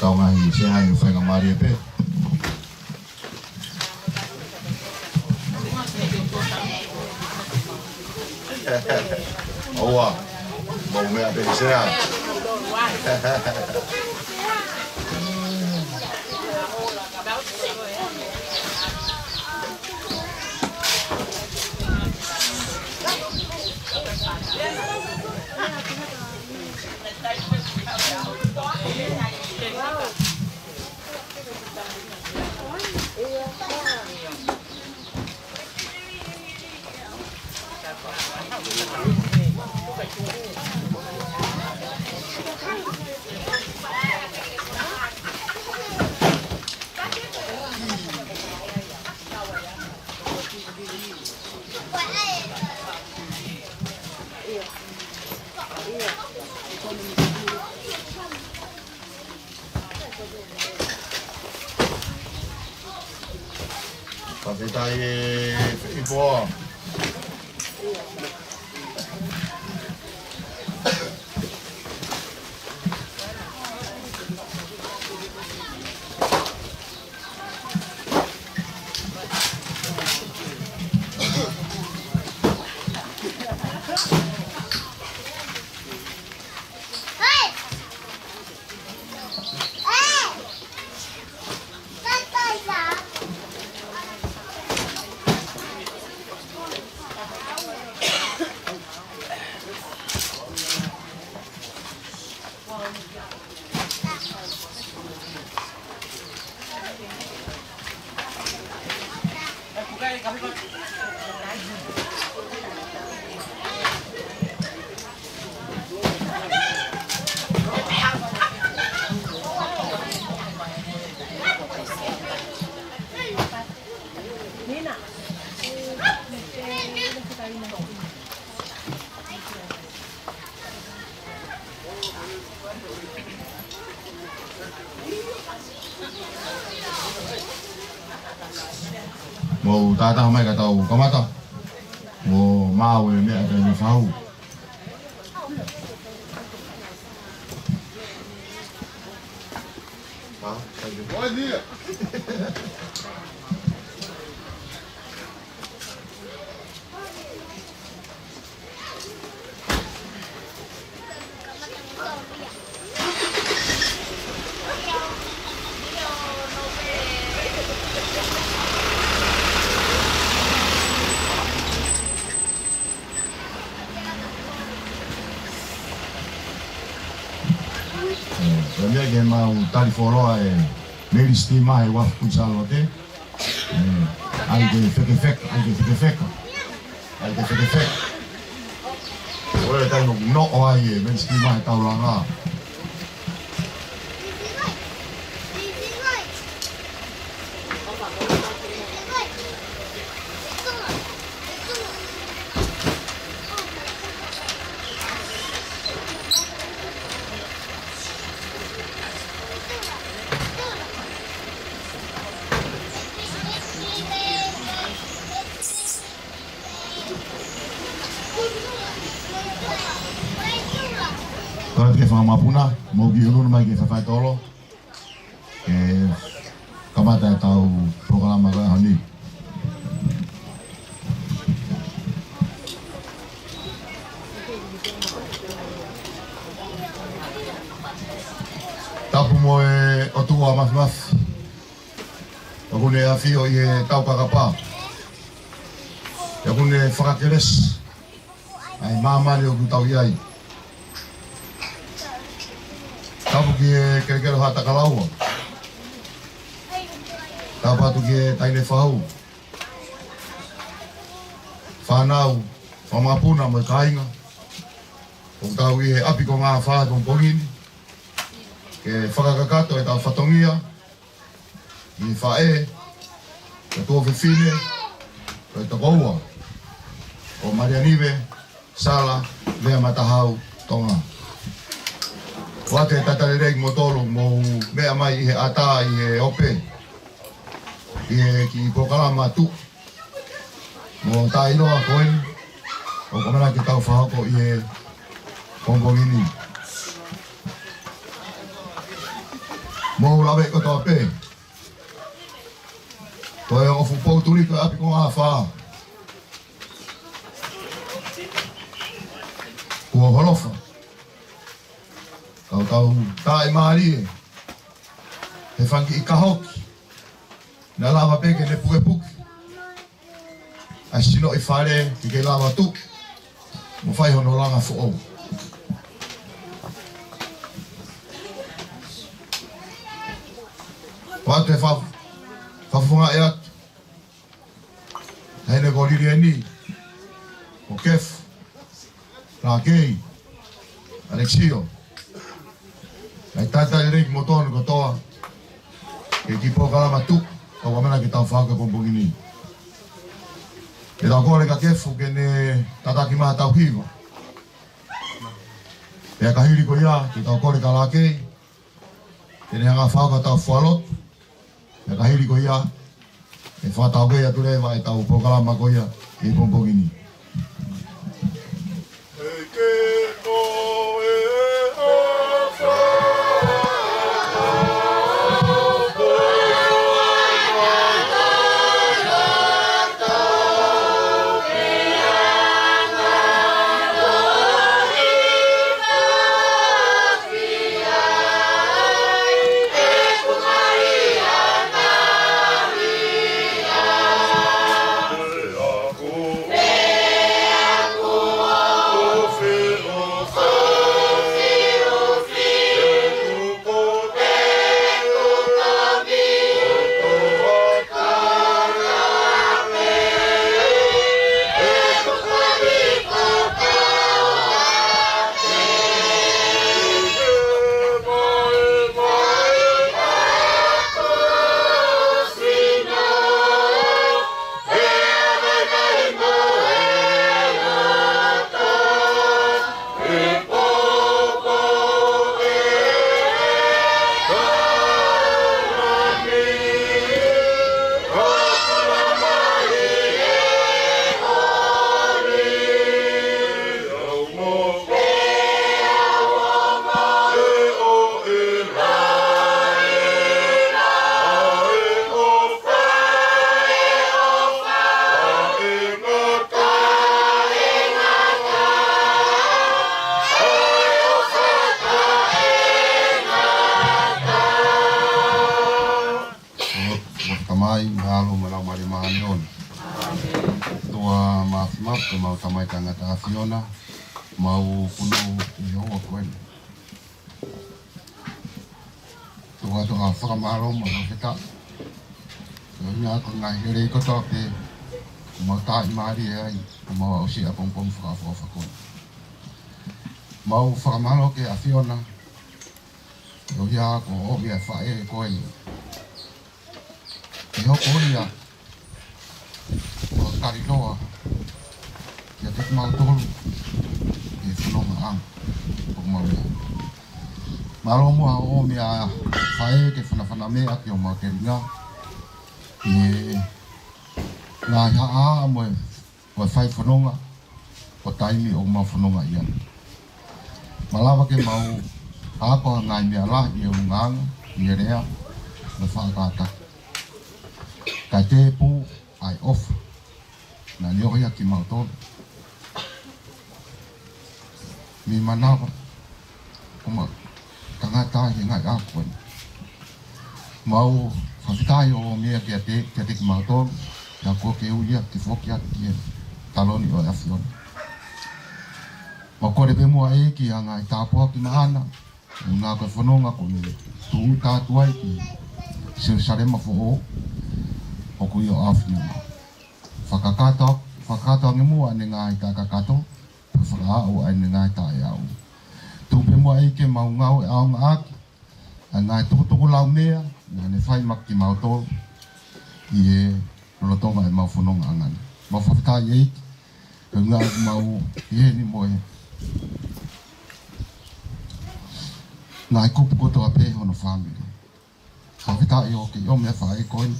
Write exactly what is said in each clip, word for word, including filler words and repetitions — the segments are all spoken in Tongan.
Tau ngaahi sea ni faingamālie pē. ʻOua, mau meʻa pē sea. Fakafetaʻi e feʻipo. Mou tātā mai ka tau kamata. Mou maʻu e meʻa ʻa e taimi fahu. ʻE, ko e meʻa ke mau tali fuoloa e meili sitima he uafu Kuini Sālote. ʻE, ʻai ke fekefeka, ʻai ke fekefeka. ʻAi ke fekefeka. Ko e taimi ʻoku noʻo ai e meili sitima he taulanga. Kole ke fakamapuna, mou kiʻi ʻunuʻunu mai ke fai faitolo. Ke kamata ʻetau polokalama ko e ʻaho ni. Tapu mo e ʻOtua Mafimafi. ʻOku ne ʻafio ʻi he taukakapa. ʻOku ne fakakelesi ʻa e māmani ʻoku tau ʻi ai. Tapu ki he kelekele Haʻatakalaua. Tapu atu ki he taʻahine fahu. Fānau, fakamapuna mo e kāinga. ʻOku tau ʻi he ʻapi ko Ngāfā he pongipongi ni. Ke fakakakato ʻetau fatongia. ʻI he faʻē, ko e tuofefine, ko e tokoua, ko Malianive Sala Veamatahau Tonga. ʻOatu e talitali lelei kimoutolu mou meʻa mai ʻi he ʻatā ʻi he ope, ʻi he kiʻi polokalama atu. Mo tā ʻiloa ko eni, ʻoku ʻamanaki ke tau fakahoko ʻi he pongipongi ni. Mou lave kotoa pē. Ko e ongo fuʻu poutuli ko e ʻapi ko e ngaahi fā. Kuo holofa. Kau tau taʻimālie. He fanga kiʻi kahoki. Naʻa lava pē ke ne pukepuke ʻa e sino ʻi fale ke ke lava tuʻu mo fai hono langa foʻou. Pea te fa-, fafunga e atu. Hei ne ko Lilieni, ko Kefu, Lakei, Alexio. Naʻe talitali lelei kimoutolu kotoa. Ke ki polokalama tuʻu, kau ʻamanaki ke tau faka pongipongi ni. Ke tau kole kia Kefu, ke ne tataki mai ʻetau hiva. Pea ka hili ko ia, ke tau kole kia Lakei, ke ne hanga fakataha ʻetau fualotu. Pea ka hili ko ia, ʻe fakataukei atu leva ʻetau polokalama ko ia ʻi he pongipongi ni. Tamai, Malo, mo e Laumālie Māʻoniʻoni. ʻOtua Māfimafi, ko homau Tamai Tangata ʻAfiona, mau kunu ʻi he ʻaho ko eni. Tuku atu ʻa e fakamālō mo e fakafetaʻi. Ko e ʻuhinga ko e ngaahi lelei kotoa pē kuo mau taʻimālie ai, kuo mau aʻusia ʻa e pongipongi fakaʻofoʻofa ko eni. Mau fakamālō ki he ʻAfiona, ko e ʻuhinga ko e ʻomi ʻa e faʻē ko eni. ʻE hoko ia ko e kaliloa kiate kimautolu ʻi he fononga ʻanga ʻoku mau ʻi ai. Mālō muʻa hoʻo ʻomi ʻa e faʻē ke fanafana meʻa ki homau telinga ʻi he ngaahi haʻahaʻa mo e, mo e fai fononga ʻo e taimi ʻoku mau fononga ai. Malava ke mau ako ha ngaahi meʻa lahi ʻi he ʻulungaanga, ʻi he lea, mo e faʻa kātaki. Kae tēpū ʻa e ʻofa naʻa ne ʻohake kimautolu mei manava ʻo e tangata ʻi he ngaahi ʻaho ko eni. Mau fakafetaʻi hoʻo ʻomi ia kiate, kiate kimautolu, pea kuo ke ui ia ke foki atu ki he taloni ʻo e ʻAfiona. Mau kole pē muʻa ʻEiki ha ngaahi tāpuaki maʻana, ʻuhinga ko e fononga kuo ne tūʻuta atu ai ki Selusalema foʻou, ʻoku ʻi ho ʻAfio. Fakakakato, fakakakato ange muʻa ʻene ngaahi taʻekakato, pea fakaaʻu ʻa ʻene ngaahi taʻeaʻu. Tuku pē muʻa ʻEiki ke mau ngāue ʻaonga ʻaki ʻa e ngaahi tukutuku laumeʻa naʻa ne fai maʻa kimautolu ʻi he lolotonga ʻemau fononga ʻanga ni. Mau fakafetaʻi ʻEiki, ko e ʻuhinga ʻoku mau ʻi heni mo e ngaahi kupu kotoa pē hono fāmili. Fakafetaʻi hoʻo kei ʻomi ʻa e faʻē ko eni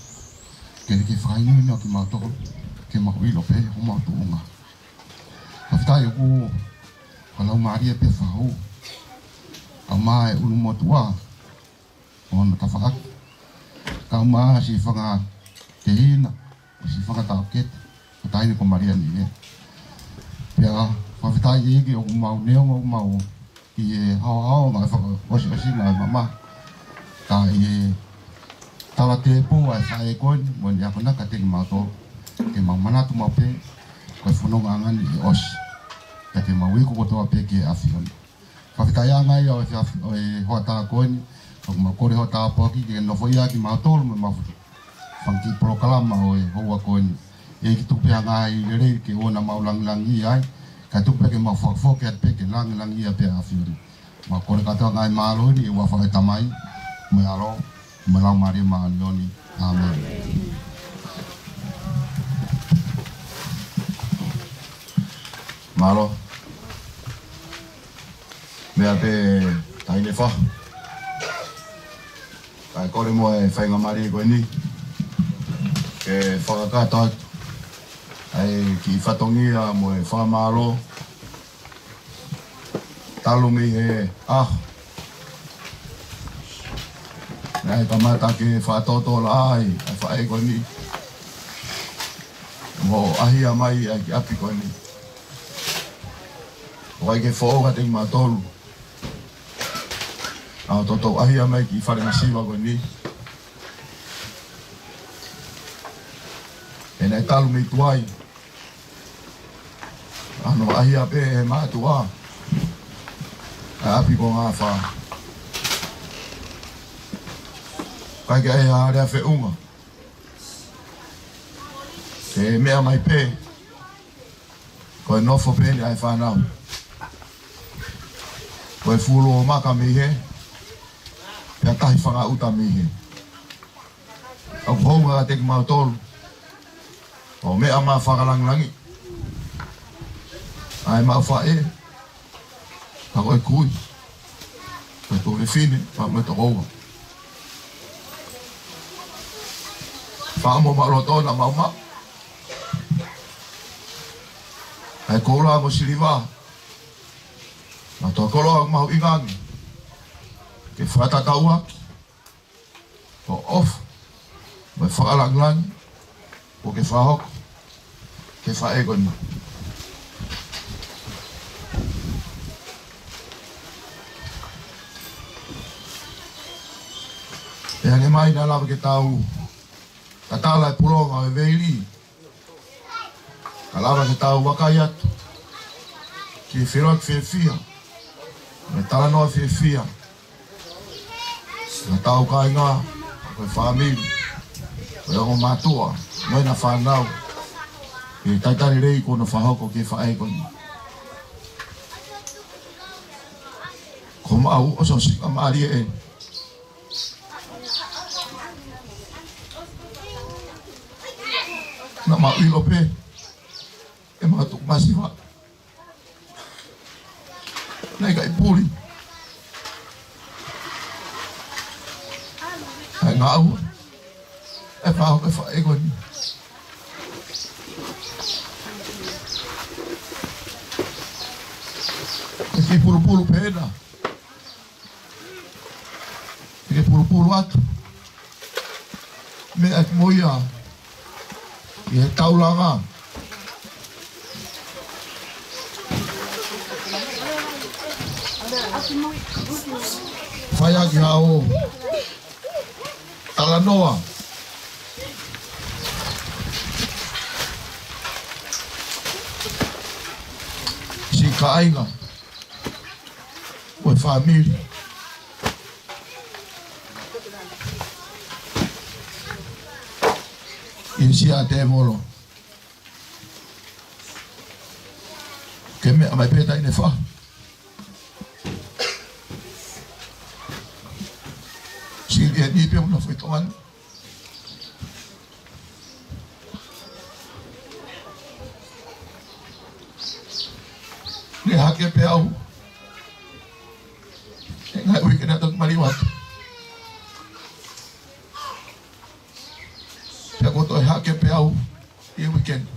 ke ne kei fakahinohino kimautolu, ke mau ʻilo pē homau tuʻunga. Fakafetaʻi ʻoku ko e Laumālie pē fahu, ʻa e ʻulumotuʻa, hono tafaʻaki. Kae ʻumaʻā siʻi fanga tehina, siʻi fanga taʻokete, ko e taʻahine ko Malia ni ē. Pea fakafetaʻi ʻEiki ʻoku mau neongo ʻoku mau ʻi he haohaoa mo e fakaʻosiʻosinga ʻo e mamahi. Ka ʻi he talatēpou ʻa e faʻē ko eni, mo ʻene akonaki kiate kimautolu, ke mau manatu maʻu pē, ko e fononga ange ni ʻe ʻosi. Pea ke mau iku kotoa pē ki he ʻAfiona. Fakafetaʻi ange ai ʻa e, ʻa e hoʻatā ko eni, ʻoku mau kole hoʻo tāpuaki ke nofoʻia kimautolu mo e mafutu. Fanga kiʻi polokalama ʻo e houa ko eni. ʻEiki, tuku pē ha ngaahi lelei ke ʻoua naʻa mau langilangiʻia ai, kae tuku pē ke mau fakafoki atu pē ke langilangiʻia pē ʻa e ʻAfiona. Mau kole kātoa ngaahi mālō ni ʻi he huafa ʻo e Tamai, mo e ʻAlo, mo e Laumālie Māʻoniʻoni. ʻĀmeni. Mālō. Meʻa pē taʻahine Fahu. Kae kole mo e faingamālie ko eni ke fakakakato atu ʻa e kiʻi fatongia mo e fakamālō talu mei he ʻaho naʻe kamata ke fakatōtōlaʻa ai ʻa e faʻē ko eni mo ʻahia mai ai ki ʻapi ko eni. ʻOku ʻikai ke foʻou kiate kimautolu ʻa e toutou ʻahia mai ki fale masiva ko eni. He naʻe talu mei tuai ʻa hono ʻahia pē ʻe he mātuʻa ʻa e ʻapi ko Ngafā. ʻIkai ke ʻi ai ha lea feʻunga. Ke meʻa mai pē, ko e nofo pē eni ʻa e fānau. Ko e fulu ʻo maka mei hē, pea tahi fanga ʻuta mei hē. ʻOku hounga kiate kimautolu ʻo meʻa mai fakalangilangi ʻa e maʻu faʻē, pea ko e kui, ko e tuofefine, pea mo e tokoua. Faʻa mo maʻu loto na maʻu maʻu ʻa e koula mo e siliva, mo e tō koloa mahuʻinga ange ke fakatatau ʻaki hoʻo ʻofa mo e fakalangilangi kuo ke fakahoko ki he faʻē ko eni. ʻE hangē mai naʻa lava ke tau tatala e pulonga ʻo e veili, ka lava ke tau vakai atu ki he feʻiloaki fiefia mo e talanoa fiefia ʻa hotau kāinga, ko e fāmili, ko e ongo mātuʻa mo ʻena fānau, ʻi he talitali lelei kuo nau fakahoko ki he faʻē ko eni. Ko homau ʻosiʻosingamālie ē. Naʻa mau ʻilo pē ʻe mau tuʻu masiva, naʻe ʻikai puli ʻa e ngāue ʻa e faʻē ko eni. Ko e kiʻi pulupulu pē ena ke pulupulu atu, meʻa atu mo ia ʻi he taulanga. Fai ʻaki haʻo talanoa siʻi kāinga mo e fāmili ʻi he sia ʻa e tēvolo. Ke meʻa mai pē taʻahine Fahu. Sili eni pē ʻo na fai tongan. Ne hake pē au he ngaahi uike naʻe toki maliu atu. Pea kuo toe hake pē au ʻi he uike ni.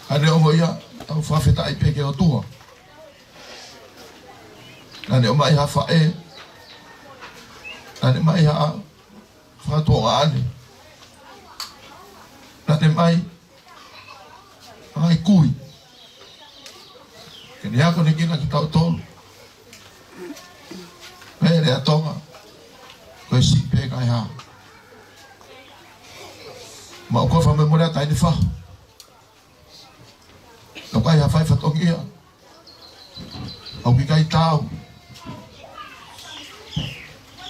Ka neongo ia, tau fakafetaʻi pē ki he ʻOtua. Naʻá ne ʻomai ha faʻē. Naʻá ne ʻomai ha fakatuongaʻane. Naʻá ne ʻomai ha ngaahi kui ke ne akonekina kitautolu. Pea lea Tonga, ko e siʻi pē kae hā. Mau kofa me molea taʻahine fahu. Ka ʻoku ʻikai ha fai fatongia. ʻOku ʻikai taau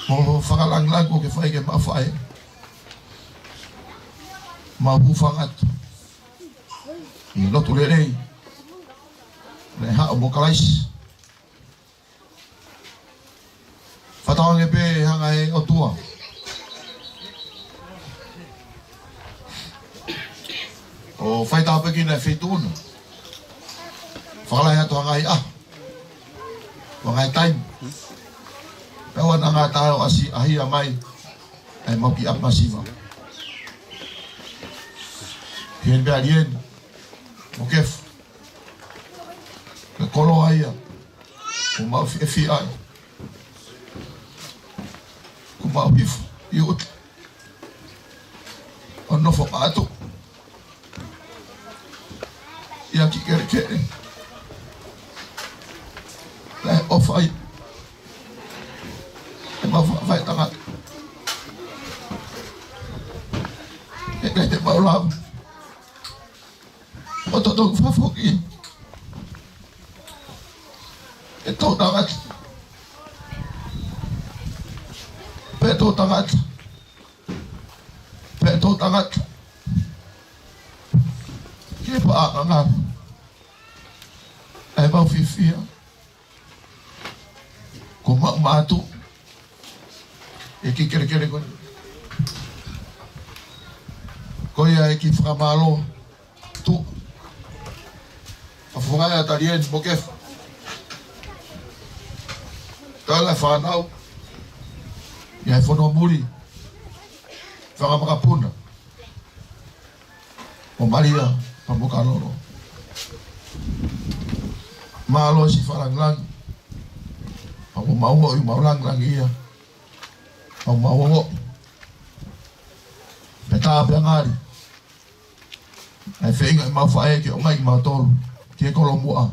mo e fakalāngilangi ʻoku ke fai ki he mau faʻē. Mau hūfanga atu ʻi he lotu lelei, ne haʻu mo Kalaisi. Fakatauange pē hanga ʻe he ʻOtua ʻo faitāpuekina e feituʻu na. Fakalahi atu ha ngaahi ʻaho, ha ngaahi taimi. Pea ʻoua naʻa ngata ai ʻo ʻasi ʻaʻahi mai ʻa e mau kiʻi ʻapi masiva. Ki heni pē ʻa Lieni mo Kefu. Ko e koloa ia ʻoku mau fiefia ai. Ko mau hifo ʻi ʻuta ʻo nofo atu ia ki kelekele. Naʻe ʻofa ai ʻe mau fa-, faʻētangata. ʻE ʻikai te mau lava ʻo totongi fakafoki ʻe toʻutangata, pe toʻutangata, pe toʻutangata ki he paʻanga ʻa e mau fiefia. Ko mau mātuʻa ʻi he kiʻi kelekele ko eni. Ko ia e kiʻi fakamālō atu. Ka fua ʻa Lieni mo Kefu, tala fānau ia he fonua muli, fanga makapuna ʻo Malia pea mo Kalolo. Mālō siʻi fakalāngilangi. Pea ʻoku mau ongoʻi ʻoku mau lāngilangiʻia. Pea ʻoku mau ongoʻi pē tā pē ʻa ngali ʻa e feinga ʻemau faʻē ke ʻomai kimautolu ki he kolomuʻa,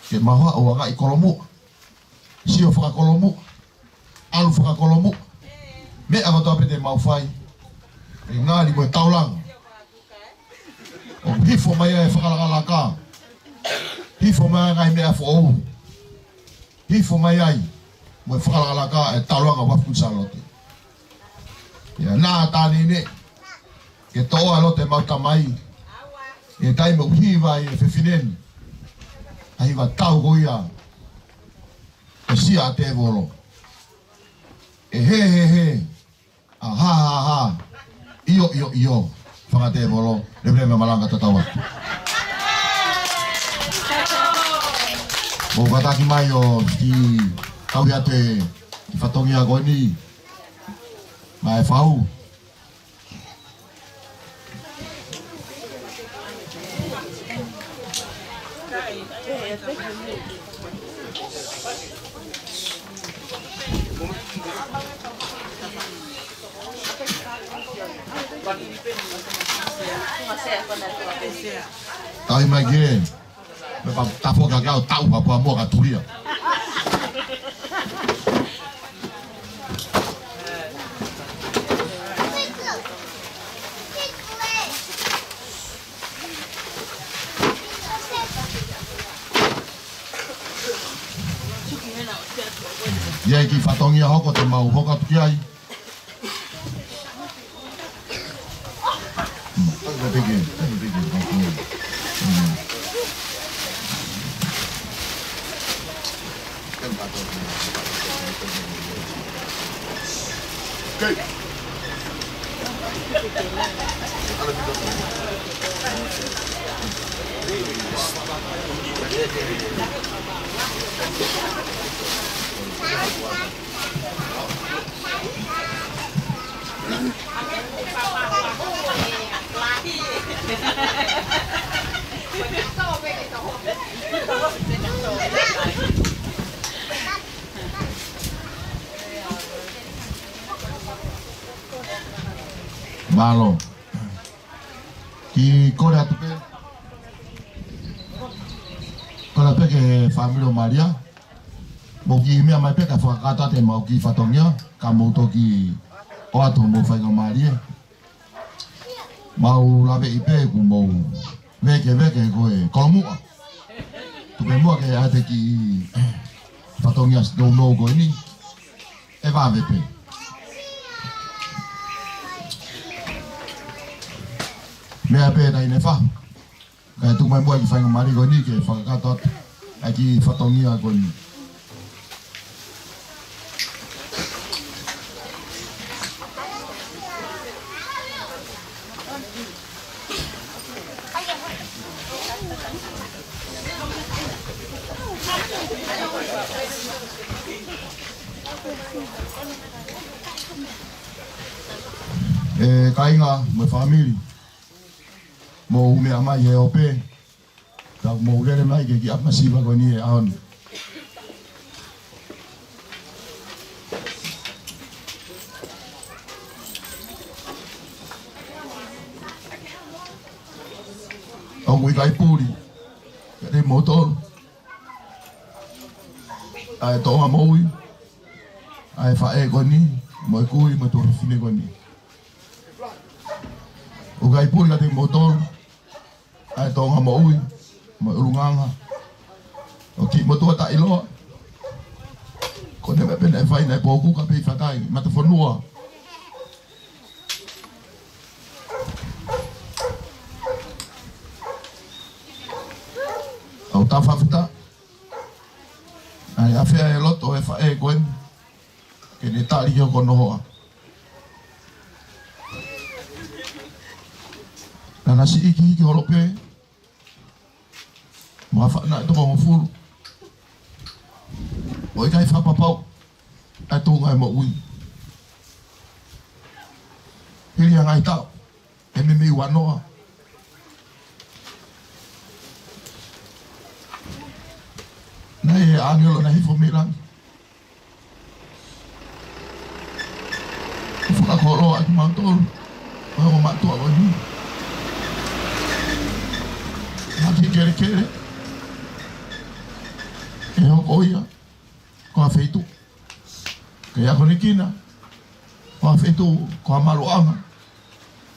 ke mau haʻu ʻo ʻangaʻi kolomuʻa, sio fakakolomuʻa, ʻalu fakakolomuʻa. Meʻa kotoa pē te mau fai, ʻe ngali mo e taulanga ʻoku hifo mai ai e fakalakalaka, hifo mai ai e ngaahi meʻa foʻou, hifo mai ai mo e fakalakalaka e taulanga ʻo Vafu Kuini Sālote. Ia naʻa tā neʻineʻi ke toʻo ʻa e loto ʻemau tamai ʻi he taimi ʻoku hiva ai e fefine ni ʻa e hiva tau ko ia, ʻe sia ʻa tēvolo, ʻe hē, hē, hē, ʻa hā, hā, hā, ʻio, ʻio, ʻio, fanga tēvolo, leveleva malanga tatau atu. Mou kātaki mai ʻo kiʻi tauhi atu e kiʻi fatongia ko eni maʻa e fahu. Tauhi mai ki he, me pa tafoka kau tau pa pua mua ka tulia. ʻI ai e kiʻi fatongia hoko te mau hoko atu ki ai. Mālō. Kiʻi kole atu pē. Kole pē ki he fāmili ʻo Malia. Mou kiʻi meʻa mai pē kae fakakakato atu ʻemau kiʻi fatongia, ka mou toki ʻoatu homou faingamālie. Mau laveʻi pē kuo mou vekeveke ko e kolomuʻa. Tuku muʻa ke ʻai atu e kiʻi fatongia nounou ko eni. ʻE vave pē. Meʻa pē naʻe ʻi he fahu. Kae tuku mai muʻa e kiʻi faingamālie ko eni ke fakakakato atu e kiʻi fatongia ko eni. ʻE kāinga mo e fāmili, mou meʻa mai he ope. Tau mou lele mai ke kiʻi ʻapi masiva ko eni he ʻaho ni. ʻOku ʻikai puli kiate kimoutolu ʻa e toʻonga moʻui ʻa e faʻē ko eni, mo e kui, mo e tuofefine ko eni. ʻOku ʻikai puli kiate kimoutolu ʻa e toʻonga moʻui mo e ʻulungaanga ʻo e kiʻi motuʻa taʻeʻiloa. Ko e meʻa pē naʻe fai naʻe pōkuka pē ʻi fakai matafonua. ʻOku tau fakafetaʻi ʻa e ʻafea e loto ʻo e faʻē ko eni ke ne tali ki hono hoa. Naʻa na siʻi hikihiki holo pē mo ha faʻē naʻe toko hongofulu. ʻOku ʻikai fakapapau ʻa e tuʻunga ʻo e moʻui. Hili ha ngaahi taʻu, ʻe meimei uanoa, naʻe ʻi ai e ʻāngelo naʻe hifo mei langi. Fakakoloa ʻaki kimautolu ʻo e ongo mātuʻa ko eni. Naʻe kelekele ʻe hoko ia ko ha feituʻu ke akonekina, ko ha feituʻu ko ha maluʻanga,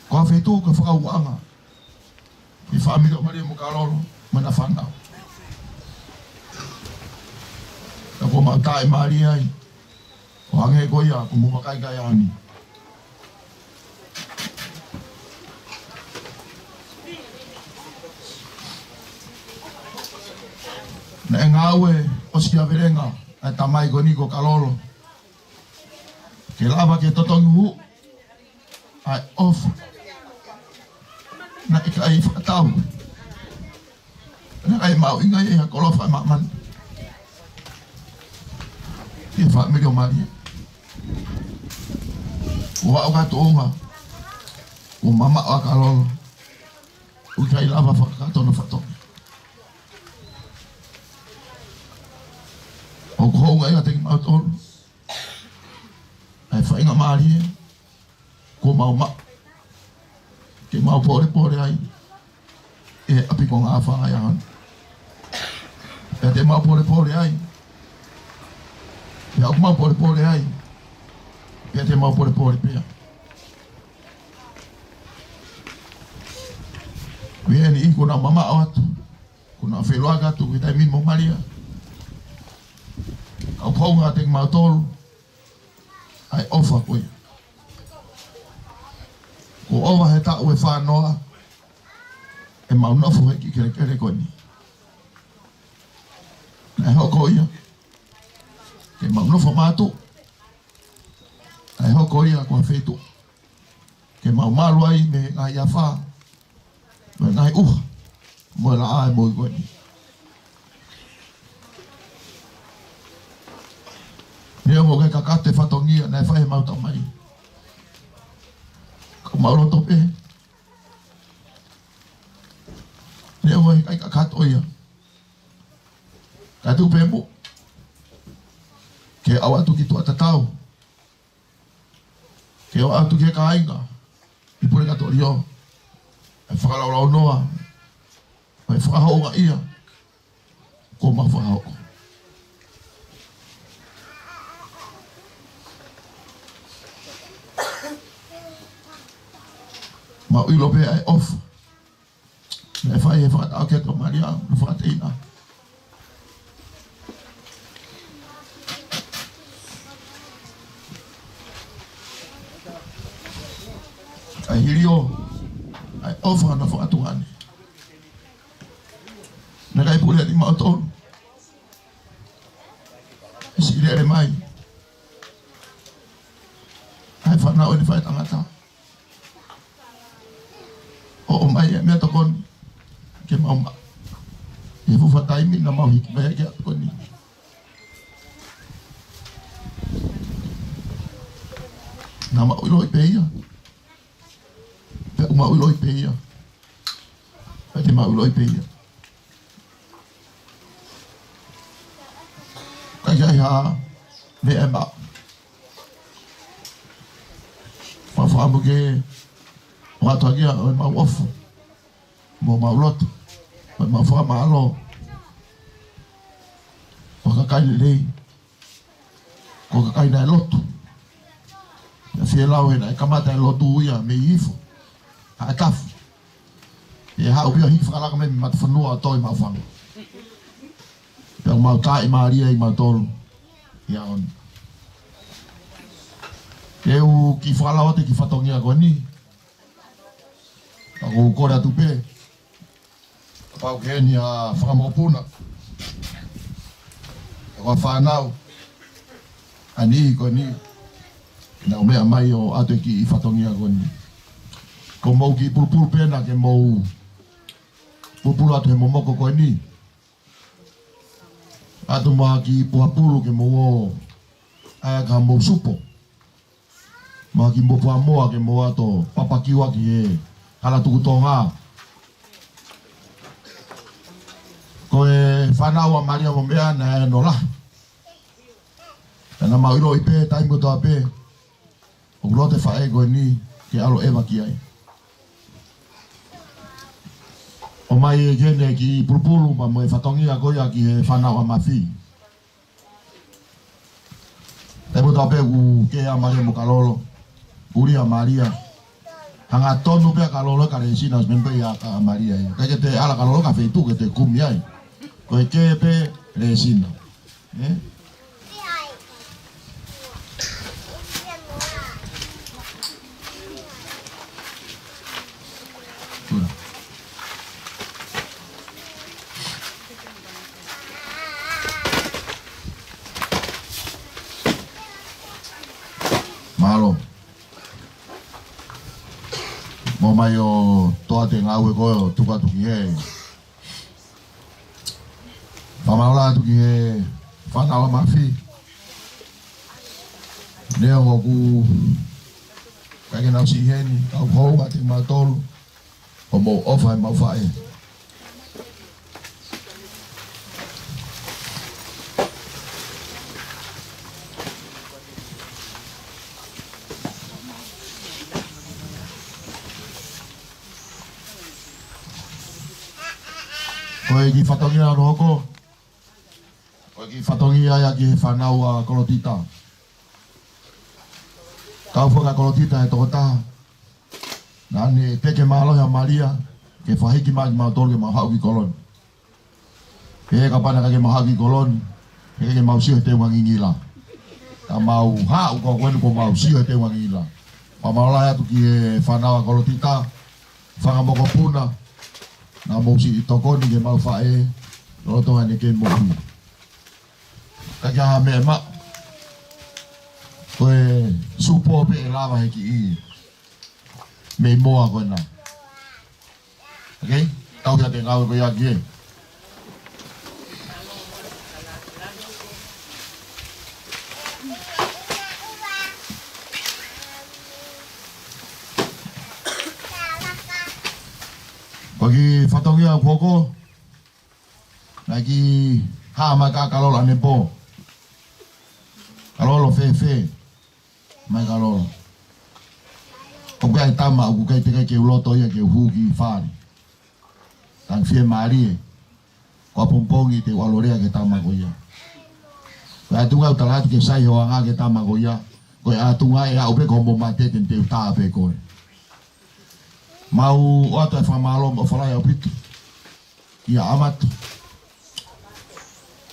ko ha feituʻu ko ha fakaʻauʻanga ʻi he fāmili ʻo Malia mo Kalolo mo ʻena fānau. Ka kuo mau taʻe Malia ai ʻo hangē ko ia kuo mau vakai ki ai he ʻaho ni. Naʻe ngāue ʻosikiavelenga ʻa e tamai ko eni ko Kalolo ke lava ke totongi hū ʻa e ʻofa naʻe ʻikai fakatau, naʻe ʻikai mahuʻinga ia ʻi ha koloa fakamāmani. ʻI he fāmili ʻo Malia, ʻoku ʻi ai ha tuʻunga ʻoku mamaʻo ʻa Kalolo, ʻoku ʻikai lava fakakakato hono fatongia. ʻOku hounga ia kiate kimautolu ʻa e faingamālie kuo mau maʻu ke mau pōlepole ai ʻi he ʻapi ko Ngaafa he ʻaho ni. Pea te mau pōlepole ai, pea ʻoku mau pōlepole ai, pea te mau pōlepole pē. Ko e niʻihi kuo nau mamaʻo atu, kuo nau feʻiloaki atu ki he taimi ni mo Malia, ka ʻoku hounga kiate kimautolu ʻa e ʻofa ko ia. Kuo ʻova he taʻu ʻe fā noa ʻemau nofo he kiʻi kelekele ko eni. Naʻe hoko ia ke mau nofo mātuʻa. Naʻe hoko ia ko ha feituʻu ke mau malu ai mei he ngaahi afā mo e ngaahi ʻuha mo e laʻā ʻo e moʻui ko eni. Neongo ʻoku ʻikai kakato e fatongia naʻe fai ʻe heʻemau tamai, ka ʻoku mau loto pē neongo ʻoku ʻikai kakato ia, ka tuku pē muʻa ke ʻalu atu ki tuʻa tatau, ke ʻalu atu ki he kāinga ʻi pulekatōliō, ʻa e fakalaulaunoa, ʻa e fakahoungaʻia kuo mau fakahoko. Mau ʻilo pē ʻa e ʻofa naʻe fai ʻe he fakataʻoketo Malia mo Fakateinā. ʻA e hilio, ʻa e ʻofa naʻa fakatuʻane. Naʻe ʻikai pule ʻa kimautolu. Siʻi lele mai ʻa e fānau ʻene faʻētangata ʻo ʻomai e meʻatokoni ke mau maʻu. ʻI he fuofua taimi naʻa mau hiki mai ai ki he ʻapi ko eni, naʻa mau ʻiloʻi pē ia. Pea ʻoku mau ʻiloʻi pē ia. Pea te mau ʻiloʻi pē ia. ʻIkai ke ʻi ai ha meʻa ʻe maʻu. Mau fakaʻamu ke ʻoatu ʻaki ʻa ʻemau ʻofa mo ʻemau lotu, mo ʻemau fakamālō. Ko e kakai lelei, ko e kakai naʻe lotu. Naʻe fie lau he naʻe kamata e lotu ia mei Hihifo, Haʻatafu. ʻE haʻu pē ʻo hiki fakalaka mai mei Matafonua ʻo tō ʻi Maʻufanga. Pea mau taaʻi mālie ai kimautolu ia ʻoni. Te u kiʻi fakalau atu e kiʻi fatongia ko eni. Ka ʻoku ou kole atu pē kapau ʻoku ʻi heni ha fanga mokopuna, ha fānau ʻa e niʻihi ko eni, ke nau meʻa mai ʻo ʻoatu e kiʻi fatongia ko eni. Ko hoʻomou kiʻi pulupulu pē ena ke mou pulupulu atu he momoko ko eni. ʻOatu mo ha kiʻi puha pulu ke mou ō ʻai ʻaki hamou supo. Mo ha kiʻi mofuamoa ke mou ō atu ʻo papakiu ʻaki he hala tuku Tonga. Ko e fānau ʻa Malia mo Meʻa naʻe ʻi ai hono lahi. Pea naʻa mau ʻiloʻi pē taimi kotoa pē ʻoku loto e faʻē ko eni ke ʻalu ʻo ʻeva ki ai. ʻOmai ʻe Kene e kiʻi pulupulu pea mo e fatongia ko ia ki he fānau ʻa Mafi. Taimi kotoa pē ʻoku kē ʻa Malia mo Kalolo, huli ʻa Malia. Hangatonu pē ʻa Kalolo ka Lesina, ʻosi meimei pē ia ka ʻa Malia ia. ʻIkai ke toe ʻalu ʻa Kalolo ki ha feituʻu ke toe kumi ai. Ko e kē pē Lesina. ʻE? Mālō. Mou ō mai ʻo toʻo atu e ngāue ko ē ʻo tuku atu ki he Fakamālō atu ki he fānau ʻa Mafi. Neongo ʻoku ʻikai ke nau siʻi heni, ka ʻoku hounga kimautolu hoʻomou ʻofa ʻemau faʻē. Ko e kiʻi fatongia hono hoko, ko e kiʻi fatongia ia ki he fānau ʻa Kolotita. Kau faka Kolotita he tokotaha naʻa ne teke mālohi ʻa Malia ke fakahiki mai kimautolu ke mau haʻu ki Koloni. Pea kapau naʻe ʻikai ke mau haʻu ki Koloni, he ʻikai ke mau sio he teunga ngingila. Ka mau haʻu ko eni kuo mau sio he teunga ngingila. Fakamālō lahi atu ki he fānau ʻa Kolotita, fanga mokopuna, naʻa mou siʻi tokoni ki heʻemau faʻē, lolotonga ʻene kei moʻui. Ka ʻikai ha meʻa ʻe maʻu, ko e supo pē ʻe lava he kiʻi meʻi moa ko ena. Okay? Tau ki he ngāue ko ia ki he. Ko e kiʻi fatongia ʻoku hoko, naʻe kiʻi hā mai ka Kalolo ʻanepō. Kalolo fēfē. Mai Kalolo. ʻOku ʻi ai e tama ʻoku ʻikai te u loto ia ke u hū ki fale. Tangi fiemālie. Ko e pongipongi te u ʻalu ʻo lea ki he tama ko ia. Ko e ʻatunga ʻoku tala atu ke sai hoʻo anga ki he tama ko ia. Ko e ʻatunga ʻe aʻu pē ki hoʻomo mate te u tā pē koe. Mau ʻoatu e fakamālō mo e ʻofa lahi ʻaupito kia ʻAmato.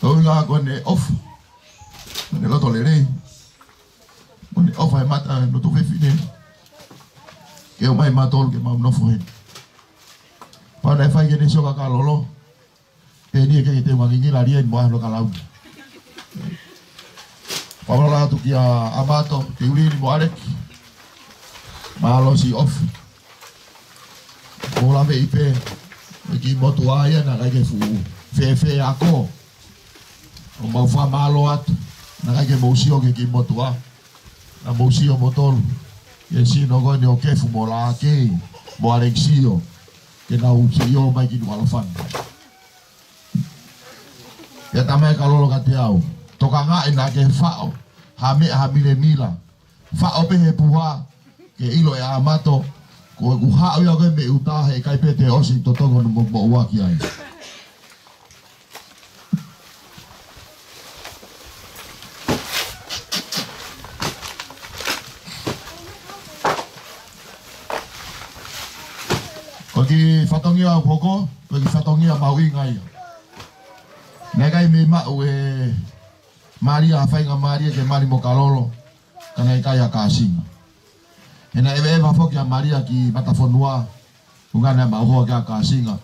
Ko e ʻuhinga ko ʻene ʻofa, mo ʻene loto lelei, mo ʻene ʻofa he mata ʻo e loto fefine, ke ʻomai mautolu ke mau nofo heni. Pea naʻe fai ke ne sio kia Kalolo, pea ʻikai ke te u ngingila lia mo ʻalu ʻo kalauni. Pea mālō atu kia ʻAmato, Teulini mo ʻAleki. Mālō siʻi ʻofa. Mou lave ʻi pē, ʻi he kiʻi motuʻa ia naʻe ʻikai ke fuʻu fēfē ako. ʻOku mau fakamālō atu, naʻe ʻikai ke mou sio ki he kiʻi motuʻa. Naʻa mou sio moutolu ki he sino ko eni ʻo Kefu mo Lākei, mo ʻAlekisio, ke nau sio mai ki Nukuʻalofa ni. Pea talamai ʻe Kalolo kiate au, tokangaʻi naʻa ke faʻo ha meʻa ha milemila. Faʻo pē he puha, ke ʻilo ʻe ʻAmato, ko ʻeku haʻu ia ko ē mei ʻuta he ʻikai pē te u ʻosi totongi hono moʻumoʻua ki ai. Ko e kiʻi fatongia ʻoku hoko, ko e kiʻi fatongia mahuʻinga ia. Naʻe ʻikai mei maʻu ʻe Malia ha faingamālie ke mali mo Kalolo, ka naʻe ʻikai ha kāsinga. He naʻe ʻeveʻeva foki ʻa Malia ki Matafonua, ʻuhinga naʻe maʻu hoa ki ai ha kāsinga.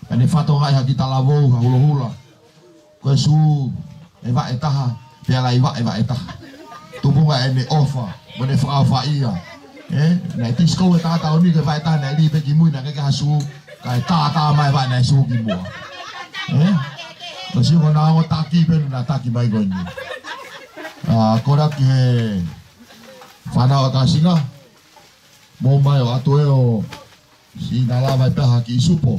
Pea ne fatongiaʻi ha kiʻi talavou, ha hulohula. Ko e sū ʻe vaʻe taha, pea lahi vaʻe, vaʻe taha. Tupunga ʻene ʻofa, mo ʻene fakaʻofaʻia. Ē, naʻe tisikou e taʻataʻa ni ke vaʻe taha naʻe lī pē ki mui naʻe ʻikai ke ha sū, kae tātā mai vaʻe naʻe sū ki muʻa. Ē? Ko e sio ko ena ʻo taki pē naʻa taki mai ko eni. ʻA, kole atu ki he fānau ʻa kāsinga, mou ō mai ʻo ʻatu ē ʻo siʻi na lava ʻi pē ha kiʻi supo.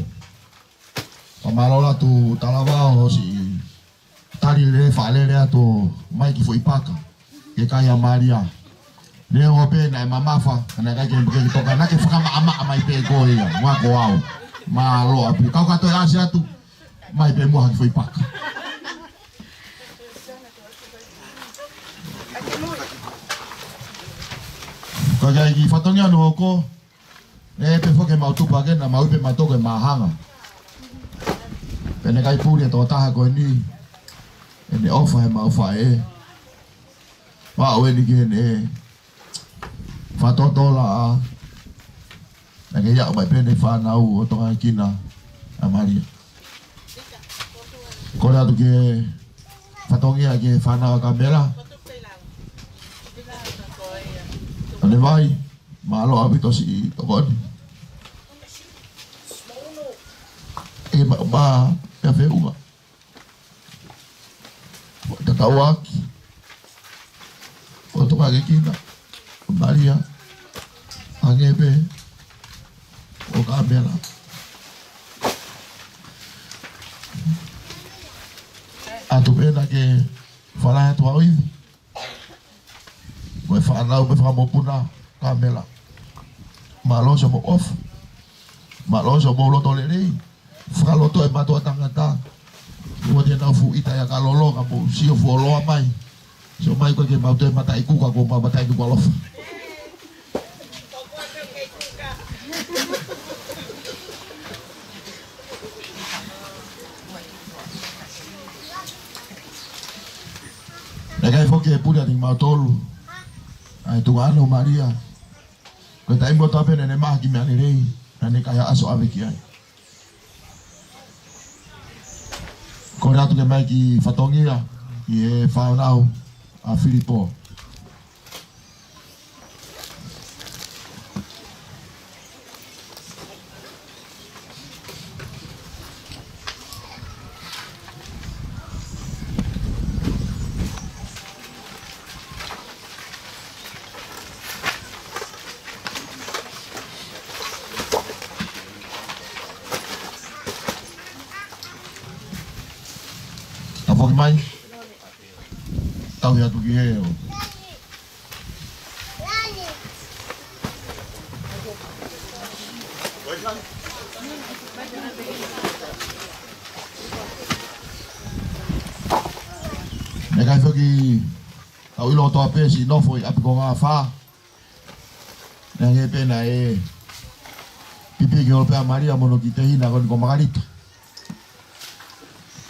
Pea mālō atu Talava ʻo siʻi tali lelei fakalele atu mai ki foʻi paka ke kai ʻa Malia. Neongo pē naʻe mamafa, ka naʻe ʻikai ke, ke toka, naʻa ke fakamaʻamaʻa mai pē koe ia, ʻuhinga ko au. Mālō ʻaupito. Kau kātoa ʻasi atu, mai pē muʻa ki foʻi paka. Ko e kiʻi fatongia hono hoko, ē, pea foki ʻemau tupu hake naʻa mau ʻi pē mautolu ko e māhanga. Pea naʻe ʻikai puli e tokotaha ko eni, ʻene ʻofa heʻemau faʻē. Pea ʻoku eni ke ne fakatotolo ā, naʻa ke ʻi ai mai pē ʻene fānau ʻo tokanga ki ai ʻa Malia. Kole atu ke fatongia ki he fānau ʻa Kamela. ʻAnevai, mālō ʻaupito siʻi tokoni. ʻE ma, ma, ia feʻunga. Tatau ʻaki. ʻO tokanga ki ai ʻa Malia. Hangē pē ko Kamela. ʻAtu pē naʻa ke fala atu ʻa ʻoivi. Mo e fānau mo e fanga mokopuna Kamela. Mālō siʻomo ʻofa. Mālō siʻomo loto lelei. Fakaloto e mātuʻa tangata. Ua te nau fuʻu ʻita ia Kalolo ka mou sio fuoloa mai. Sio mai ko e ke mau toe mataʻi kuka ko mau mataʻi Nukuʻalofa. Naʻe ʻikai foki ke puli ʻa kimautolu ʻa e tuʻunga ʻana ʻo Malia. Ko e taimi ʻoku tau pehē naʻa ne maʻu ha kiʻi meʻa lelei, naʻa ne ʻikai ha ʻaso ʻave ki ai. Kole atu ke mai ki fatongia, ki he fānau ʻa Filipo. Tafoki mai. Tauhi atu ki hē ʻo. Naʻe ʻikai foki tau ʻilo kotoa pē siʻi nofo ʻi ʻapi ko Ngāfā. Naʻe hangē pē naʻe pipiki holo pē ʻa Malia mo hono kiʻi tehina ko eni ko Makalita.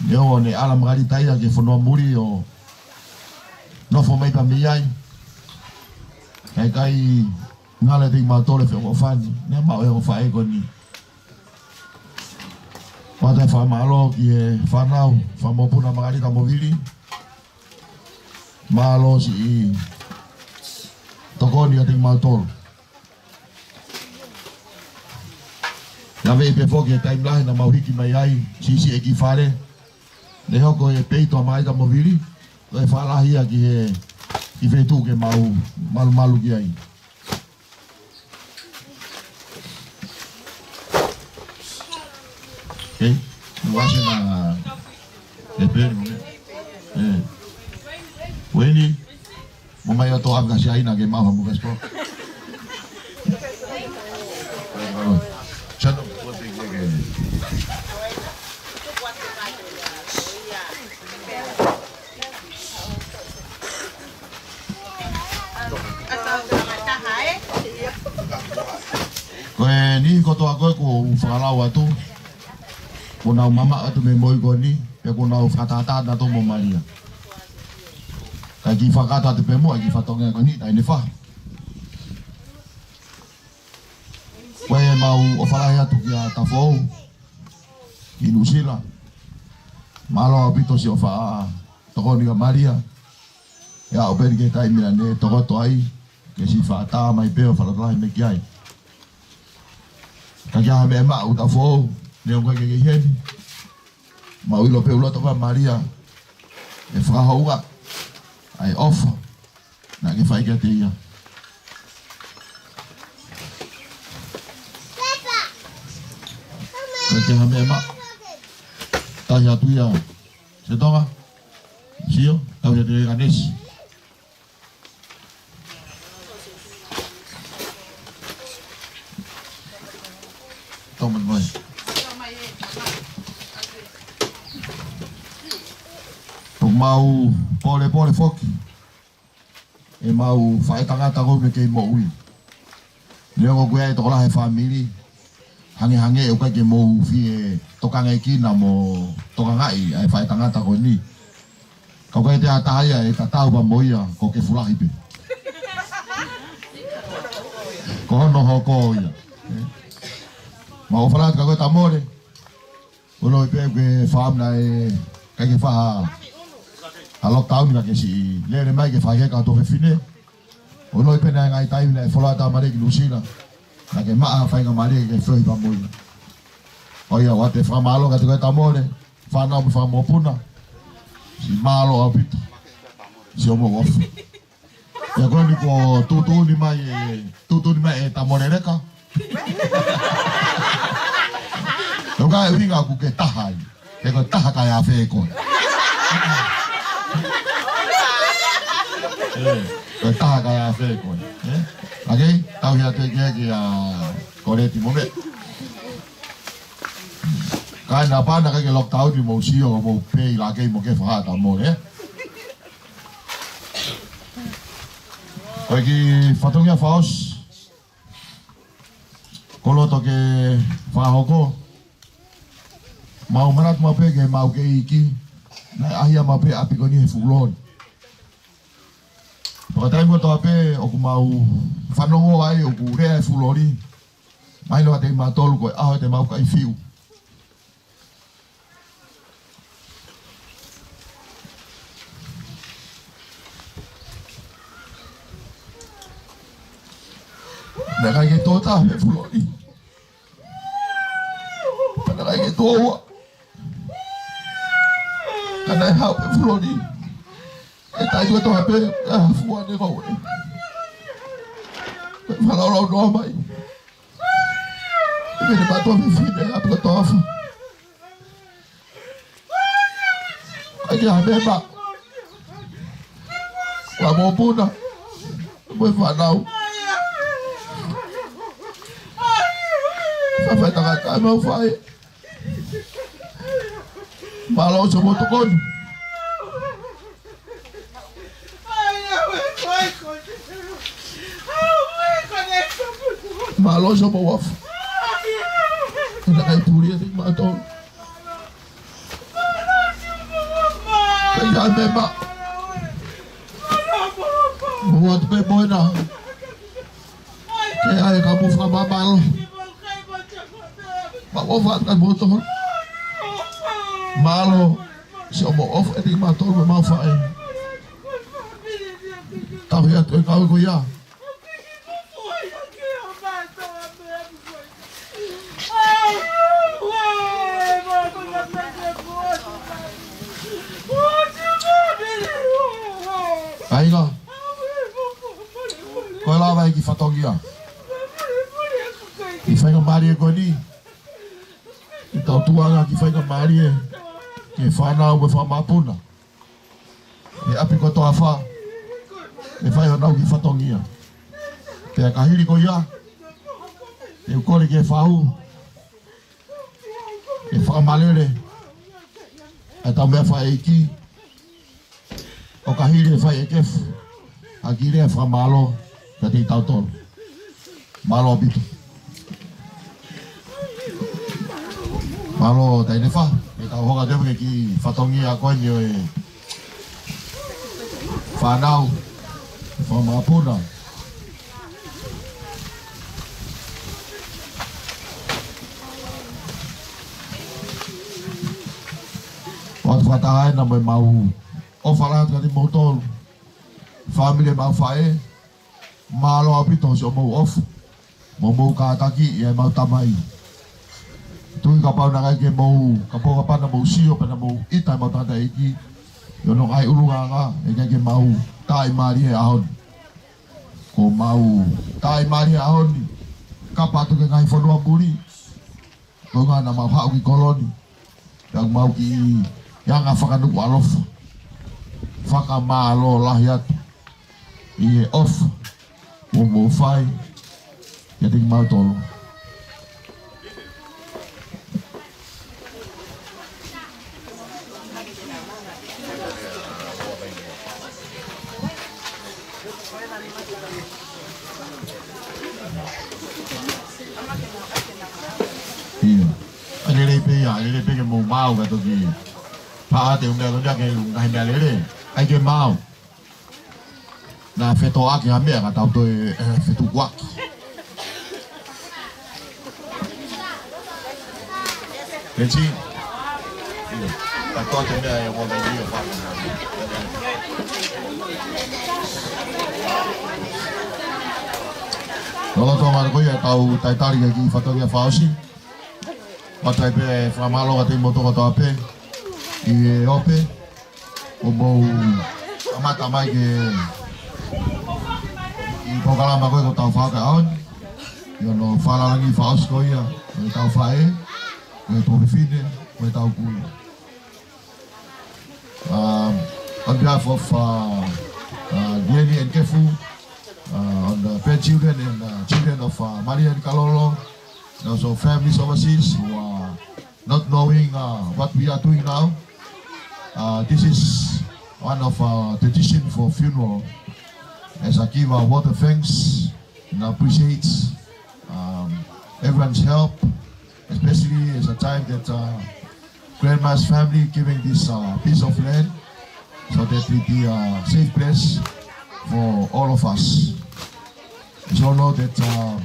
Neongo ne ala Makalita ia ki he fonua muli ʻo nofo mai pē mei ai. Kae ʻikai ngalo ʻiate kimautolu e feʻofoʻofani naʻe maʻu ʻe hoku faʻē ko eni. Pea ʻoatu e fakamālō ki he fānau, fakamokopuna Makalita mo Vili. Mālō siʻi tokoni ʻiate kimautolu. Naʻe ʻi ai pē foki e taimi lahi naʻa mau hiki mai ai, siʻisiʻi e kiʻi fale. Naʻe hoko e peito ʻa Makalita mo Vili, ko e fakalahi ia ki he, ki he feituʻu ke mau malumalu ki ai. Okay. Mo ʻasi na e peni mo ne. Eh. Ueni. Mo mai ʻo toʻo ʻa e siaina ke mau hamu vespo. Sano, ko te ke ke. Ko e niʻihi kotoa ko ē kuo u fakalau atu, kuo nau mamaʻo atu mei he moʻui ko eni, pea kuo nau fakatātā atu mo Malia. Kae kiʻi fakakata atu pē muʻa e kiʻi fatongia ko eni, taʻe ne fahu. Ko e mau ʻofa lahi atu kia Tafou ʻi Nuʻusila. Mālō ʻaupito siʻo faʻa tokoni kia Malia. ʻE aʻu pē ki he taimi naʻa ne tokoto ai, ke siʻi faʻa tā mai pē ʻo fakalotolahi mai ki ai. Ka ko e hā e meʻa maʻu Tafou, neongo ʻoku ʻikai ke ke ʻi heni. Mau ʻilo pē ʻoku loto pē ʻa Malia ʻe fakahoua ʻa e ʻofa naʻa ke fai kiate ia. Ka ko e hā e meʻa maʻu, tauhi atu ia, Setonga, sio, tauhi atu ia Kanesi. Toma mai. ʻOku mau pōlepole foki ʻemau faʻētangata ko eni kei moʻui. Neongo ʻoku ʻi ai e tokolahi e fāmili, hangehangē ʻoku ʻikai ke mou fie tokangekina mo tokangaʻi ʻa e faʻētangata ko eni. Ka ʻoku ʻikai te ʻi ai ha taha ia ʻe tatau pē mo ia, ko Kefulahi pē. Ko hono hoko ia. Mau ʻofa lahi atu kia koe Tamole. ʻOku ou ʻilo pē ʻoku ke fakaʻamu naʻe ʻikai ke fai ha lockdown ka ke siʻi lele mai ke fakaheka ho tuofefine. ʻOku ou ʻilo pē naʻe ngaahi taimi naʻe folo ʻa Tamale ki Nuʻusila, naʻa ke maʻu ha faingamālie ke feohi pea mo ia. ʻOiauē, ʻoatu e fakamālō kiate koe Tamole, fānau mo e fakamokopuna. Siʻi mālō ʻaupito siʻomou ʻofa. Pea ko eni kuo tuʻutuʻuni mai e, tuʻutuʻuni mai e Tamole Leka. Ko e ʻuhinga ʻoku ke taha ai. He ko e taha kae afe koe. Eh, ko e taha kae afe koe. Eh? Okay, tauhi atu ki he kia Koleti mo meʻa. Kae naʻa pau naʻe ʻikai ke lockdown, mou sio, mou pei la kei mo ke fahata mo, eh? Ko e kiʻi fatongia fakaʻosi ʻoku ou loto ke fakahoko. Mau manatu maʻu pē ki heʻemau kei iiki, naʻe ʻaʻahi maʻu pē ʻapi ko eni he fuʻu loli. Pea ko e taimi kotoa pē ʻoku mau fanongo ai ʻoku lea e fuʻu loli, mahino kiate kimautolu ko e ʻaho te mau kai fiu. Naʻe ʻikai ke tō taha e fuʻu loli. Pea naʻe ʻikai ke tō ua. Ka naʻe haʻu e fuʻu loli. ʻE taʻi ua toha pē, ʻa fua ne kau e. Pea fakalaulaunoa mai. ʻE mene mātuʻa fefine, ʻapi ko Toafa. ʻIkai ke ʻi ai ha meʻa maʻu. Ko e mokopuna mo e fānau. Fai tangata ʻemau faʻē. Mālō siʻomou tokoni. Mālō siʻomou ʻofa. ʻEna kai puli ʻeni mātou. Pea ia me ma. Mo atu pē mo ʻena. Ke ʻai ka mo fakamālō. Ma mo fakamoutolu. Mālō siʻomou ʻofa ʻiate kimautolu mo ʻemau faʻē. Tauhi atu e kau ko ia. Kāinga, ko e lava e kiʻi fatongia ʻi he faingamālie ko eni. ʻI he tau tuʻunga kiʻi faingamālie ki he fānau mo e fakamāpuna ʻi he ʻapi ko Toafa, ʻe fai honau kiʻi fatongia. Pea ka hili ko ia, te u kole ke fau, ke fakamalele ʻa e tau meʻa fai ʻeiki, ʻo ka hili ʻe fai ʻe Kefu ha kiʻi lea fakamālō kiate kitautolu. Mālō ʻaupito. Mālō Tainefa, ʻe tau hoko atu ki he kiʻi fatongia ko eni ʻo e fānau, fakamāpuna. ʻOatu fakataha ʻena mo ʻemau ʻofa lahi atu kiate kimoutolu fāmili ʻemau faʻē. Mālō ʻaupito siʻomou ʻofa mo hoʻomou kātaki ʻi heʻemau tamai. Tui kapau naʻe ʻikai ke mou, kapau kapau naʻa mou sio pe naʻa mou ʻita ʻemau tangataʻeiki ʻi hono ngaahi ʻulungaanga, ʻe ʻikai ke mau taaʻi mālie he ʻaho ni. Ko ʻemau taaʻi mālie he ʻaho ni, kapa atu ki he ngaahi fonua muli, ko e ʻuhinga naʻa mau haʻu ki kolo ni, pea ʻoku mau kiʻi anga fakanuku ʻalofa. Fakamālō lahi atu ʻi he ʻofa kuo mou fai kiate kimautolu. ʻIo. ʻAi lelei pē ia, ʻai lelei pē ke mou maʻu ka toki paʻate ʻū meʻa ko eni ke ʻū ngaahi meʻa lelei. ʻAi ke maʻu. Naʻa fetoʻaki ha meʻa ka tau toe, ē, fetukuaki. Peti. ʻIo. Ka toa te meʻa e ua mai ni o faka. Lolotonga ko ia tau talitali ki he kiʻi fatongia fakaʻosi. Matai pē fakamālō kiate kimoutolu kotoa pē ʻi he ope. ʻO mou kamata mai ki he, ʻi he polokalama ko ē ko ʻetau fakaʻaho ni. ʻI hono fakalangi fakaʻosi ko ia, ko ʻetau faʻē, ko e tuofefine, ko ʻetau kui. Um, on behalf of, uh, uh, Lieni and Kefu, uh, on the grandchildren and, uh, children of, uh, Malia and Kalolo, and also families overseas who are not knowing, uh, what we are doing now. Uh, this is one of our tradition for funeral. As I give a word of thanks and appreciate, um, everyone's help, especially as a time that, uh, Grandma's family giving this, uh, piece of land so that it be a safe place for all of us. We all know that, um,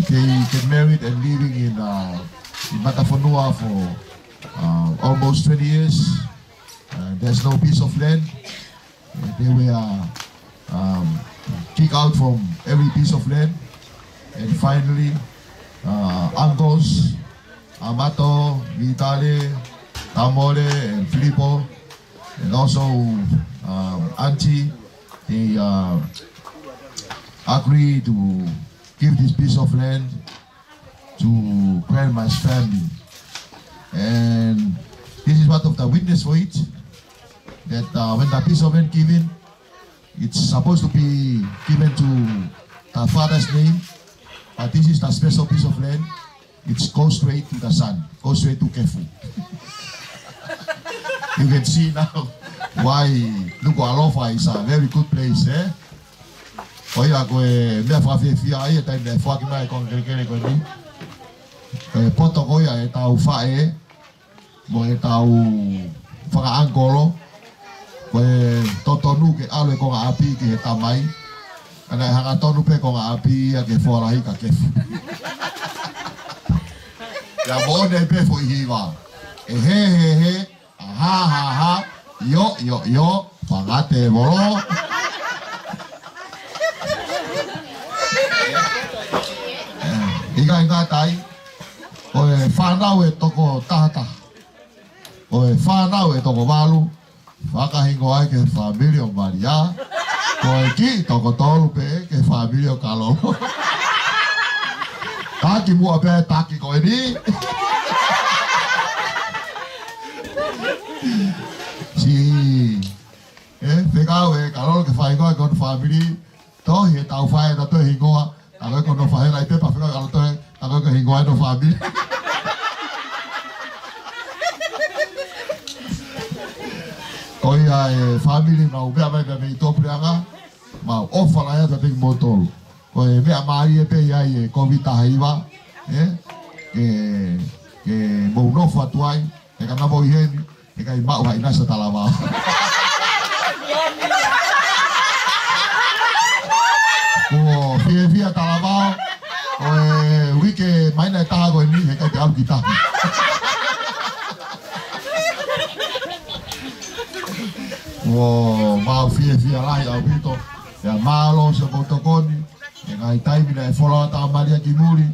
they get married and living in, uh, in Matafonua for, uh, almost twenty years. Uh, there's no piece of land. They were, um, kicked out from every piece of land. And finally, uh, uncles, Amato, Vitale, Tamole, and Filippo, and also, um, Auntie, they, uh, agreed to give this piece of land to Grandma's family. And this is part of the witness for it, that, uh, when the piece of land given, it's supposed to be given to the father's name. But this is the special piece of land. It's go straight to the sun. Go straight to Kefu. You can see now why Nukuʻalofa is a very good place, eh? Ko ia ko e meʻa fakafiefia ia ʻa e taimi naʻe foaki mai e konga kelekele ko eni. Ko e poto ko ia ʻetau faʻē, mo ʻetau fakaʻangikolo, ko e totonu ke ʻalu e konga ʻapi ki he tamai, ka naʻe hangatonu pē konga ʻapi ia ki he foalahi ka Kefu. Pea moʻoni pē foʻi hiva. ʻE he, he, he, ʻa ha, ha, ha, ʻio, ʻio, ʻio, fangate volo. ʻIkai ngata ai, ko e fānau ʻe toko tahataha, ko e fānau ʻe toko valu, fakahingoa ai ki he fāmili ʻo Malia. Ko e kiʻi toko tolu pē ki he fāmili ʻo Kalolo. Taki muʻa pē taki ko eni. Siʻi, ē, fekau ʻe Kalolo ke fakahingoa ki hono fāmili. Tohi ʻetau faʻē ʻo toe hingoa, ka ko e ko hono faʻē, ʻai pē pea fekau ʻe Kalolo toe, ka ko e ko e hingoa ʻo hono fāmili. Ko ia e fāmili, mau meʻa mai pē mei tuʻapuleʻanga, mau ʻofa lahi atu kiate kimoutolu. Ko e meʻa mālie pē ia ʻi he Kōviti taha hiva, ē? Ke, ke mou nofo atu ai, he ka naʻa mou ʻi heni, heʻikai maʻu ha ʻinasi ʻa Talavao. Kuo fiefia Talavao, ko e uike māhina ʻe taha ko eni, heʻikai te ʻalu ki tahi. Kuo mau fiefia lahi ʻaupito, pea mālō siʻoku tokoni, he ngaahi taimi naʻe foloa ʻa Malia ki muli,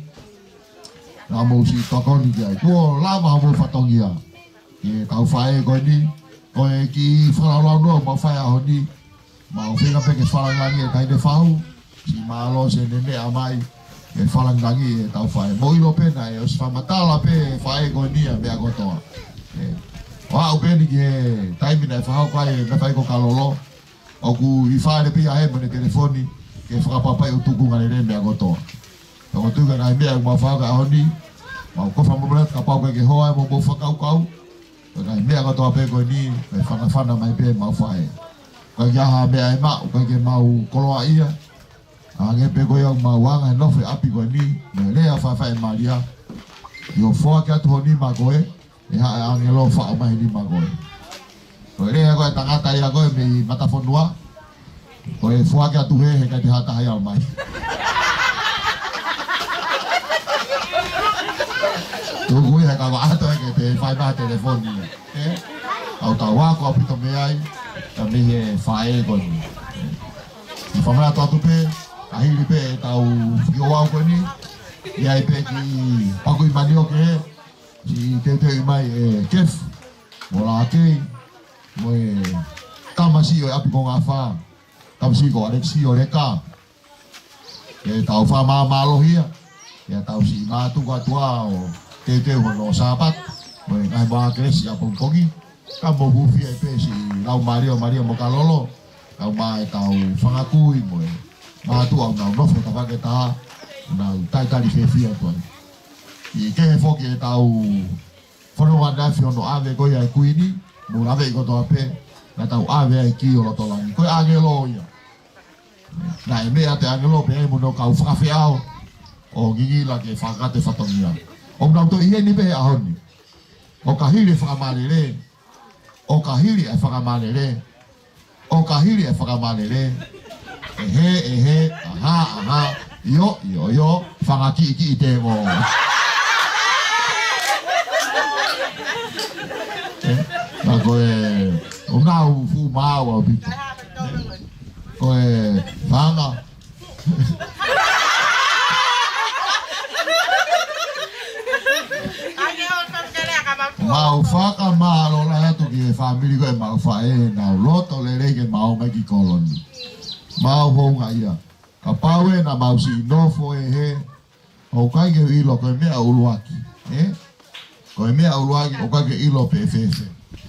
naʻa mou siʻi tokoni ki ai. Kuo lava hoʻomou fatongia. Ki heʻetau faʻē ko eni, ko e kiʻi fakalaulaunoa ʻoku mau fai he ʻaho ni, mau feinga pē ke falangilangiʻi e taʻahine fahu, siʻi mālō siʻene meʻa mai, ke falangilangiʻi ʻetau faʻē. Mou ʻilo pē naʻe ʻosi fakamatala pē ʻe he faʻē ko eni ʻa e meʻa kotoa. Ē, ʻo aʻu pē eni ki he taimi naʻe fakahoko ai e meʻa fai ko Kalolo, ʻoku ʻi fale pē ia he mo ʻene telefoni, ke fakapapauʻi ʻoku tuʻunga lelei e meʻa kotoa. Pea ʻoku ou tui ko e ngaahi meʻa ʻoku mau fakahoko he ʻaho ni, mau kole fakamolemole atu kapau ʻoku ʻikai ke hoa ʻemau moʻui fakakaukau. Ko e ngaahi meʻa kotoa pē ko eni, ko e fanafana mai pē ʻemau faʻē. Ko e ʻikai ha meʻa ʻe maʻu, ʻikai ke mau koloaʻia. Hangē pē ko ia ʻoku mau anga he nofo he ʻapi ko eni, mo e lea fakafaʻē ʻa Malia. ʻIo, foaki atu ho nima ko ē, ʻe haʻu e ʻāngelo ʻo faʻo mai e nima ko ē. Ko e lea ko ē ʻa e tangata ia ko ē mei Matafonua. Ko e foaki atu hē, heʻikai te ha taha ia ʻomai. Tuku ia he ka vaʻato ē ke te fai mai ha telefoni ia. Ē? ʻOku tau ako ʻaupito mei ai, ka mei he faʻē ko eni. Ē? Siʻi fakamanatu atu pē, ka hili pē ʻetau fio au ko eni, ʻi ai pē kiʻi paku ʻi manioke, siʻi teuteuʻi mai ʻe Kefu, mo Lakei, mo e tamasiʻi ʻo e ʻapi ko Ngafā, tamasiʻi ko ʻAlekisi ʻo Leka, ke tau fakamāmālohia, ke tau siʻi mātuku atu ʻo teuteu hono Sāpate, mo e ngaahi mākelesi ʻapongipongi, ka mou hūfia ai pē siʻi lau Malia, Malia mo Kalolo, kau mai ʻetau fanga kui mo e mātuʻa ʻoku nau nofo he tafaʻaki ʻe taha, nau talitali fiefia atu ai. ʻI he kehe foki ʻetau fononga ʻaneafi hono ʻave ko ia e Kuini, mou laveʻi kotoa pē, naʻa tau ʻave ai e kī ʻo loto langi. Ko e ʻāngelo ia. Naʻe meʻa atu e ʻāngelo pea mo hono kau fakafeʻao, ʻo ngingila ke fakakakato e fatongia. ʻOku nau toe ʻi heni pē he ʻaho ni. ʻO ka hili e fakamālele, ʻo ka hili e fakamālele, ʻo ka hili e fakamālele. ʻE he, ʻe he, ʻa ha, ʻa ha, ʻio, ʻio, ʻio, fanga kiʻi kiʻi tēvolo. Ē, ka ko e, ʻoku nau fuʻu maau ʻaupito. Ko e fanga Mau fakamālō lahi atu ki he fāmili ko ē ʻemau faʻē, nau loto lelei ke mau ō mai ki kolo ni. Mau houngaʻia. Kapau ʻe naʻa mau siʻi nofo ʻi hē, ʻoku ʻikai ke ʻilo ko e meʻa ʻuluaki, ē? Ko e meʻa ʻuluaki, ʻoku ʻikai ke ʻilo pe ʻe fēfē.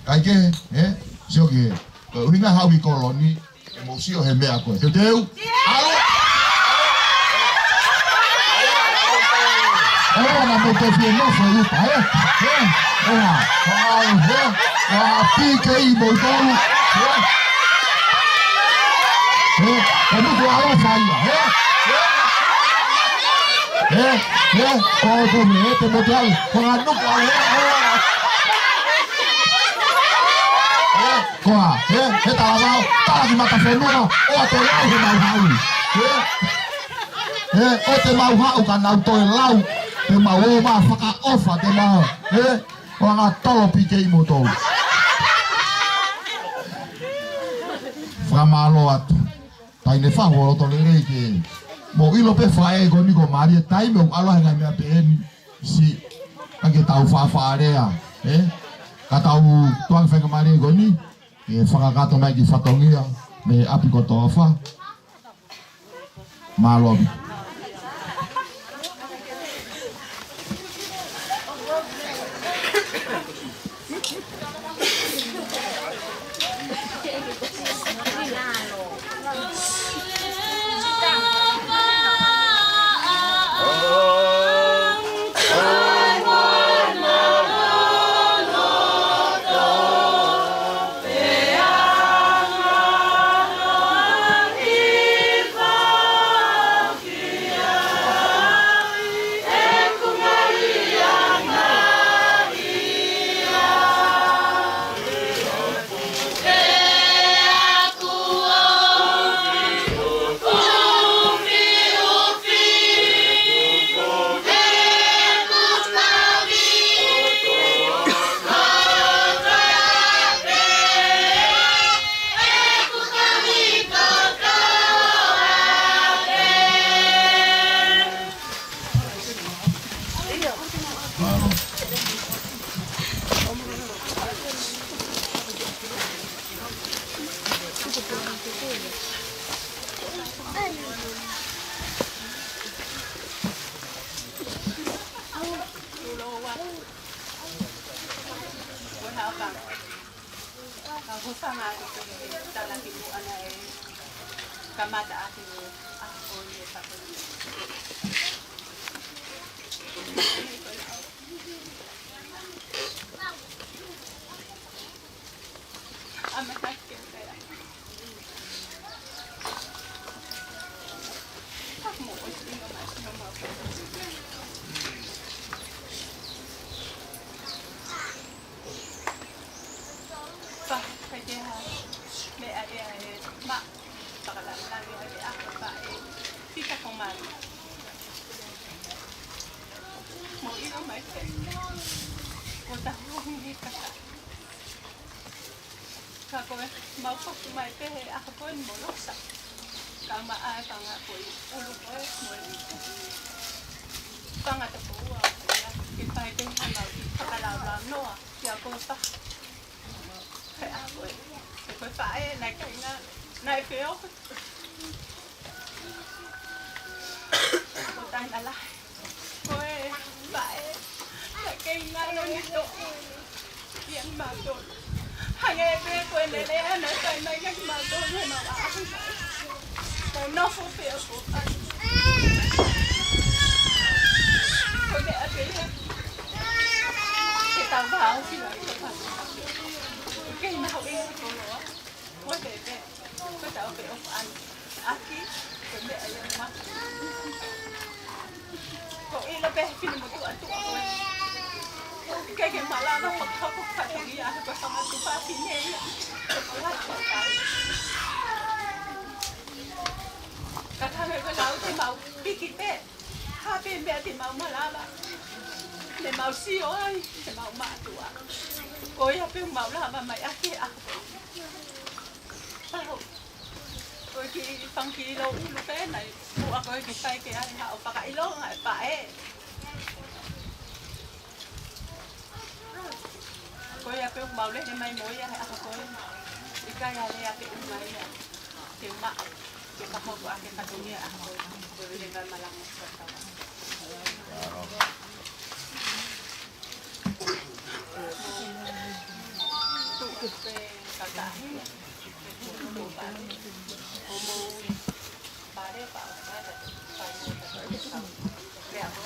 ʻIkai ke, ē? Sio ki hē. Ko e ʻuhinga haʻu ki kolo ni, ke mou sio he meʻa ko ē. Teuteu? ʻAlu! Ko e fie nofo ʻi ʻuta, ē? Ē? Ē? Ē? Ē? Pīkei mo tolu. Ē? Ē? Ko e nuku ʻa ʻofa ia, ē? Ē? Ē? Ē? Ko e tonu, ē, te mo te au. Ko e nuku ʻa ʻofa, ē? Ē? Ko e, ē? Ē talavao, tala ki matafonua, ʻoua te lau he mau haʻu. Ē? Ē, ʻoua te mau haʻu ka nau toe lau, te mau ō mai fakaʻofa, te mau, ē, ʻo anga tolo pīkei mo tolu. Fakamālō atu. Taʻahine Fahu, loto lelei ke mou ʻilo pē faʻē ko eni ko mālie taimi ʻoku ʻalu ai e ngaahi meʻa pehē ni, si, ka ke tau faʻafaʻalea, ē? Ka tau tuʻu ange faingamālie ko eni, ke fakakakato mai ki fatongia, mei ʻapi kotoa fā. Mālō. Ka hosanga atu pē he talaki mo ana e kamata atu e ʻaho ko eni e patu. Amata ke pea. Ka mo ʻosi ʻino mai sino mau. Fa, kai te ha, me a e a e, ma, fakalaulau e a e a, fa e, fita ko mali. Mo ʻilo mai pē, ko ta hongi kaka. Ka ko e, mau paku mai pē he ʻaho ko eni mo Losa. Ka ma a e fanga ko e, ʻulu ko e, mo e, fanga tapoua, ia, ke fai pē ha mau, fakalaulau noa, ia ko e fa. He ʻaho ko ē. He ko e faʻē, naʻe kāinga, naʻe feohi. Ko taina lahi. Ko e faʻē, naʻe kāinga loni toʻo. ʻIa mātou. Hangē pē ko e lele ʻa naʻe fai mai kia mātou he mau ʻaʻahi mai. Ko nofo pē ʻo ko ai. Ko e meʻa pē ia. Ke tau vāofi ai, ko e faʻē. Ke ina hau e koloa. Mo te te. Ko tau pe o an. Aki. Ko meʻa ia ma. Ko ʻilo pē he fili mo tuʻa tuʻa ko e. Ke ke malava fakahoko fatongia he ko e fanga tuʻa fine ia. Ko e fanga tuʻa tau. Ka ka me ko lau te mau piki pē. Hape meʻa te mau malava. Ne mau sio ai, te mau mātuʻa. Ko ia pē mau lava mai ake ako. Pau. Ko e kiʻi fanga kiʻi ʻilo ʻulu pē nai. Mua ko e kiʻi fai ke ai haʻo fakaʻilonga e faʻē. Ko ia pē mau lehe mai mo ia he ʻaho ko ē. ʻIkai a lea pē ʻuma ia. Te u maʻu. Te u fakahoko ake fatongia ʻaho ko ē. Ko e lele mai malanga fakatawa. Tuku pē kakahi. Tuku pē pale. Homo. Pale pa o pale. Pale pa o pale. Pea ko.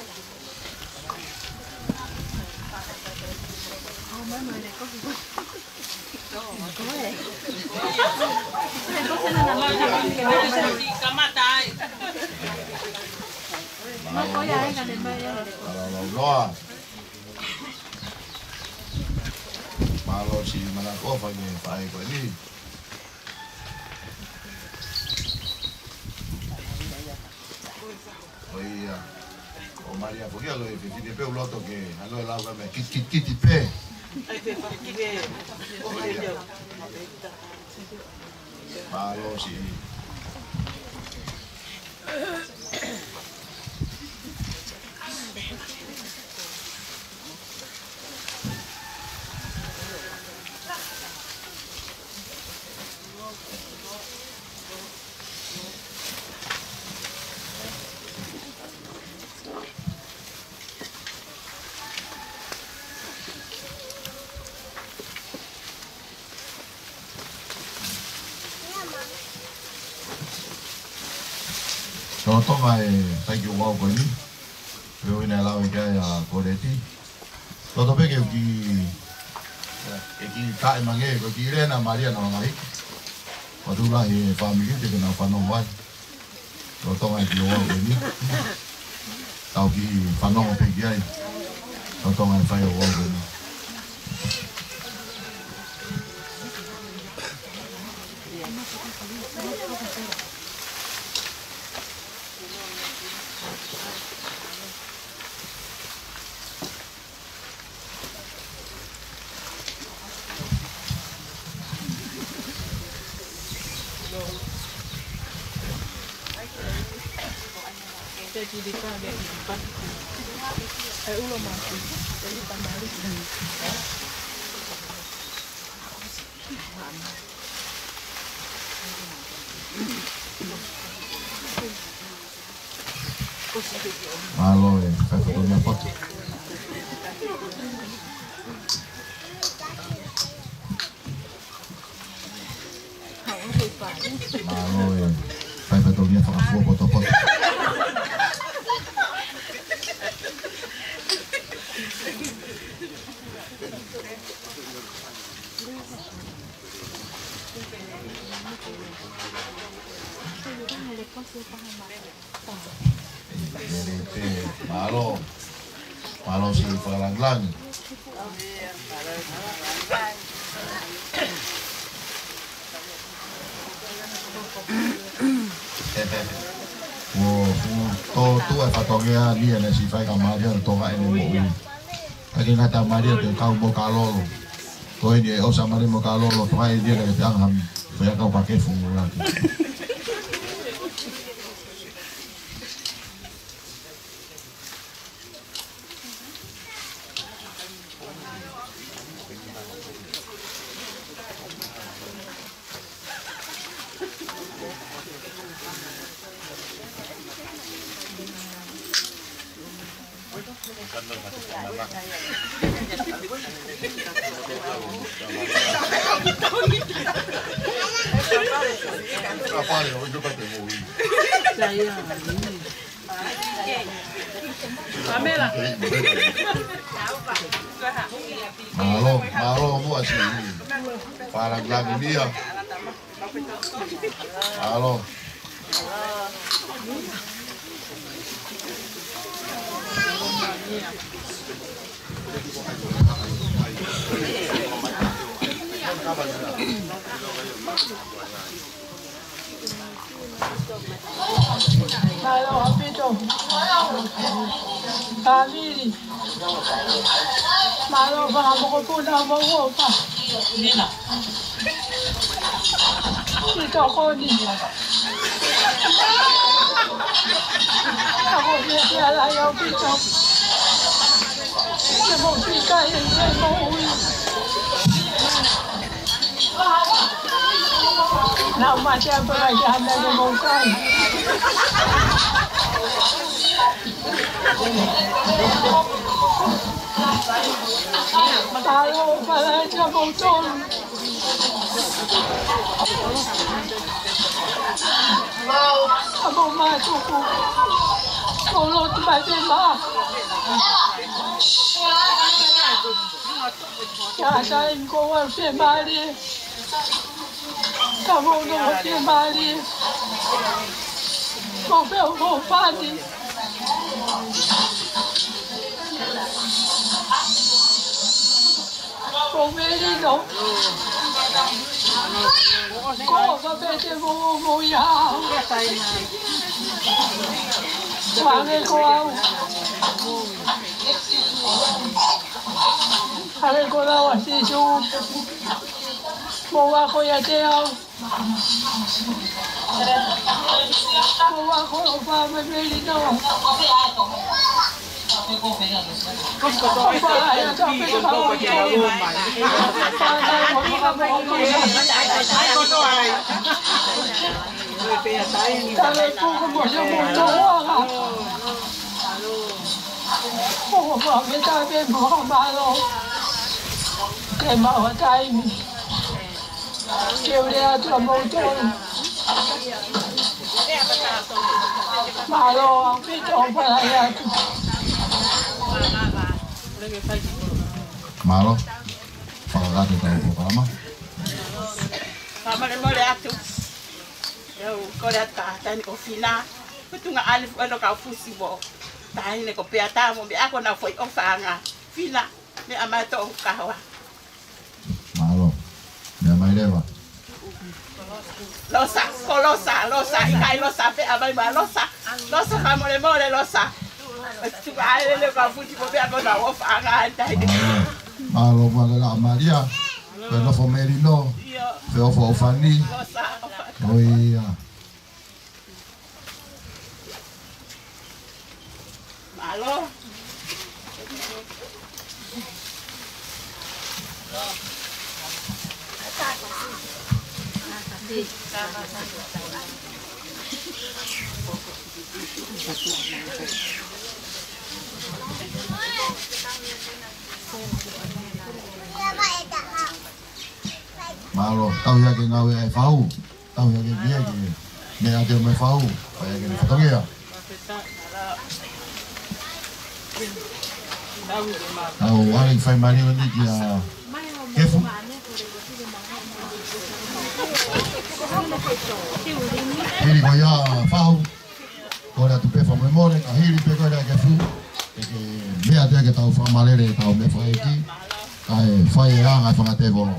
Mālō siʻi manako ʻofa ki he faʻē ko eni. ʻO ia, ʻo Malia foki ia, ʻoku fefine pē ʻoku loto ke, ʻa ia ʻoku lau ka mea kiti, kiti, kiti pē. ʻO ia. Mālō siʻi. Lolotonga e fai ki he ouau ko eni, pea ʻoku ʻi ai e lau ʻe Koleti. Loto pē ke u kiʻi, ke u kiʻi kae mange, ko e kiʻi lea ʻa Malia naʻa nau hiki. Pea tuʻu lahi e fāmili te ke nau fanongo ai. Lolotonga e kiʻi ouau ko eni. Tau kiʻi fanongo pē ki ai. Lolotonga e fai ouau ko eni. Mālō e faitoʻo mea poto. Mālō e faitoʻo mea fakafua poto poto. Mālō. Mālō siʻi fakalāngilangi. Mo, mo, tō, tō e fatongia ni ʻene siʻi fai ka Malia ʻo tonga ʻene moʻui. ʻIkai ngata ʻa Malia ke kau mo Kalolo. Ko eni ʻe ʻosi ʻa Malia mo Kalolo, tonga ʻeni ke te anga ham. Ko ia kau ka ke fungu laki. Mālō, mālō muʻa siʻi fakalāngilangi ia. Mālō. Mālō ʻaupito. Fāmili. Mālō ʻa e mokopuna mo e ʻofa. Nina. Ki tokoni. Ako ki he ala ia ʻaupito. Ke mo fika e ke mo ui. Nau mate a pala ki hana ke mo kai. Mālō pala kia mo tolu. Amo matuku. Kolo tu pai te ma. Ka taimi ko ē ʻoku fiemālie, ka mou nofo fiemālie, mou feʻofoʻofani. Ko Melino, ko ʻofa pē te mou, mou ia. Hangē ko au, hangē ko e lau ʻa Sīsū, mou ako ʻiate au. Ko ʻofa, ko ʻofa mai Melino. Tale puka mo se mo toa. Ko ʻofa mai tape mo mālō. Ke maʻu ha taimi ke u lea atu ʻa moutolu. Mālō ʻaupito, pala atu. Mālō. Fakakakato ʻetau polokalama. Fakamolemole atu. ʻOku ou kole atu ka taimi ko Fina, ko e tuʻunga ʻa e fuʻu ʻilo ka fusi mo taʻahine ko Peata mo meʻa ko ʻena foʻi ʻofaʻanga. Fina, meʻa mai toʻu kahoa. Mālō. Meʻa mai leva. Losa, ko Losa, Losa, ʻikai Losa pē ʻa mai ma Losa. Losa, fakamolemole Losa. Tuku ai lele ka futi ko pea ko na ʻofaʻanga ai tai. Mālō, mālō, mālō Malia. Ko e nofo Melino. Feʻofoʻofani. Losa, ʻofa. ʻOia. Mālō. Mālō, tauhi ʻa e ngāue ʻa e fau. Tauhi ʻa e kia ke meʻa ʻa e mai fau, fai ʻa e fatongia. ʻOku ou fai mālie ni kia Kefu. Hili ko ia fau. Kole atu pē fakamolemole, ka hili pē ko ia Kefu. ʻE ke meʻa atu ke tau fakamālele, tau meʻa fakaʻeiki. Kae fai e anga e fanga tēvolo.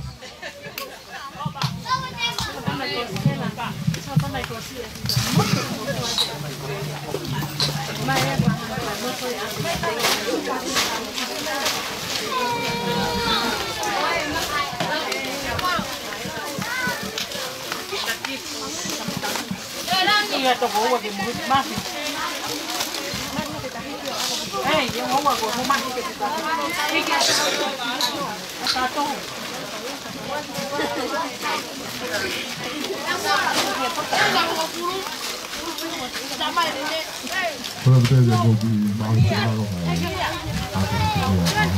Ko e pētē ia ko ki maʻu ki lalo ai. ʻA ka ki te ia ai.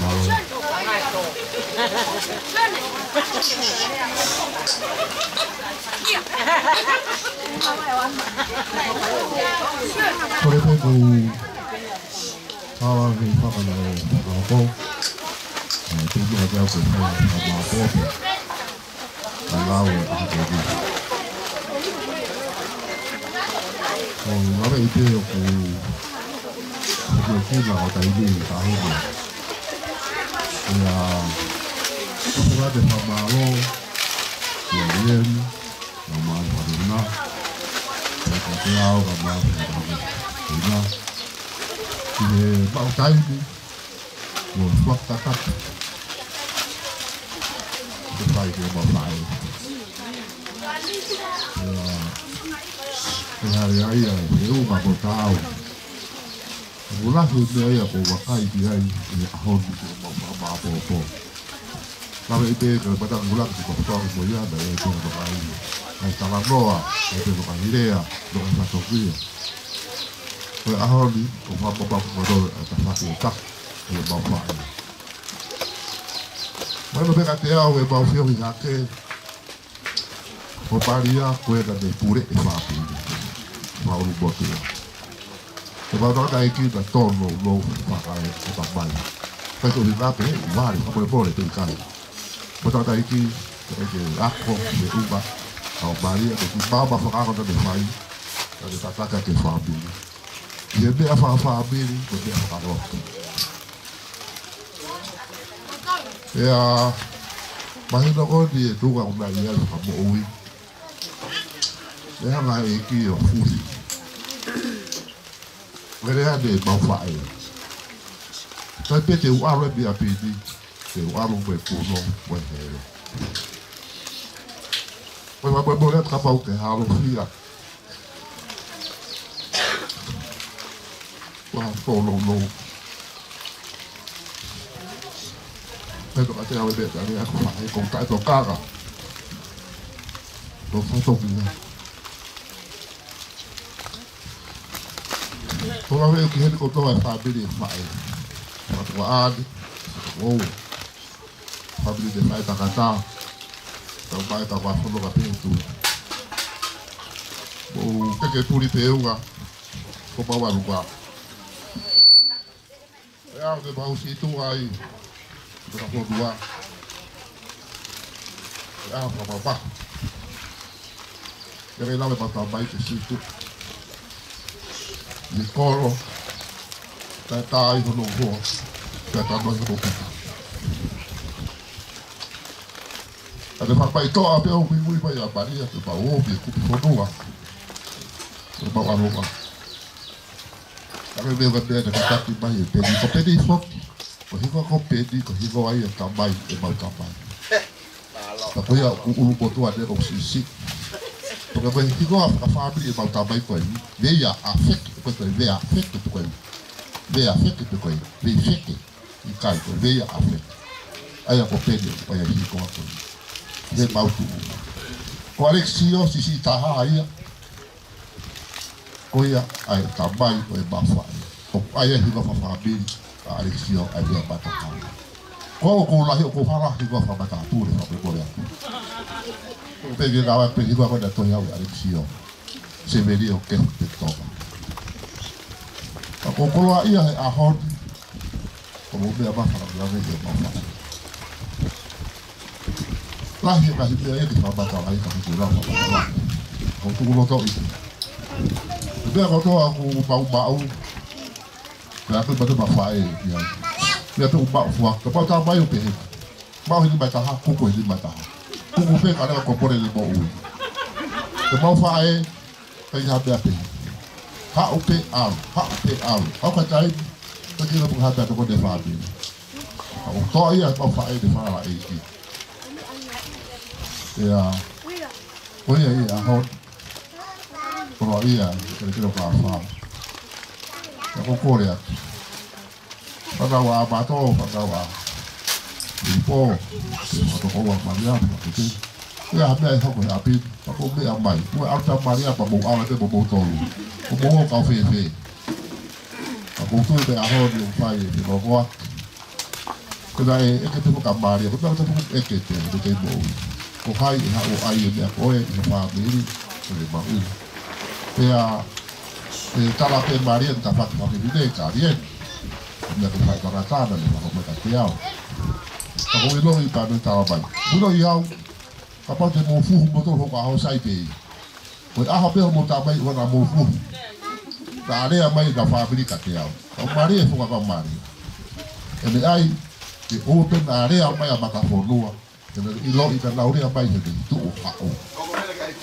Mālō. Ko e pētē ko Kawa ni faka na o faka ko. Ai, te mua te au ko faka na o faka ko. Ka lau e ʻaho ko eni. ʻOku ou lave ʻi te ʻoku, ʻoku kina ʻo taimi ni ka hoko. Ia, ʻoku ʻoatu e fakamālō, ia, ia, Ka mālō fakaʻuna. Ka ko te au ka mālō fakaʻuna. ʻI he maʻu taimi, mo fakakakato. Ko fai ke mau fai. Ia, e hare ai, e uma ko tau. Ko e lahi e meʻa ia ʻoku ou vakai ki ai ʻi he ʻaho ni ʻoku mau fakamāʻopoʻopo. Lave ʻi te ka pata ngula ki te mafuta mo ia na e te na kai. Kai talanoa, e te na kai lea, na kai fatongia. Ko e ʻaho ni, ʻoku fakamāʻopoʻopo mo e tafaʻaki ʻe taha, ʻoku mau fai. Mai no peka te au e mau fio hi hake, Ko Palia ko e ka ne pule e fāpule. Faulu motua. Ko e fānau ka e ki na tono lo fakae o ka mai. Kai ko ʻuhinga pē, ʻuhinga, fakamolemole pē ʻikai. Mo tangataʻeiki, ke, ke ako, ke ʻuhinga, ʻa Malia, ke ki mama fakaako naʻa ne fai, naʻa ne tataka ki he fāmili. ʻI he meʻa fakafāmili, mo e meʻa fakalotu. ʻIa, mahino ko eni e tuʻunga ʻoku nau ʻi ai fakamoʻui. ʻE hanga ʻe he ʻEiki ʻo fuli. Mele ane mau faʻē. Kai pē te u ʻalu ʻi ʻapi ni, te u ʻalu mo e kuno, mo e hele. Mo e, mo e, mo e, kapau ke halo fia. Wa, tō, no, no. Pea toka te au e meʻa, tane aku faʻē, ko taʻe tokanga. Tō, tō, tō, tō, Ko la veo ki heni kotoa e fāmili e faʻē. Matuʻa ane, o, fāmili e faʻē takata. Tau mai ka wa fono ka petu. Mo ke ke puli peunga, ko mau aluka. ʻE au ke mau situ ai, ko ka fotua. ʻE au ka mapa. ʻE kei lave mata mai ke situ. Ni kolo, tae tai hono ho, tae tano hono pita. ʻA te fapai toa pē ʻo muimui mai ʻa Malia, ke mau ō, ke kupi fotua. Ke mau aloha. ʻA ke veo ka pea te kakaki mai e peni. Ko peni foki. Ko hingoa ko peni, ko hingoa ia tamai, e mau tamai. Ka ko ia ʻoku ʻulu motuʻa ne ʻoku siʻisiʻi. Ko ka ko e hingoa fakafāmili e mau tamai ko eni. Vea afeke, ko e vea afeke pe ko e. Vea afeke pe ko e. Vea afeke. ʻIkai ko e vea afeke. ʻA ia ko peni, ko ia hingoa ko eni. Ne mau tuʻu. Ko Alexio, siʻisiʻi taha ia. Ko ia ʻa e tamai ʻo e mau faʻē. ʻOku ʻi ai e hingoa fakafāmili ʻa Alexio ʻa e vea matakau. Ko ʻoku lahi ʻoku hala hingoa fakamatapule fakamolemole atu. ʻOku pehē ke ngāue pē hingoa ko ena tohi au ʻa Alexio. Sevelio ke te toka. Ka ko koloa ia he ʻaho ni. Ko mo meʻa mafa la meʻa meʻa mafa. Lahi e ngaahi meʻa ia ke fakamatalaʻi ka hiki la fakamatalaʻi. Ko tuku loto i. Meʻa kotoa ʻoku mau maʻu. Meʻa ko e mate mafae ia. Meʻa pē ʻoku mau fua. Ka pau tā mai ʻo pehē. Mau hili mai taha, kuku hili mai taha. Kuku pē ka leva ko pole le moʻui. Ko mau faʻē, Kai ha pea pē. Haʻu pē ʻalu, haʻu pē ʻalu. Haʻu ka taimi, ka kilo pē ha pea toko ne fāmili. Haʻu toa ia mau faʻē ne fāla ʻEiki. ʻIa. Ko ia ia, ʻaho. Ko ia, kele kele ka fā. Ka ko kole atu. Fānau ʻa Mato, fānau ʻa Ipo, fānau ko ua Malia, fānau ko te. Ia, meʻa ʻe hoko he ʻapi, fānau meʻa mai. Ua ʻauta Malia, pa mou ala te mo mou tolu. Ko mou kau fēfē. Ka ko tui te ʻaho ni ʻo fai e fēfē koa. Ko ena ʻe, ʻe ke te mo ka Malia, ko ena te mo ʻe ke te, ʻe ke mo. Ko hai ʻe haʻu ai e meʻa ko ē, ʻi he fāmili, ko le maʻu. Pea, ʻe tala pē Malia, ta fatu fatu vine, ka lien. Ko meʻa ko fai tangata na le fakamoʻui kiate au. Ka ko ʻiloʻi pea ne tala mai. ʻIloʻi au, kapau te mou fuhu moutolu hoku ʻaho sai pē. Ko e ʻaho pē ʻo mou tā mai ʻoua naʻa mou fuhu. Ka lea mai ka fāmili kiate au. Ka Malia e fuka ka Malia. ʻE meʻa ai, ke ʻoua pē naʻa lea mai ʻa Makafonua. Ke ne ʻiloʻi ka nau lea mai he ne tuʻu haʻu.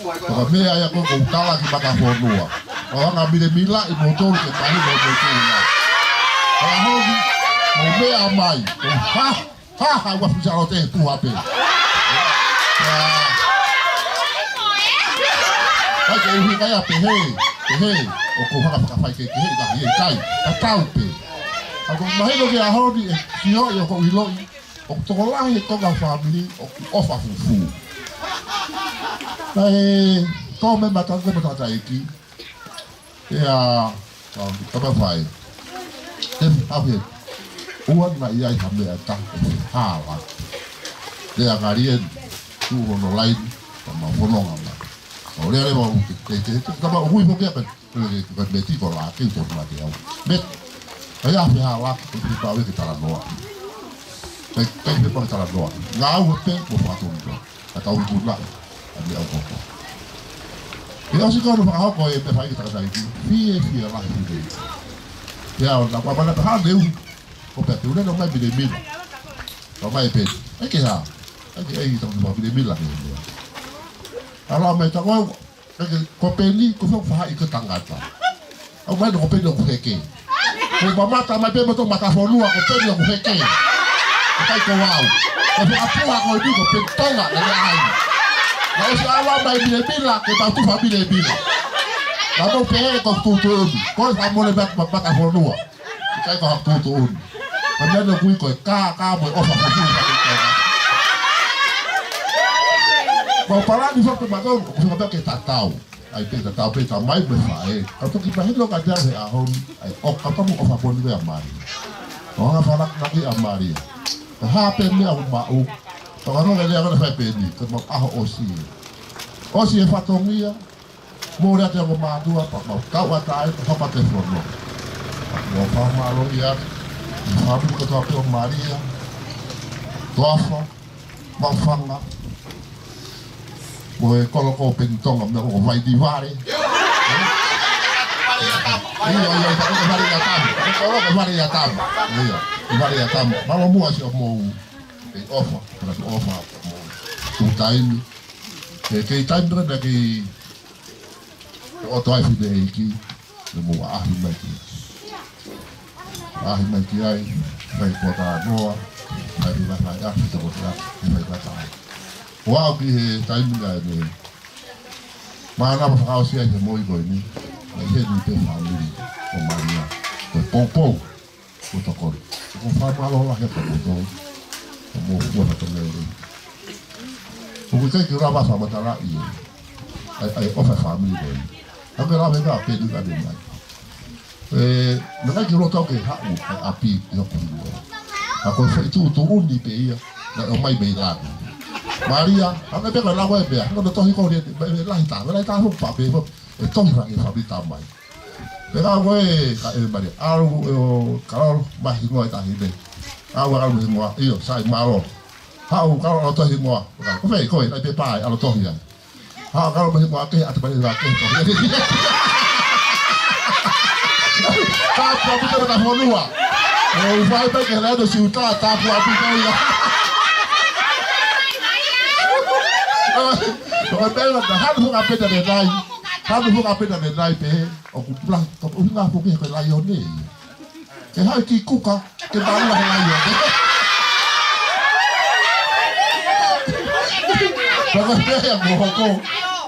Ko ka meʻa ia ko ē ʻoku ou tala ki Makafonua. Ka anga milemila ʻi moutolu ke mahino moutolu na. Ka hoki, mou meʻa mai. Ko ha, ha, ha, ua fisa o te tuha pē. Kai ke uhi kai a pehē, pehē. ʻOku ou hanga fakafai ke, ke he, ka he, kai. Ka tau pē. Ka ko mahino ke ʻaho ni ʻe sio ʻi ʻoku ʻiloʻi. ʻOku tokolahi e konga fāmili ʻoku ʻofa fufū. Naʻe tō me mata ko mata taiki. ʻIa, ka, ka mafai. Te afe. ʻOua naʻa ʻi ai ha meʻa ta hala. Te angalien, tu hono laini, ka ma fononga mai. ʻO lea le mau ke, ke, ke, ke, ka ma ui mo ke ape. Ko e, ko e meti ko la ke to ma ke au. Met. Ka ia fe hala, ko te pau e ke talanoa. Kai, kai pe paka talanoa. Ngāue pē mo fakatonga. Ka tau ikuna ʻa e meʻa ʻoku hoko. ʻI he ʻosi ko ē hono fakahoko e meʻa fai ki he tangataʻeiki, fiefia lahi fineʻeiki. Pea ʻoua naʻa ku ʻamanaki pē ha leu, ko pea te u lele mai milemila. Ka mai pē, ʻai ke hā? ʻAi ke, ʻai ke tau mai milemila ke hā? ʻAlu mai ta ko, ʻai ke, ko Peni, ko fo faʻahi ko e tangata. ʻAlu mai ko Peni ʻoku heke. Ko mamata mai pē mo tō matafonua ko Peni ʻoku heke. ʻIkai ko au. Ko e fakapuha ko eni ko Peni Tonga naʻe ʻai. Naʻe ʻosi ʻalu mai milemila ke mau tufa milemila. Naʻa mou pehē ko tuʻutuʻuni. Ko e fakamole mata, matafonua. ʻIkai ko ha tuʻutuʻuni. Ko e meʻa naʻe ui ko e kā, kā mo e ʻofa ko tuʻu ka tuʻu. Mau palani foki pē mautolu, ʻoku fika pē ke tatau. ʻAi pē tatau pē tamai mo e faʻē. Ka toki mahino ka te au he ʻaho ni, ʻai ʻo ka pamu ʻofa poni ko ia Malia. ʻO hanga falakinaki ʻa Malia. Ko e hā pē meʻa ʻoku maʻu. Ka ʻoku hanga lea ko ena fai pē ni, ko e mau ʻaho ʻosi. ʻOsi e fatongia, mole atu e ongo mātuʻa, pea mau tauʻatāina, hapa te fono. Mau fakamālō ia, fāmili kotoa pē ʻo Malia, Toafa, Maʻufanga, mo e kolo ko Peni Tonga, meʻa ko Vainivale. ʻIo, ʻio, ʻio, ʻio, Vale ʻi Atama. Ko e kolo ko Vale ʻi Atama. ʻIo, Vale ʻi Atama. Mālō muʻa siʻomou kei ʻofa, kei ʻofa, mou tuʻu taimi. Kei, kei taimi pē naʻa kei ʻoto ai fineʻeiki, naʻa mou ʻaʻahi mai ki ai. ʻAʻahi mai ki ai, fai ko ta noa, fai ko ta noa, fai ko ta noa, fai ko ta noa. ʻO aʻu ki he taimi naʻe meʻa. Mānava fakaʻosi ai he moʻui ko eni, naʻe ʻi heni pē fāmili ʻo Malia. Ko e poupou, ko tokoni. Ko e fakamālō lahi atu kiate kimoutolu. Ko e moʻui ko eni. ʻOku ʻikai ke u lava fakamatalaʻi ʻa e, ʻa e, ʻa e ʻofa fāmili ko eni. Ka ʻoku lava ʻe Peni ka ne mai. ʻE, naʻe ʻikai ke u loto au ke haʻu ʻa e ʻapi ʻi hoku hingoa. Ka ko e foʻi tuʻutuʻuni pē ia, naʻe ʻomai mei langi. Malia, hangē pē ko e lau ʻa e meʻa, hangē ko e tohi ko eni, meʻa, meʻa lahi taha, meʻa lahi taha hoku pā pē, ʻe tohi lagi fāmili tamai. Pea ka ko e, ka ʻe Malia, ʻalu ʻe ʻo Kalolo, mai hingoa ʻi tahi nei. ʻAlu ʻa Kalolo mai hingoa, ʻio, sai mālō. Haʻu Kalolo ʻalu tohi hingoa. Ko fē, ko e, naʻe pē pā, ʻalu tohi ai. Haʻu Kalolo mai hingoa kehe, ʻata pale hingoa kehe, tohi. Tāpuaki ʻaupito matafonua. ʻOku fai pē ke lea no siuta, tāpuaki ʻaupito ia. Ko e meʻa, hanu funga peta ne nai. Hanu funga peta ne nai pē. ʻOku pula, ka ʻuhinga foki he ko e laione ia. Ke haʻu ki kuka, ke maua he laione. Ka ko e meʻa ia mo hoko,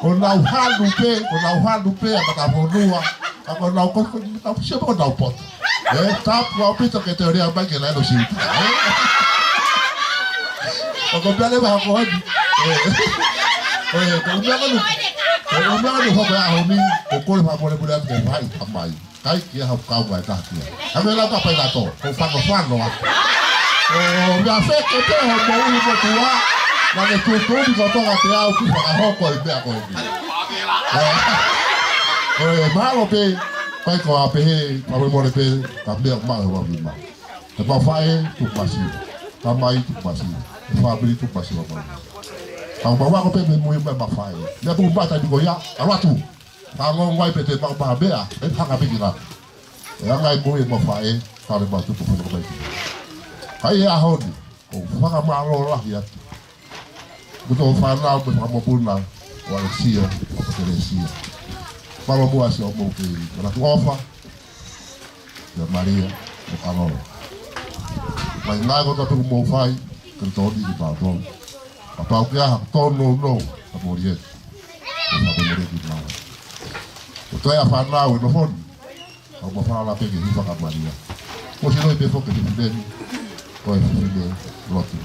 ko ʻenau hanu pē, ko ʻenau hanu pē ʻa matafonua, ka ko ʻenau ko, ko ʻenau sio ko ʻenau poto. ʻE, tāpuaki ʻaupito ke te lea mai ke lea no siuta. ʻE. Ka ko e meʻa leva ko eni. ʻE. ʻE, ko e meʻa ko eni. Ko e meʻa ko eni hoko he ʻaho ni, ko e kole fakamolemole atu ke fai tamai. ʻIkai ke ʻi ai haʻaku kaungā ʻe taha ki ai. Ka me lau ka pai lato, ko fanofano atu. ʻO, meʻa feke pē hoʻomou motuʻa, naʻa ne tuʻutuʻuni kotoa kiate au ke fakahoko e meʻa ko eni. ʻE, ʻe, mālō pē, pai ko ā pehē, fakamolemole pē, ka meʻa maʻu he vavima. Ko e mau faʻē, tuku masiva. Tamai, tuku masiva. Ko e fāmili, tuku masiva mai. Ka mau ako pē mei mui mai mau faʻē. Meʻa tuku mata ni ko ia, ʻalu atu. Ka ongoongo ai pē te mau maha meʻa, ʻe hanga pē ki lalo. ʻE hanga ʻe moʻui ʻemau faʻē, ka ʻoku mau tupu fana mai ki. Ka ʻi he ʻaho ni, ʻoku fakamālō lahi atu. Ko e fānau mo e fakamokopuna, ʻo ʻAlesia, ʻo Patelesia. Mālō muʻa siʻomou kei, manatu ʻofa, ʻia Malia, mo Kalolo. Mai ngāue kotoa pē ʻoku mou fai, ke tonu ki pātonu. Kapau ʻoku ʻi ai ha tōnounou, ka moli ē. Ko e fakamolemole ki māua. Ko e toe ʻa fānau ʻe nofo ni, ka ʻoku mou falala pē ke hūfanga ʻa Malia. Ko e sino i pē foki fefine ni, ko e fefine lotu.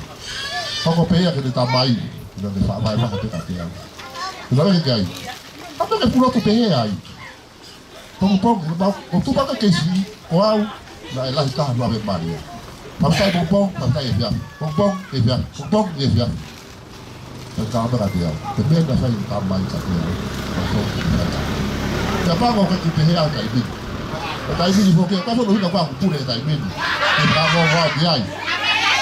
Hoko pē ia ki heʻene tamai, ʻi heʻene faʻa vaivai pē kiate au. Ina leke ki ai. Ka pē ke pulotu pē he ai. Pongipongi, mau, ʻo tupa ka kesi, ko au, naʻe lahi taha ʻa e Malia. Pau tai pongipongi, pau tai efiafi. Pongipongi, efiafi. Pongipongi, efiafi. Pea ka maka te au. Ko e meʻa naʻe fai tamai kiate au. Pau tai efiafi. Pea pango ka ki pehē au taimi ni. Pea taimi ni foki, ka fono hina kua kupule taimi ni. Pea ka mo wa ki ai.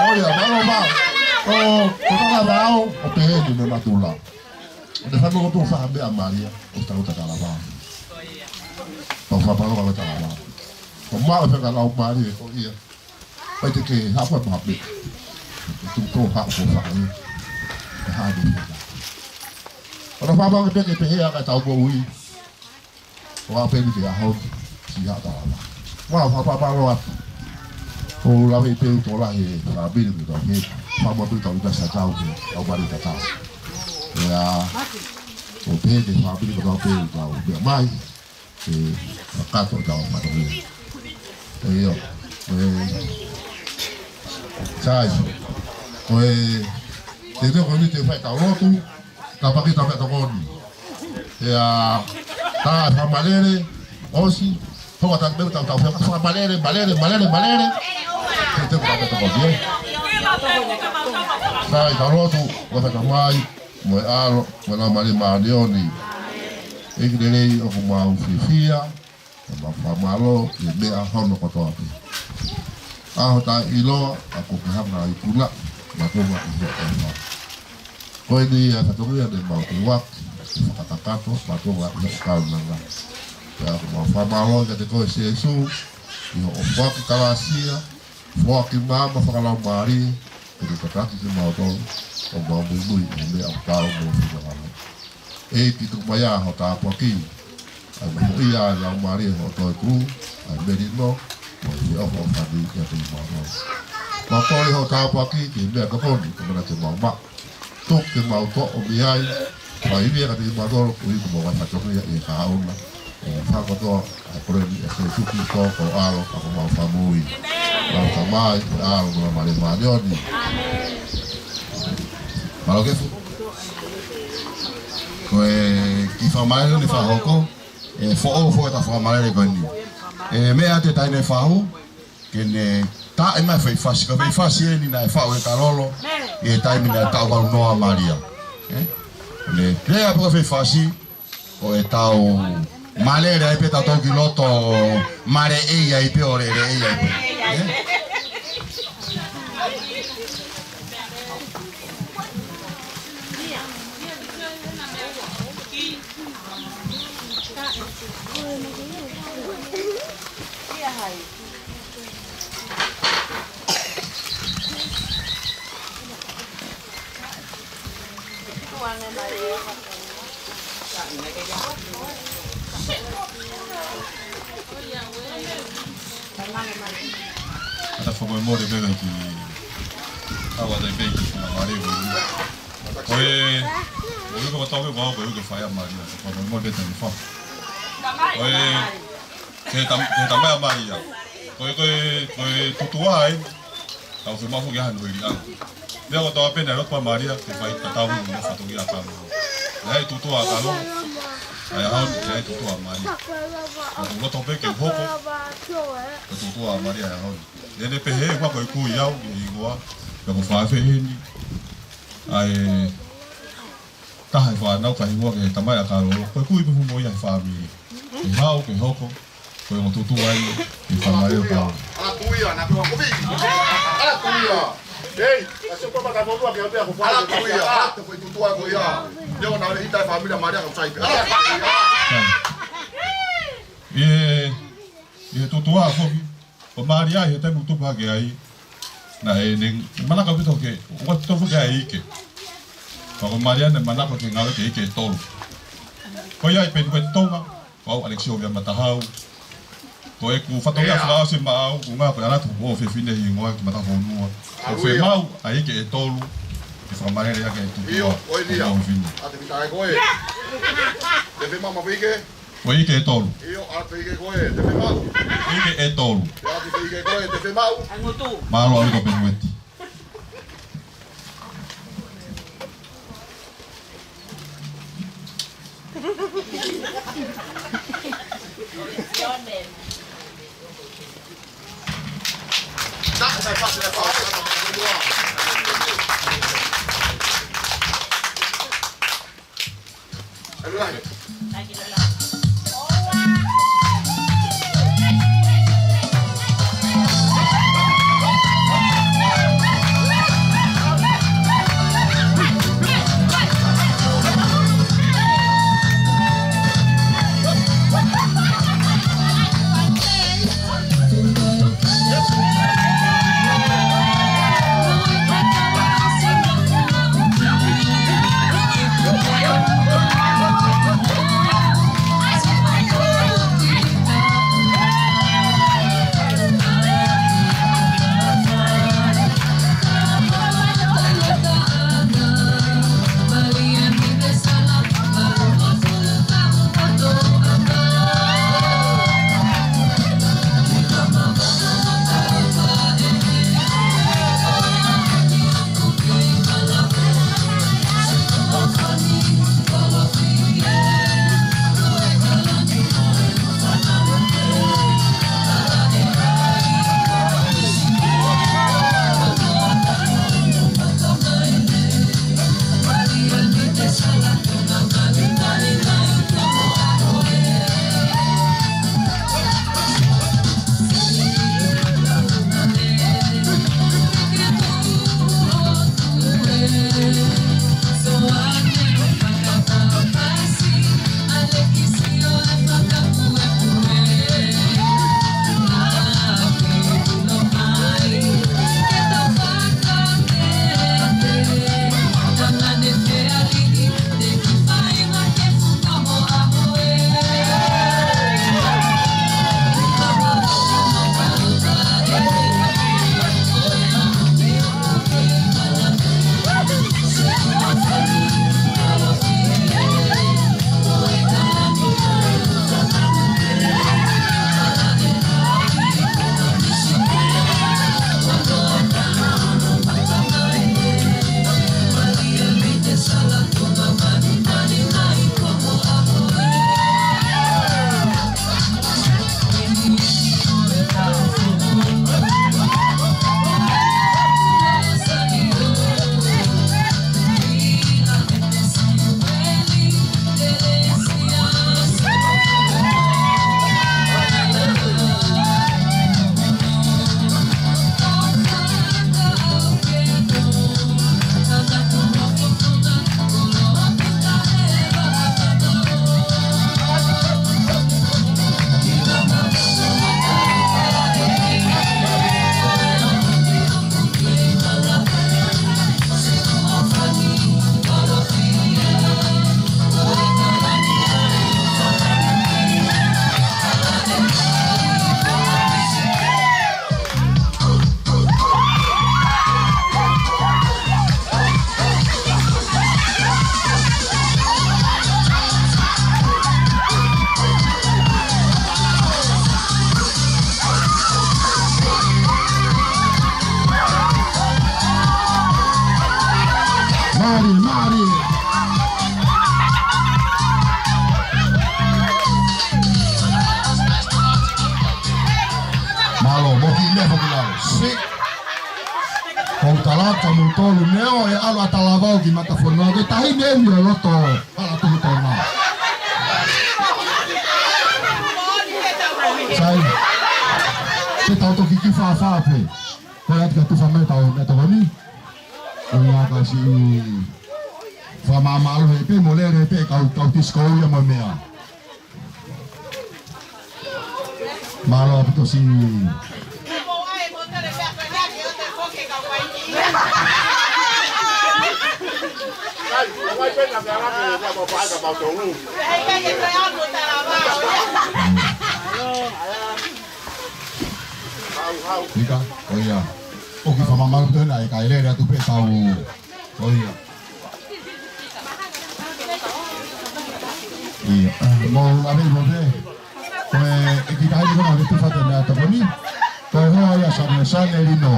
ʻO ia, mālō, mālō. ʻO, ko tala vao, ʻo pehē ni mo natula. ʻO ne fanongo tuʻu faha meʻa Malia, ʻo tau tatala vao. Tau fapaloka me tala vao. Ko mau feka lau Malia, ko ia. Pai te ke haʻu ʻa mape. Tuʻu tō haʻu ko faʻa. Ka haʻu ni feka. ʻO na fapaloka pē ke pehē ʻa ka tau moʻui. ʻO aʻu pē ni ki he ʻaho ni, siʻi haʻu tala vao. Mau fapaloka atu. ʻO lave pē u tola he fāmili ki tau he. Fāmili ki tau ita sa tau ke, au mari ka tau. Ia, ʻo pehē ke fāmili ki tau pē u tau. Pea mai, ke kakato tau matohi. ʻE io, ʻe, sai. Ko e, te teo ko ni te fai tau lotu, tāpuaki tau meʻatokoni. Ia, tā fakamalele, ʻosi, hoko atu pē tau tau fakamalele, malele, malele, malele. Te teo ko tau meʻatokoni, ē. Sai, tau lotu, ʻo fai tau mai, mo e ʻAlo, mo e Laumālie Māʻoniʻoni. ʻEiki lelei ʻoku mau fiefia, ʻo mau fakamālō, ʻi he meʻa hono kotoa pē. ʻAho ta ʻiloa, ʻa ko ke hanga ʻi kuna, mātuʻa ʻi he ʻofa. Ko eni ia fatongia ne mau tuʻuaki, fakakakato, mātuʻa ʻi he ʻokalanga. Pea ʻoku mau fakamālō, kiate koe Sēsū, ʻi hoʻo foaki kalāsia, foaki maama fakalaumālie, ke ne tataki kimautolu, ʻo mau muimui, ʻi he meʻa ʻoku taau mo e fika hala. ʻEiki tuku mai ā ho tāpuaki, ʻa e mahuʻinga ʻa e Laumālie ho toetuʻu, ʻa e melino, mo e feʻofoʻofani kiate kimautolu. Mau kole ho tāpuaki, ki he meʻatokoni, ko mena ke mau maʻu. Tuku ke mau toʻo mei ai, fai meʻa kiate kimautolu, koeʻuhi ko mau fatongia ʻi he kahaʻu na. ʻE fakakotoa, ʻa e kole ni ʻia Sēsū Kalaisi ko e ʻAlo, ʻa ko mau Fakamoʻui. Mau Tamai, ʻAlo, mo e Laumālie Māʻoniʻoni. Mālō Kefu. Ko e kiʻi fakamalele ne fakahoko, ʻe foʻou foki ʻeta fakamalele ko eni. ʻE meʻa atu e taʻahine fahu, ke ne taʻe mai e faifasi, ko e faifasi eni naʻe faʻu ʻe Kalolo, ʻi he taimi naʻe taʻu valu noa ʻa Malia. Ē? Ne lea pē ko e faifasi, ʻo ʻetau malele ai pē tautolu ki loto, maleʻei ai pē ʻo leleʻei ai pē. Ē? Ata fakamolemole pē ki au ata i pē ki fakamolemole. Ko e, ko e uike ko tau ke vau, ko e uike fai ʻa Malia. Fakamolemole pē tani fa. Ko e, ke tam-, ke tamai ʻa Malia. Ko e, ko e, ko e tutua ai. Tau fiemaʻu foki ha nui ʻi ai. Meʻa ko tau pena loto ʻa Malia, ke fai tatau mo e fatongia ʻa Kalolo. ʻE ʻi ai e tutua ʻa Kalolo. ʻA ia hau, ʻe ʻi ai e tutua ʻa Malia. Ko e loto pē ke hoko. Ko e tutua ʻa Malia ʻa ia hau. ʻE ne pehē, ʻoku ʻikai ko e kui au, ʻi he hingoa, pea ko Fafe heni. ʻA e taha e fānau ka hingoa ki he tamai ʻa Kalolo. Ko e kui pē fumo ia he fāmili. Ke hau, ke hoko, ko e ongo tutua ia, ʻi he fāmili ʻo Kalolo. ʻAla kuia, na pē ua kovi. ʻAla kuia. Hei, a se ko mata ko ke o pea ko fai. Ala ko ia, ala ko i tutua ko ia. Leo na le ita e familia Maria ko sai pe. Ala ko ia. ʻI he, ʻi he tutua foki, ʻo Maria ʻi he taimi ʻoku tupu hake ai, naʻe ne manako pito ke, ʻo tupu ke ʻai ʻi ke. Pea ko Maria ne manako ke ngāue ke ʻi ke tolu. Ko ia ʻi Penueti Tonga, ko au ʻAlekisio Vea Matahau. Ko ʻeku fatongia fakaʻosi maʻau, ko e ngaahi ko e ʻalu atu ʻo fefine hingoa ki Matafonua. ʻO femau ʻa e ʻi ke ʻe tolu, ke fakamālele ʻaki e tutua. ʻIo, ko e lia. Ko e fefine. A te fita e ko e. Te femau ma fike? Ko e ʻi ke ʻe tolu. ʻIo, a te ʻi ke ko e. Te femau. ʻI ke ʻe tolu. A te ʻi ke ko e. Te femau. Mālō ʻaupito Penueti. Mālie, mālie. Mālō, mo ki ne foki lau. Si. Ko u tala ka mo tolu neo e ʻalu ʻa talavou ki Matafonua, ko e tahi ne mi o loto. Ala tuku tau nā. Sai. Te tau toki ki fāfā pē. Ko e ati ka tufa mai tau ne tokoni. ʻOku ʻi ai ha siʻi fakamālō he pē mo lele he pē kau, kau tisiko ia mo e meʻa. Mālō ʻaupito siʻi. ʻIkai, ʻo ia. ʻOku fakamālō ʻaupito ʻena, ʻikai lele atu pē tau. ʻO ia. ʻIo, ʻa, mou lave mo pē. Ko e, ʻe kita ai ko na le tufa te mea tokoni. Ko e hoa ia Sane, Sane Lino.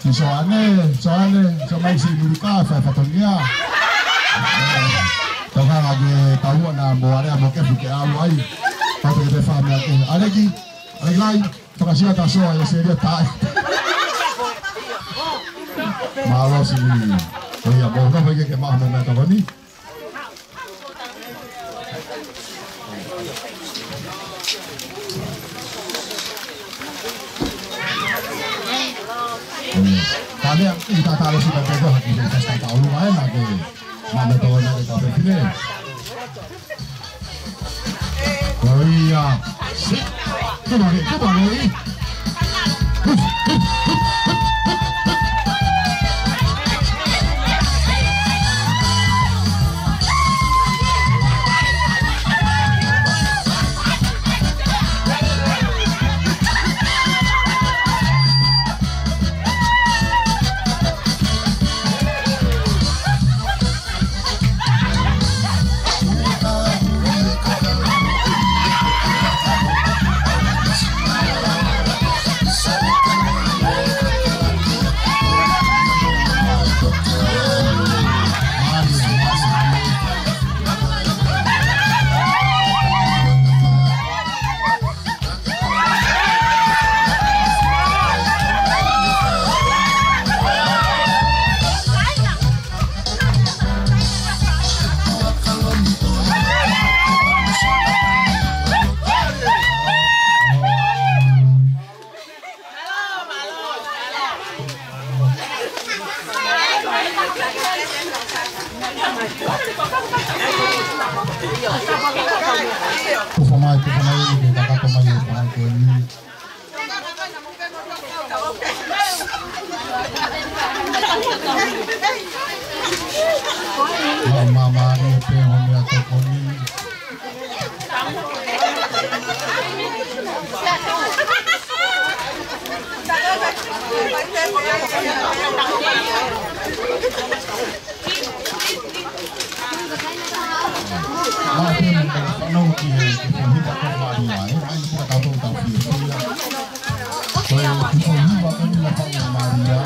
Siʻi Soane, Soane, Soane mai siʻi Mulika, fai fatongia. Tau hanga ke tau ana mo alea mo kefu ke alu ai. Pau ke te fai meʻa ke. ʻAleki, ʻaleki lai. Fakasiʻa ta soa ia selia tai. Mālō siʻi. ʻO ia, mou nofo ke ke maha mo mea tokoni. Ka mea, ʻi tatalo siʻi ka te koha ki he tasi ka ulu mai na ke. Mame tō na ke tape fine. ʻO ia. Come on, come on, Louis. Tufa mai, tufa mai, ke kakato mai, ke kakato mai. Māmālie pē mo mea tokoni. Mālō pē mo e fanongo ki he, ki he hita ko Malia, ē, ʻa ia ko e tau tau fie fie. Ko e tau hiva ko eni la fanga Malia.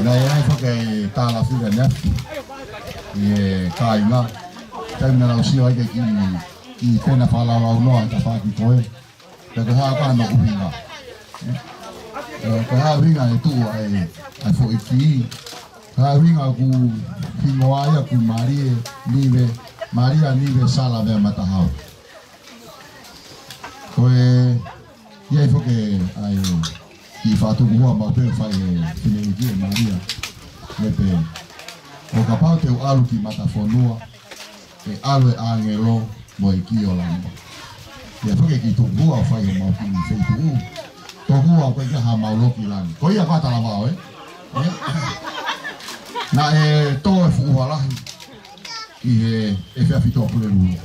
Naʻe ʻi ai foki e tālafili ʻaneafi ʻi he kāinga. Taimi naʻa nau sio ai ki he kiʻi, kiʻi pena fakalaulaunoa ʻa e tafaʻaki ko ē. Pea ko e hā hono ʻuhinga? Ē, ko e hā e ʻuhinga e tuʻu ʻa e, ʻa e foʻi kī? Ko e hā e ʻuhinga ʻoku hingoa ai ʻa e kī Malia Nive, Malia Nive Salavea Matahau? Ko e, ʻi ai foki ʻa e kiʻi fakatukuhua maʻu pē ʻoku fai ʻe he fineʻeiki ʻe Malia. Meʻa pē, ʻo kapau te u ʻalu ki matafonua, ʻe ʻalu e ʻāngelo mo e kī ʻo langi. ʻI ai foki e kiʻi tukuhua ʻoku fai ʻe homau kiʻi feituʻu. Tokua ʻoku ʻikai ke ʻi ai haʻamau loki langi. Ko ia ko ē talavao, ē? Ē? Naʻe tō e fuʻu ua lahi ʻi he efiafi Tuʻapulelulu.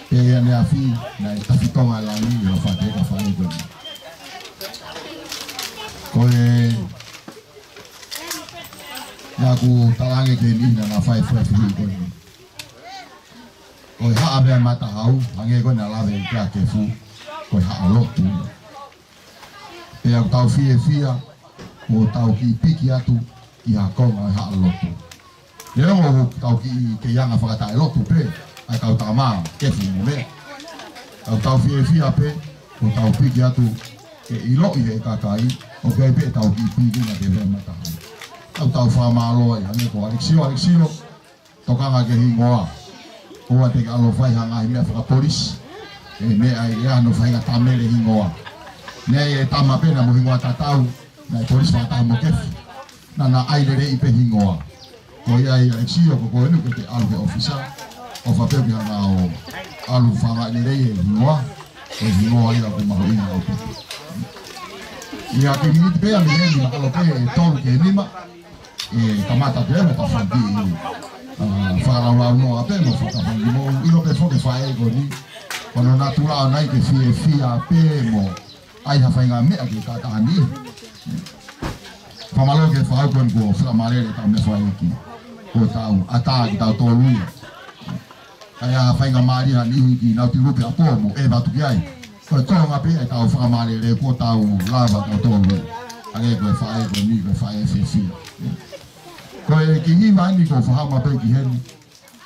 Pea ʻi ʻaneafi, naʻe tafitonga e langi ʻi hono fakaheka faʻē ko eni. Ko e, naʻa ku talaange ki he niʻihi naʻa nau fai e fuʻu efiafi ko eni. Ko e Haʻavea Matahau, hangē ko ē naʻe lave kia Kefu, ko e haʻa lotu. Pea ʻoku tau fiefia, ʻo tau kiʻi piki atu ki ha konga ʻo e haʻa lotu. Neongo ʻoku tau kiʻi kei anga fakataʻelotu pē, ʻa e kau tama, Kefu mo meʻa. ʻOku tau fiefia pē, ʻo tau piki atu, ke ʻiloʻi ʻe he kakai, ʻoku ʻi ai pē ʻetau kiʻi piki na ki he Vea Matahau. ʻOku tau fakamālō ai, hangē ko ʻAlekisio, ʻAlekisio, tokanga ki he hingoa. ʻOua te ke ʻalu ʻo fai ha ngaahi meʻa fakapolisi. ʻE meʻa ai ʻe ʻano faʻahinga tamele hingoa. Naʻe ʻi ai e tama pē naʻa mo hingoa tatau, naʻe polisi fakataha mo Kefu. Naʻa na ʻai lelei pē hingoa. Ko ia ai ʻAlekisio ko koe eni ʻoku ke ʻalu ki he ʻōfisa. ʻOfa pē ke hanga ʻo ʻalu fanga lelei e hingoa. Ko e hingoa ia ʻoku mahuʻinga ʻaupito. ʻI he kiʻi miniti pē ia mei heni, mahalo pē ʻe tolu ki he nima. ʻE kamata pē mo e tafaʻaki, ʻa, fakalaulaunoa pē mo e fakatafaʻaki mo ʻilo pē foki e faʻē ko eni. Ko hono natula ʻoʻona ia ke fiefia pē mo ʻai ha faʻahinga meʻa ki he kātaki. Fakamālō ki he faʻē ko eni kuo fakamalele ʻetau meʻa fakaʻeiki. Ko ʻetau ʻatā kitautolu ia. Ka ʻi ai ha faingamālie ha niʻihi ke nau tilupe ʻapō mo e vatu ki ai. Ko e konga pē ʻetau fakamālele kuo tau lava kitautolu. Hangē ko e faʻē ko eni, ko e faʻē fiefia. Ko e kiʻi hiva eni ʻoku ou fakahā mai pē ki heni.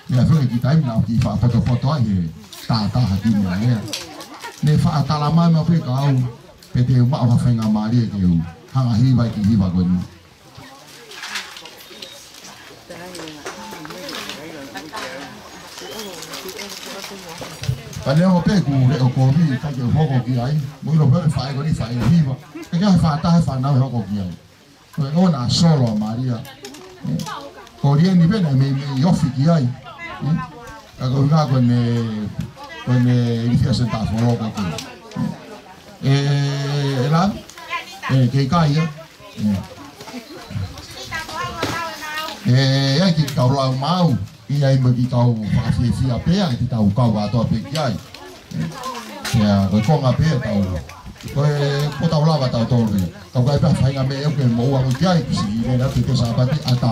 Meʻa fele ki taimi naʻa ku kiʻi fakapotopoto ai he tātaha ki mea ia. Ne fakatalamai mai pē kia au, pe te u maʻu ha faingamālie ke u hanga ʻo hiva e kiʻi hiva ko eni. Ka neongo pē ʻeku leʻo kovi, ʻikai ke u hoko ki ai, mou ʻilo pē faʻē ko eni faʻē hiva. ʻIkai ke ʻi ai ha taha ʻe fānau ʻe hoko ki ai. Ko e ʻoua naʻa solo ʻa Malia. Ko Lieni pē naʻe meimei ofi ki ai. Ka ko e ʻuhinga ko ʻene, ko ʻene ilifia se tafoloko ki. ʻE, ʻe la, ʻe, kei kai ia. ʻE, ʻe, ʻe, kei kau lau mau. ʻI ai mo e kiʻi kau fakafiefia pē ia, ʻe te tau kau kātoa pē ki ai. Pea, ko e konga pē ia ʻetau. Ko e, kuo tau lava tautolu ia. Tau kai pē ha faʻahinga meʻa ʻoku ke moʻua mo ki ai, kuo siʻi lele atu ki he Sāpate ʻatā.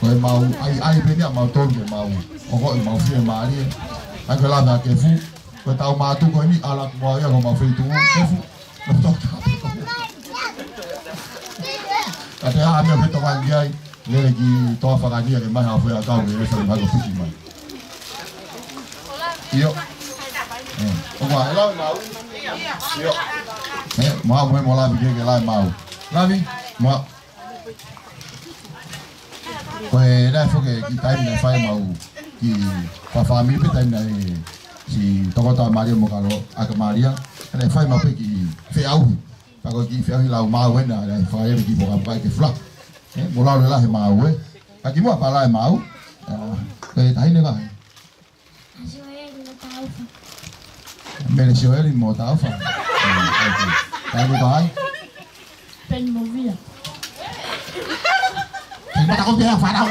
Ko e mau, ʻai, ʻai pē ia mautolu ke mau. ʻOku ʻi ai ʻemau fiemālie. ʻAi ko e lava ke fu. Ko ʻetau mātuku eni, ʻalu atu mo ia ko homau feituʻu, Kefu. Ka te ʻā meʻa ke toka ki ai, lele ki toa fakania ke mai ha fue a kau ke lele fale mai ko piki mai. ʻIo. ʻE, ʻoku ʻi ai e lau ʻe mau. ʻIo. ʻE, mau mo e mo Lavi ke ke lau ʻe mau. Lavi, mo Ko e naʻe foki e kiʻi taimi naʻe fai mau kiʻi fakafāmili pē taimi naʻe siʻi tokotaha Malia mo Kalo ʻa ka Malia. Naʻe fai mau pē kiʻi feʻauhi. Pea ko e kiʻi feʻauhi lau mau ena, naʻe fai e kiʻi poka poka ke fula. ʻE, mo lau lelei he mau ē. Ka kimuʻa pē lau ʻe mau. ʻA, ko e taʻahine vahe. Sioeli mo Taufa. Mele Sioeli mo Taufa. ʻE, ʻoku. Taimi ko hai? Peni Movia. Peni mata ko pea fānau.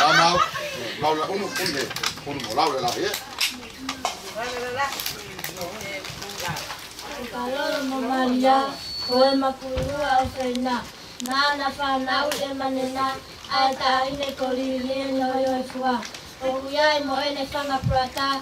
Lau mau. Lau la unu kunde. Unu mo lau la la, ē? Kalolo mo Malia, ko e makuiua ʻo Feina. Naʻa na fānau ʻi he manena, ʻa e taʻahine ko Lilieni Hoihoifua. ʻOku ʻi ai mo ʻene fanga puata,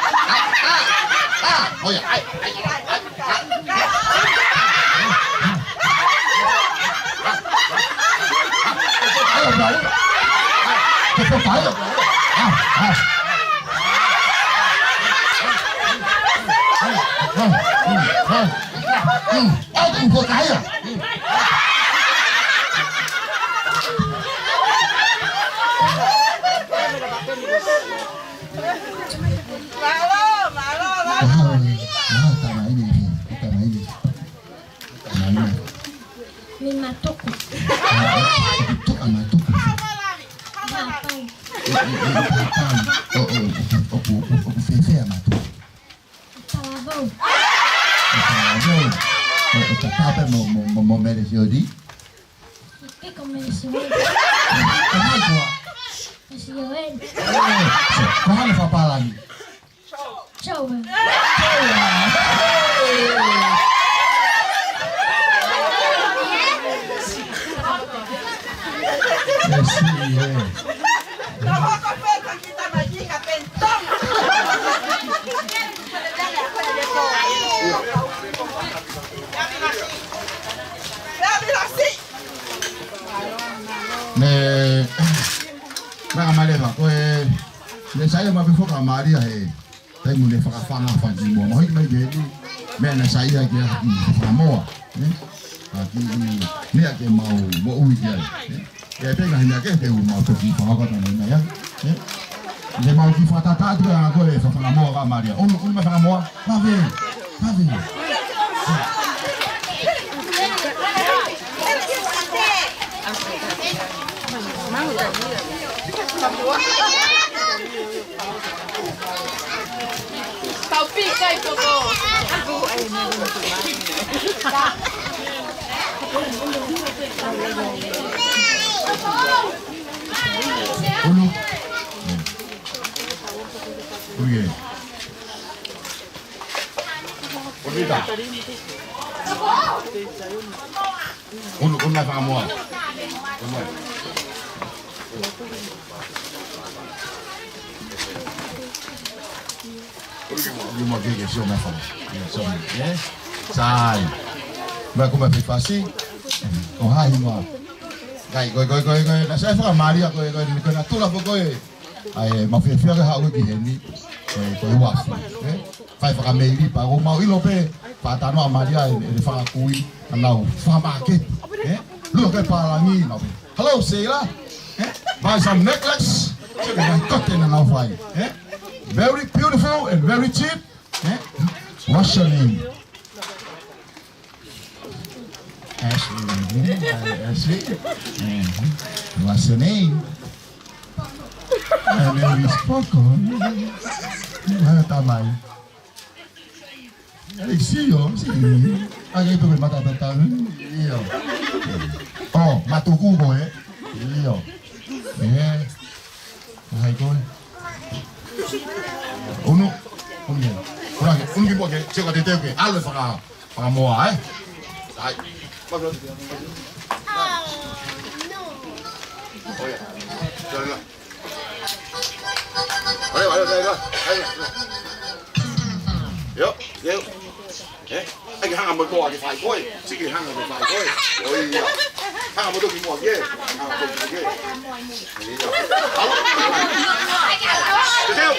ʻAi, ʻai, ʻai, ʻai, ʻai. Mālō, mālō, mālō. Ni matuku. Tuka matuku. Matuku. ʻOku fēfē matuku? Talavou. Talavou. ʻO tatau pē mo, mo, mo, mo Mele Sioli? Piko Mele Sioli. Ko hai koā? Mele Sioli. Ko hai fakapālangi? Joel. Ne, na ka maleva, ko e, ne sai ma pe foka Malia he. Taimi ne fakafanga fanga kimuʻa. Mahino mai ke ni, meʻa naʻe saiʻia ki ai ki Fakamoa, ne? ʻA ki, ne ake mau moʻui ki ai, ne? ʻE pē ngaahi meʻa ke te u mau toki fakakata mai mai ai, ne? Ne mau ki fakatātā atu ʻa ko e Fakamoa ka Malia. ʻUnu, ʻunu mai Fakamoa, mave, mave. Tau pika i koko. ʻUnu. ʻUnu ia. ʻUnu ia. ʻUnu, ʻunu mai Fakamoa. ʻUnu mai. ʻUnu mai ke, ke sio mai Fakamoa. Ia, sio mai, ē? Sai. Mai ko mai fefasi. ʻO hai ma. Kai, koi, koi, koi, koi. Naʻe sai Fakamalia, koi, koi, koi, naʻe tula foki koe. ʻAi, mau fiefia ke haʻu ki heni. Koi, koi uafu, ē? Fai fakameili pea ʻoku mau ʻilo pē, faʻa tano ʻa Malia ʻe, ʻe fakakui, ʻa nau fakamāketi, ē? Lua ke pālangi, nau pē. Hello, Sheila. Ē? Buy some necklace. Sio ki he ngaahi kote naʻa nau fai, ē? Very beautiful and very cheap, ē? What's your name? Ashley, mm, uh, Ashley. Mm. What's your name? My name is Poco. Ah, tamai. Ai, sio, sio. Ai, ai, pē mata tata. Io. Oh, matuku koe. Io. Eh. Hai koe. ʻUnu. ʻUnu. ʻUnu ki, ʻunu ki muʻa ke, sio ka te teu ke. ʻAlu e faka. Fakamoa, ē? Sai. ʻOia. Sorry, la. ʻOia, ʻoia, ʻoia, ʻoia. ʻIo, ʻio. Ē? ʻAi ke hanga mo koa ke fai koe. Sio ke hanga mo fai koe. ʻOia. Hanga mo toki muʻa ke. Hanga mo toki muʻa ke. ʻIo. ʻAlu. Te teu.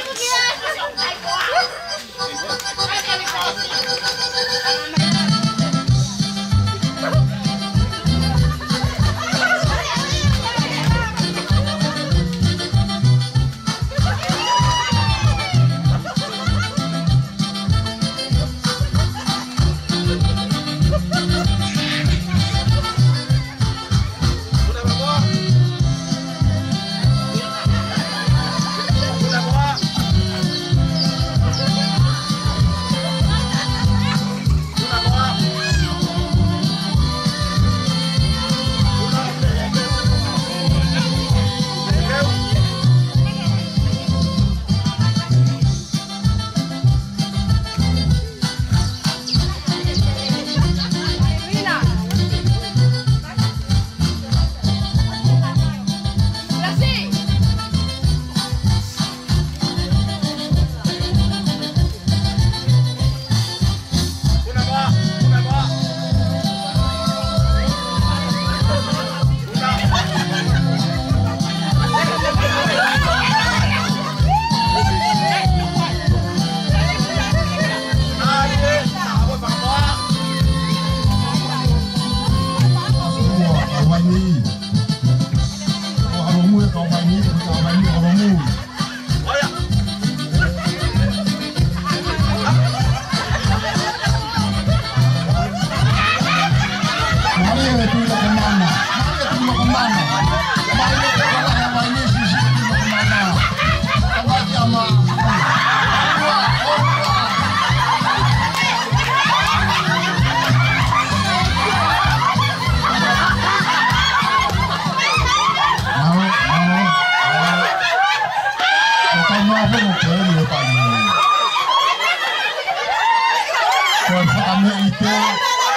Ko e fakameʻite,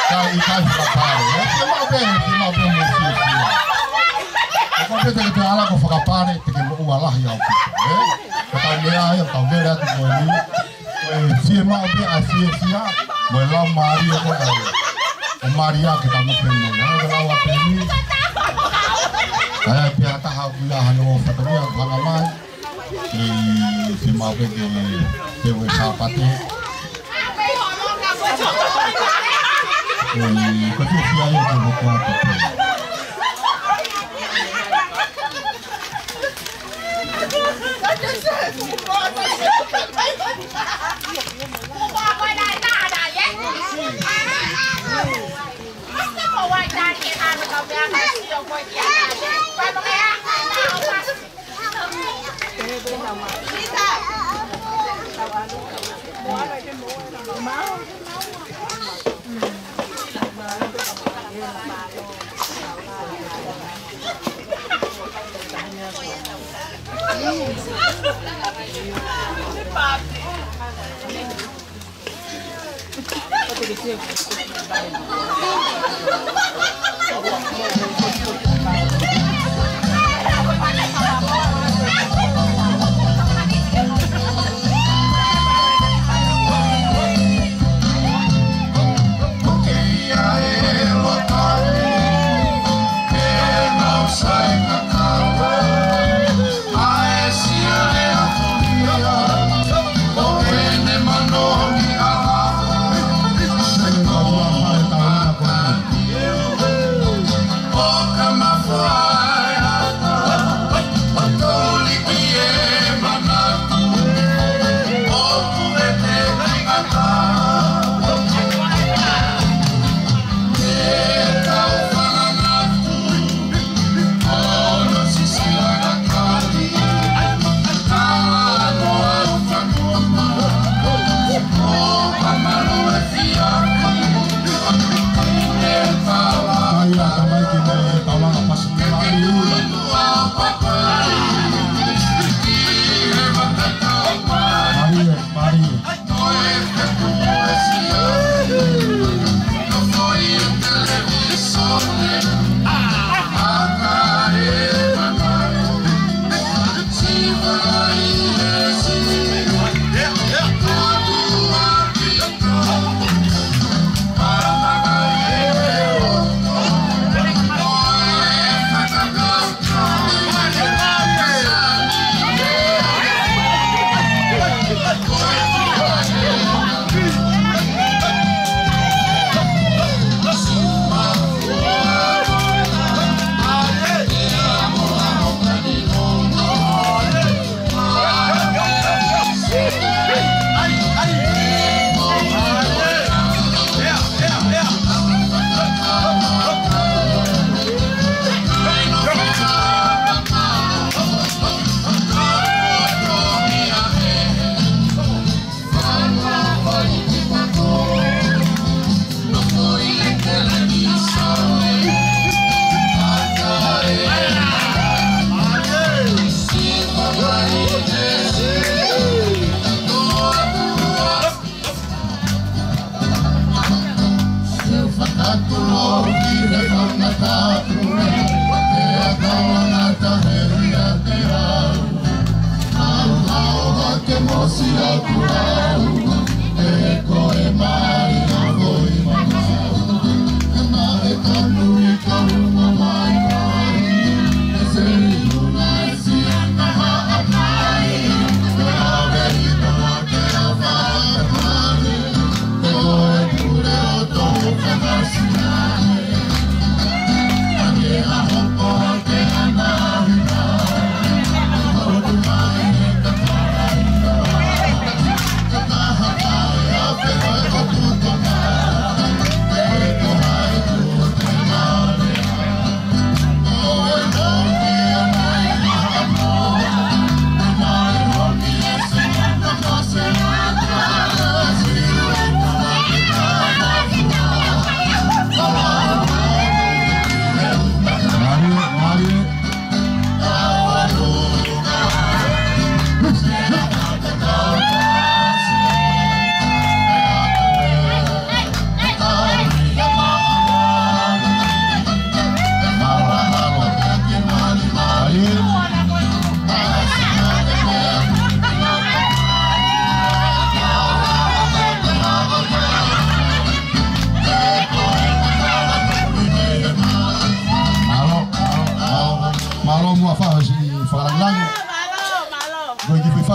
kae ʻikai fakapale. ʻE, fiemaʻu pē, fiemaʻu pē mo fiefia. ʻOku pehē te ke ala ko e fakapale, te ke moʻua lahi ʻaupito, ē? Ko ʻetau meʻa ia, ʻoku tau vela atu ko eni. ʻE, fiemaʻu pē ʻa e fiefia, mo e laumālie ko ē ʻo Malia ke tau pē mo. Ē, ke lau atu eni. ʻE, pea taha ʻoku ʻi ai hano fatongia, hanga mai. ʻE, fiemaʻu pē ke teu e Sāpate. ʻE, ko e fiefia ia ke hoko atu pē.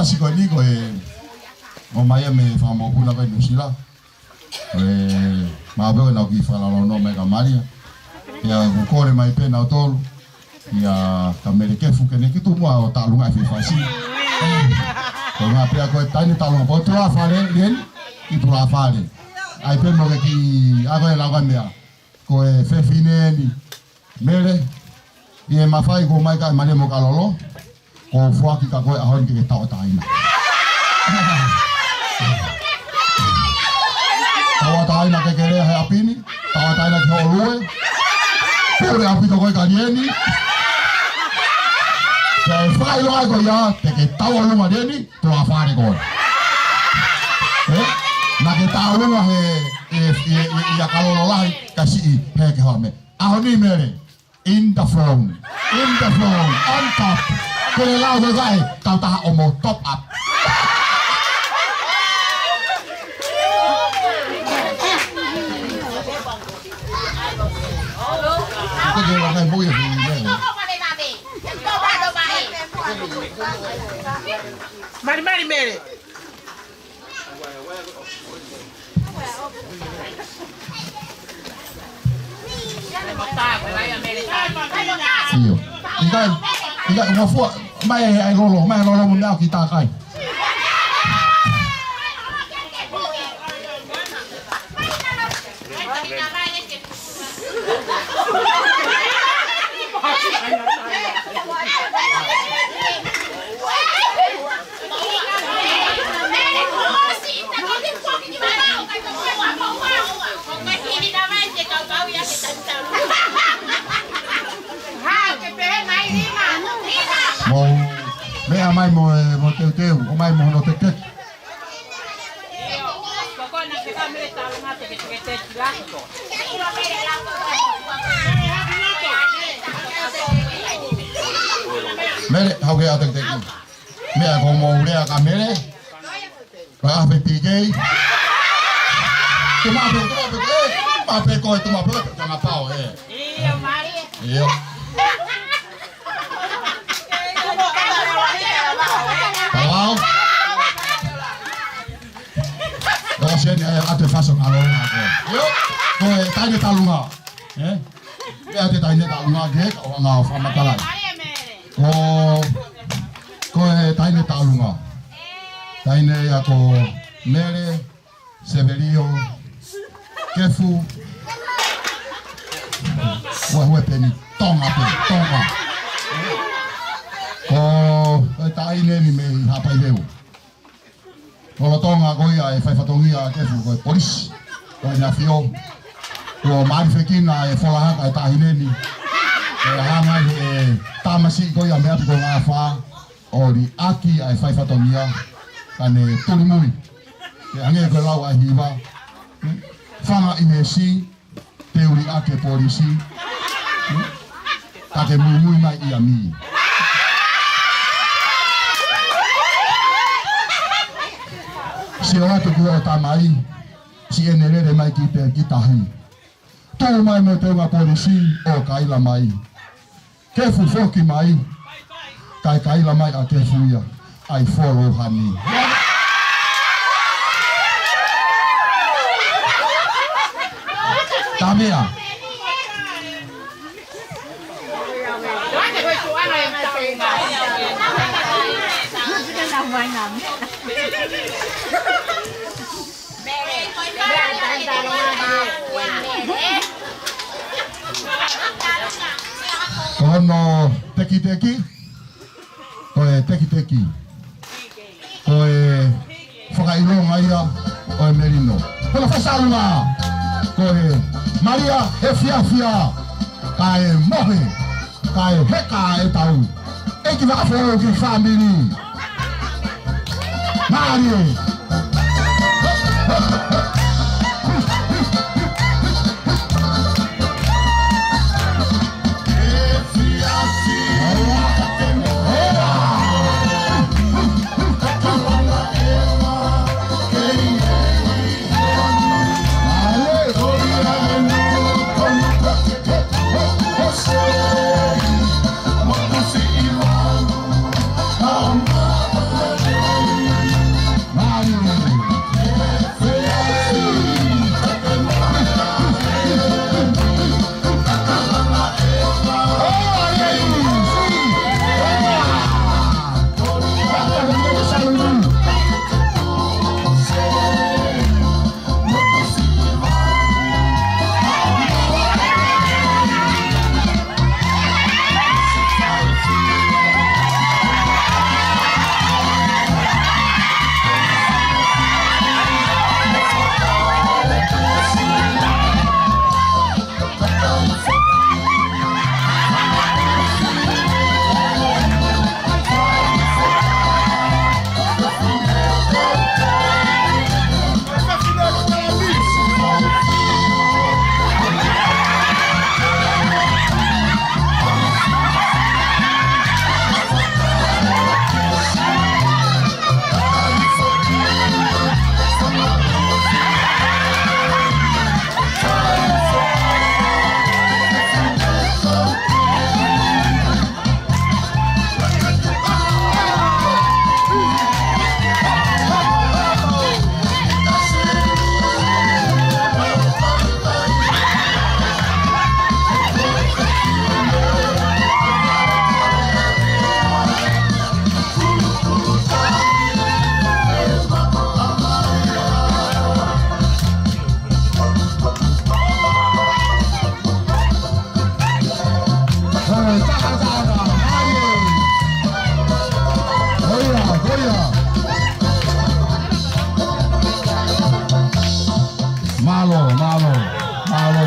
Siko ni ko e, ʻomai ia mei he fanga mokopuna ko ē ʻi Nuʻusila. Ko e, maʻu pē ko ʻenau kiʻi fakalaulau noa mai kia Malia. Pea ʻoku kole mai pē nautolu ia kia Mele Kefu ke ne kiʻi tuʻu muʻa ʻo taʻalunga e fefasi. Ko e ngaahi pea ko e taʻahine taʻalunga pō tulafale, ʻi heni, kiʻi tulafale. ʻAi pē mo ke kiʻi, ʻa ko e lau ka meʻa. Ko e fefine eni, Mele, ʻi he mafai ko mai ka e Malia mo Kalolo, ko e foaki kia koe ʻaho ni ke ke tauʻatāina. Tauʻatāina ke ke lea he ʻapi ni, tauʻatāina ki hoʻo lue, pule ʻaupito koe kia Lieni, pea ʻe fai loa ko ia, te ke tauʻolunga Lieni, tulafale koe. Ē? Naʻa ke tauʻolunga he, ʻe, ʻe, ʻe, ʻia Kalolo lahi, ka siʻi, he ke hame. ʻAho ni Mele, in the front, in the front, on top. Ke le lau ko e kae, kautaha ʻo mo top up. Ko ke la kai mo ia ni Mele. Mali, mali, Mele. ʻIo. ʻIkai, ʻikai, ngofua, mai e, ʻai lolo, mai e lolo mo meʻa ki takai. Mo, meʻa mai mo, e, mo teuteu, ʻomai mo hono teketeki. Mele, haʻu ke ʻai teketeki. Meʻa ko mo lea kia Mele. Ko e ʻaho pē P K. Tuʻu maʻu pē, tuʻu maʻu pē, ē, tuʻu maʻu pē koe, tuʻu maʻu pē koe, tanga pao, ē. ʻIo. Pau. ʻO seni, ē, ʻa e fasi ʻa e lolo ko ē. ʻIo. Ko e taʻahine taʻalunga. Ē? Pea te taʻahine taʻalunga ke, ʻo ngā ʻo fakamatala. Ko, ko e taʻahine taʻalunga. Taʻahine ia ko Mele, Sevelio, Kefu, Huehue Peni, Tonga pē, Tonga. Ko, ko e taʻahine ni mei Haʻapai Leu. Lolotonga ko ia e fai fatongia ʻa Kefu ko e polisi, ko e ʻafio. Kuo malifekina e folahaka e taʻahine ni. ʻE hanga he tamasiʻi ko ia mei ʻapi ko Ngafā ʻo liʻaki ʻa e fai fatongia, ka ne tuli mui. Ke hangē ko e lau ʻa e hiva. Fanga ʻi he si, te u liʻaki e polisi. Ka ke muimui mai ia mi. Sio atu ki hoʻo tamai, siʻene lele mai ki te ki tahi. Tuʻu mai mo e teunga polisi ʻo kaila mai. Kefu foki mai, kae kaila mai ʻa Kefu ia, ʻai folo hani. Tamea. Ko hono tekiteki, ko e tekiteki, ko e fakaʻilonga ia ʻo e melino. Ko hono fakaʻilonga, ko e malia e fiafia, kae mohe, kae heka e tau. ʻEiki Vakafoʻou ki he fāmili. Mālie.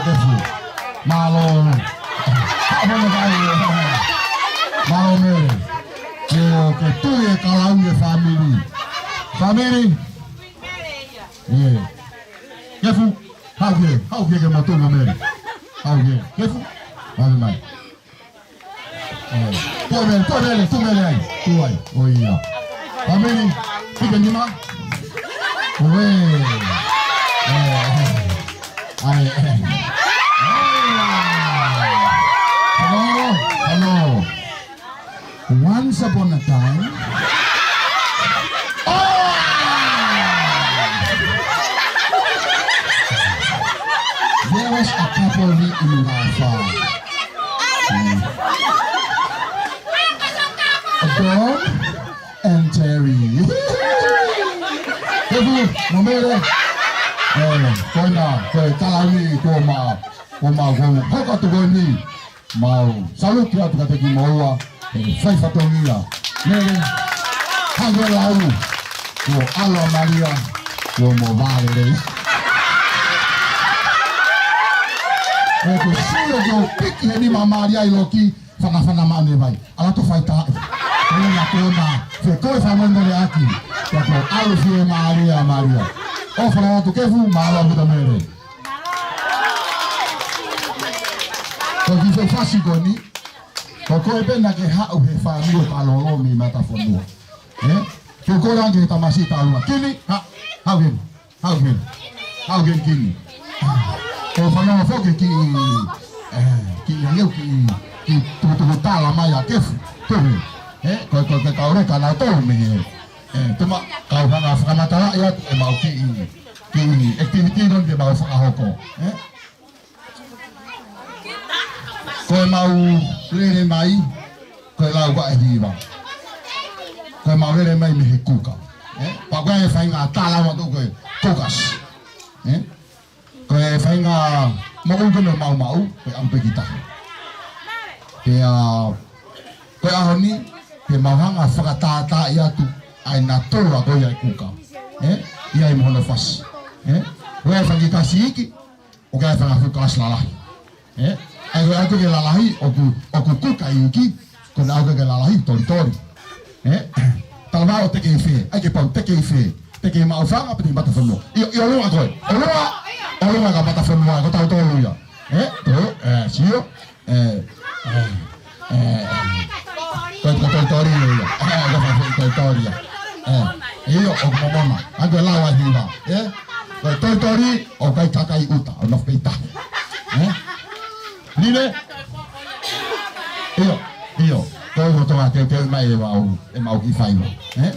Kefu. Mālō. Haʻu mai. Mālō Mele. Ke, ke tui e kalauni e fāmili. Fāmili. ʻIo. Kefu. Haʻu ke, haʻu ke ke motu mo Mele. Haʻu ke. Kefu. Haʻu mai. ʻE, tuʻu Mele, tuʻu Mele, tuʻu Mele ai, tuʻu ai, ʻo ia. Fāmili, piki nima. ʻOe. ʻE, ʻai, ʻe. Hello, hello. Once upon a time. Oh! There was a couple in Gaza. Tom and Jerry. Kefu, mo Mele. ʻE, ko ena, ko e kalauni, ko ma, ko ma, ko ma, hoko atu ko eni. Mau salute atu kiate kimoua, ʻe fai fatongia. Mele, hangē lau, kuo ʻalu ʻa Malia, kuo mo vale lei. ʻOku sio kuo piki he nima ʻa Malia ʻi loki, fanafana mai ʻene vai. ʻAlu atu fai taʻe. Ko ena ko ena, fekau e fāmili ʻaki. Ka kuo ʻalu fiemālie ʻa Malia. ʻOfa lahi atu Kefu, mālō ʻaupito Mele. Ko e kiʻi fefasi ko eni, ko koe pē naʻa ke haʻu he fāmili ʻo Kalolo mei Matafonua. ʻE? Ke u kole ange he tamasiʻi taʻeʻaho. Kini, ha, haʻu heni. Haʻu heni. Haʻu heni Kini. ʻOku ou fanongo foki ki, ʻe, ki he ngaahi kiʻi, kiʻi tukutuku tala mai ʻa Kefu. Tuku. ʻE, ko, ko, ko e kau leka naʻa tau mei he. ʻE, tuma, kau hanga fakamatalaʻi atu ʻemau kiʻi, kiʻi activity ko eni te mau fakahoko. ʻE? Ko ʻemau lele mai, ko e lau ʻa e hiva. Ko ʻemau lele mai mei he kuka. ʻE? Pea ko e faʻahinga tala ʻa e motu ko e kukas. ʻE? Ko e faʻahinga moʻui ko eni ʻo maumau, ko e ʻalu pē ki tahi. Pea, ko e ʻaho ni, te mau hanga fakatātaaʻi atu ʻa e natula ko ia ʻo e kuka. ʻE? ʻI ai mo hono fasi. ʻE? Ko e fanga kiʻi kasi iiki, ʻoku ʻi ai e fanga fuʻu kalasi lalahi. ʻE? ʻAi ko e ʻai ko e lalahi, ʻoku, ʻoku kuka iiki, ko ena ʻai ko e lalahi, tolitoli. ʻE? Talavao teke ʻi fē, ʻai ke pau teke ʻi fē, teke ʻi Maʻufanga pe teke ʻi Matafonua. ʻIo, ʻio, ʻolunga ko ē, ʻolunga, ʻolunga ka Matafonua, ko tautolu ia. ʻE? Tō, ʻe, sio, ʻe, ʻe, ʻe, ko e, ko e tolitoli ia. ʻE, ko e fanga tolitoli ia. ʻE, ʻio, ʻoku momona. ʻAi ko e lau ʻa e hiva. ʻE? Ko e tolitoli, ʻoku ʻikai kakai ʻuta, ʻoku nofo pē ʻi tahi. ʻE? Nile? ʻIo, ʻio. Ko e motuʻa teuteu mai ʻemau, ʻemau kiʻi faiva. ʻE?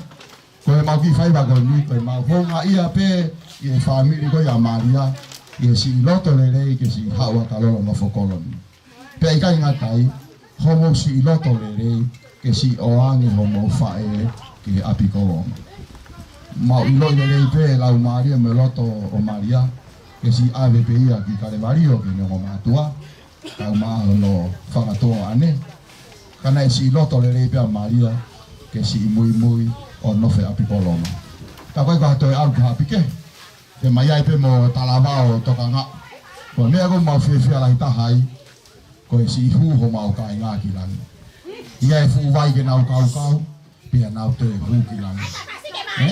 Ko ʻemau kiʻi faiva ko eni, ko ʻemau houngaʻia pē ʻi he fāmili ko ia ʻa Malia, ʻi he siʻi loto lelei ke siʻi haʻu ʻa Kalolo ʻo nofo Koloni. Pea ʻikai ngata ai, hoʻomou siʻi loto lelei, ke siʻi ʻoange hoʻomou faʻē ki he ʻapi Kololo. Mau ʻiloʻi lelei pē lau Malia mo e loto ʻo Malia, ke siʻi ʻave pē ia ki Kalevalio ke ne ongo mātuʻa, kae ʻumaʻā hono fanga tuongaʻane. Ka naʻe siʻi loto lelei pē ʻa Malia, ke siʻi muimui ʻo nofo he ʻapi Kololo. Ka ko e ka toe ʻalu ki ha ʻapi kehe, ke mai ai pē mo talavao tokangaʻi. Ko e meʻa ʻoku mau fiefia lahi taha ai, ko e siʻi hū homau kāinga ki langi. ʻI ai e fuʻu vai ke nau kaukau, pea nau toe hū ki langi. ʻE?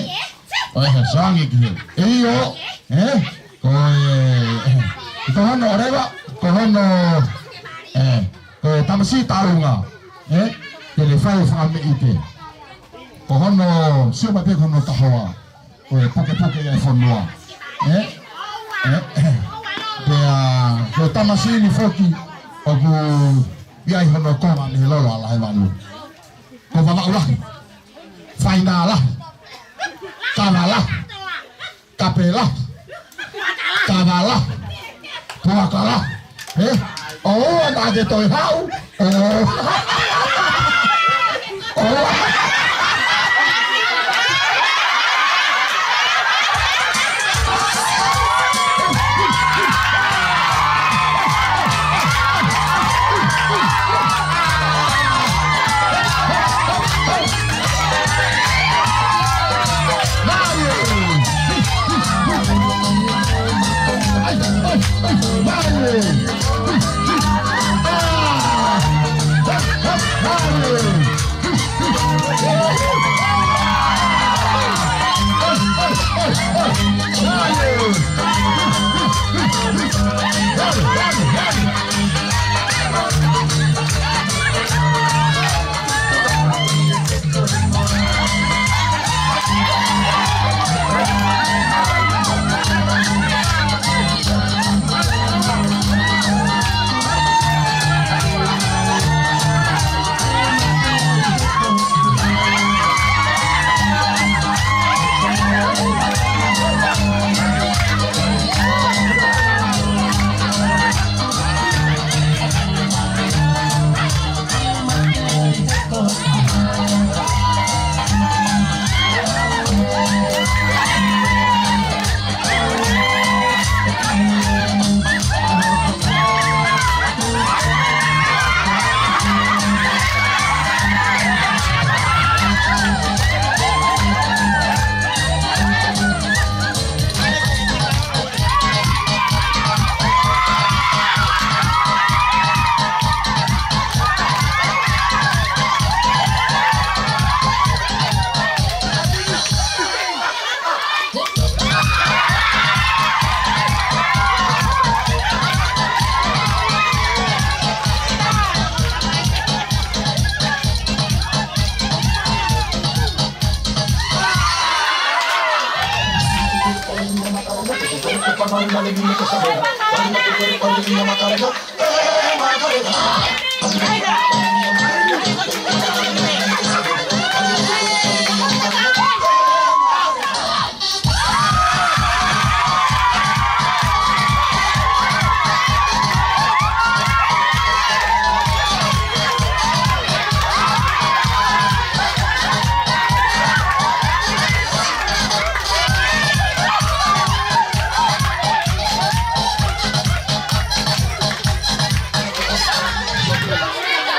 ʻOi, he sangi ki he. ʻIo, ʻe? Ko e, ʻe, ko hono ʻoleva, ko hono, ʻe, ko e tamasiʻi taʻeʻaho, ʻe? Te ne fai fakameʻite. Ko hono sio mai pē ko hono tahoa. Ko e pukepuke ia e fonua. ʻE? ʻE? Pea, ko e tamasiʻi ni foki, ʻoku ʻi ai hono konga mei he lolo ʻa Lahevalu. Ko Vavaʻu lahi. Faina lahi. Kava lahi. Kape lahi. Kava lahi. Puaka lahi. ʻE? ʻOua naʻa ke toe haʻu. ʻOua. ʻOua. Vale.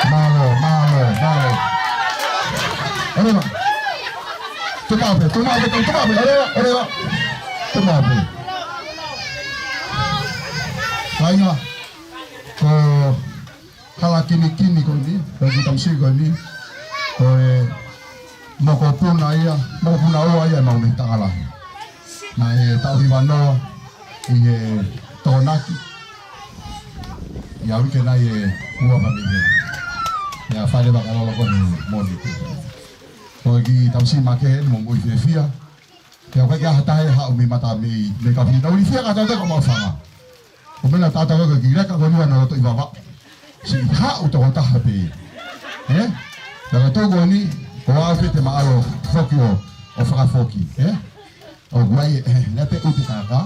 Mālō, mālō, mālō. ʻEleva. Tuʻu maʻu pē, tuʻu maʻu pē, tuʻu maʻu pē, ʻeleva, ʻeleva. Tuʻu maʻu pē. Kāinga, ko Kalakinikini ko eni, ko e kiʻi tamasiʻi ko eni, ko e mokopuna ia, mokopuna ua ia ʻemau mei Tangalahi. Naʻe taʻu hiva noa ʻi he Tokonaki, ʻi he uike nai ʻe ua fā mei heni. Pea fai leva ʻa e lolo ko eni moʻoni. Ko e kiʻi tamasiʻi makehe eni mo muifiefia. Pea ʻoku ʻikai ke ʻi ai ha taha ʻe haʻu mei mata mei, mei ka fina uli fia ka tau te ka mau fanga. ʻO meʻa naʻa tau ko e kiʻi leka ko eni ʻa e loto ʻi Vavaʻu. Siʻi haʻu tokotaha pē. Ē? Pea ka tau ko eni, ko au pē te ma ʻalu foki ʻo, ʻo fakafoki. Ē? ʻOku ʻi ai, ē, naʻa te ʻute kākā.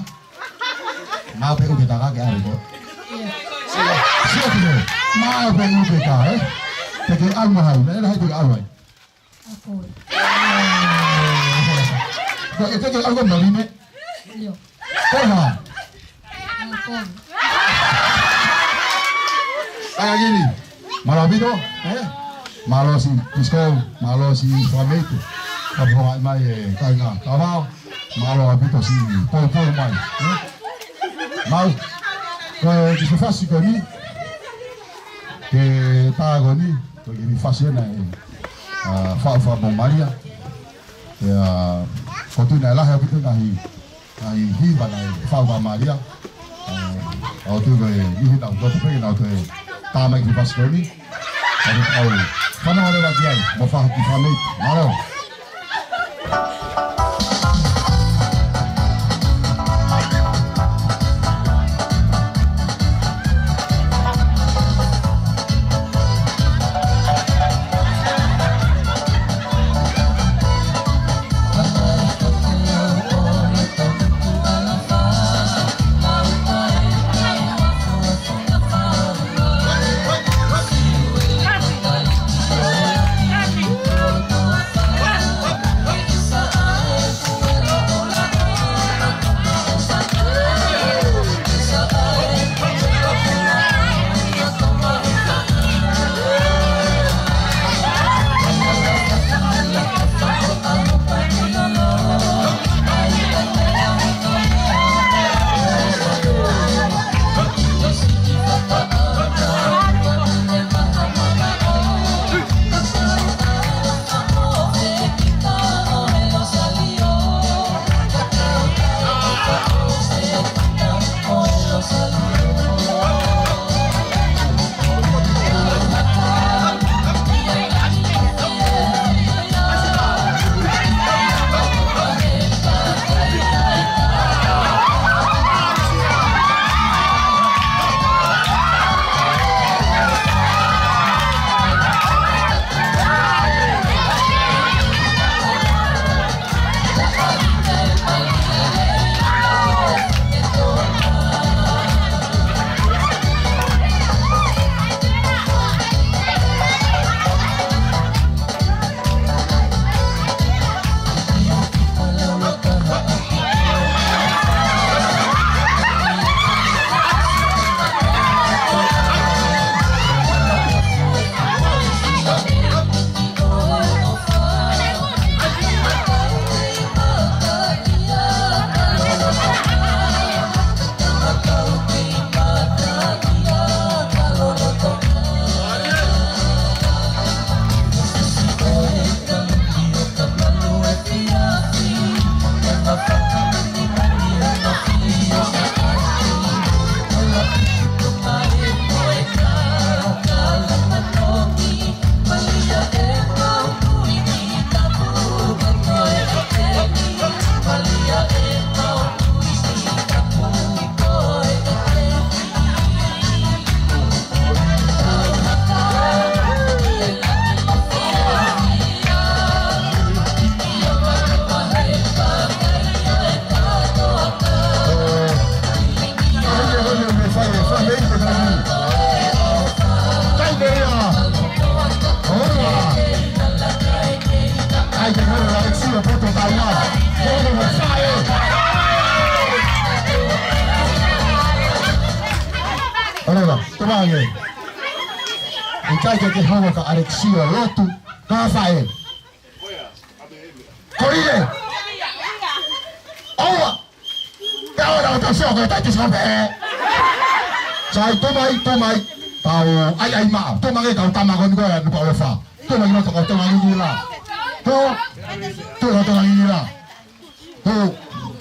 Naʻa te ʻute kākā ke ʻalu ko. Sio, sio ki he. Naʻa te ʻute kā, ē? Te ke ʻalu mahau, naʻe ʻi ai te ke ʻalu ai. ʻA koe. Ko e te ke ʻalu ko Maline. ʻIo. Ko e hā? ʻA koe. ʻAi ʻaeni. Mālō ʻaupito, ē? Mālō siʻi Pisco, mālō siʻi Fakameite. Ka po ai mai e kāinga Kavao. Mālō ʻaupito siʻi poupou mai, ē? Mau. Ko e kiʻi fefasi ko eni. Ke tā ko eni, ko e kiʻi fefasi ena ē. ʻA, faʻu faʻu mo Malia. ʻIa, ko e tuʻu naʻe lahi ʻaupito ngaahi, ngaahi hiva naʻe faʻu ʻa Malia. ʻA, ʻoku ou tui ko e niʻihi naʻa nau loto pē ke nau toe tā mai kiʻi fefasi ko eni. ʻA, ʻoku ou fanongo leva ki ai, mo Fakameite. Mālō. Ange. ʻIkai ke ke hanga ka ʻAlekisio lotu. Ka fae. Ko ia. ʻOua. Pea ʻoua ʻo tau sio ko e tai te sio pē. Sai, tō mai, tō mai. Tau, ʻai, ʻai maʻa. Tō mai ke tau tama ko eni ko e anu pa ʻofa. Tō mai ki loto ko e tō mai ki la. Tō. Tō, tō mai ki la. Tō.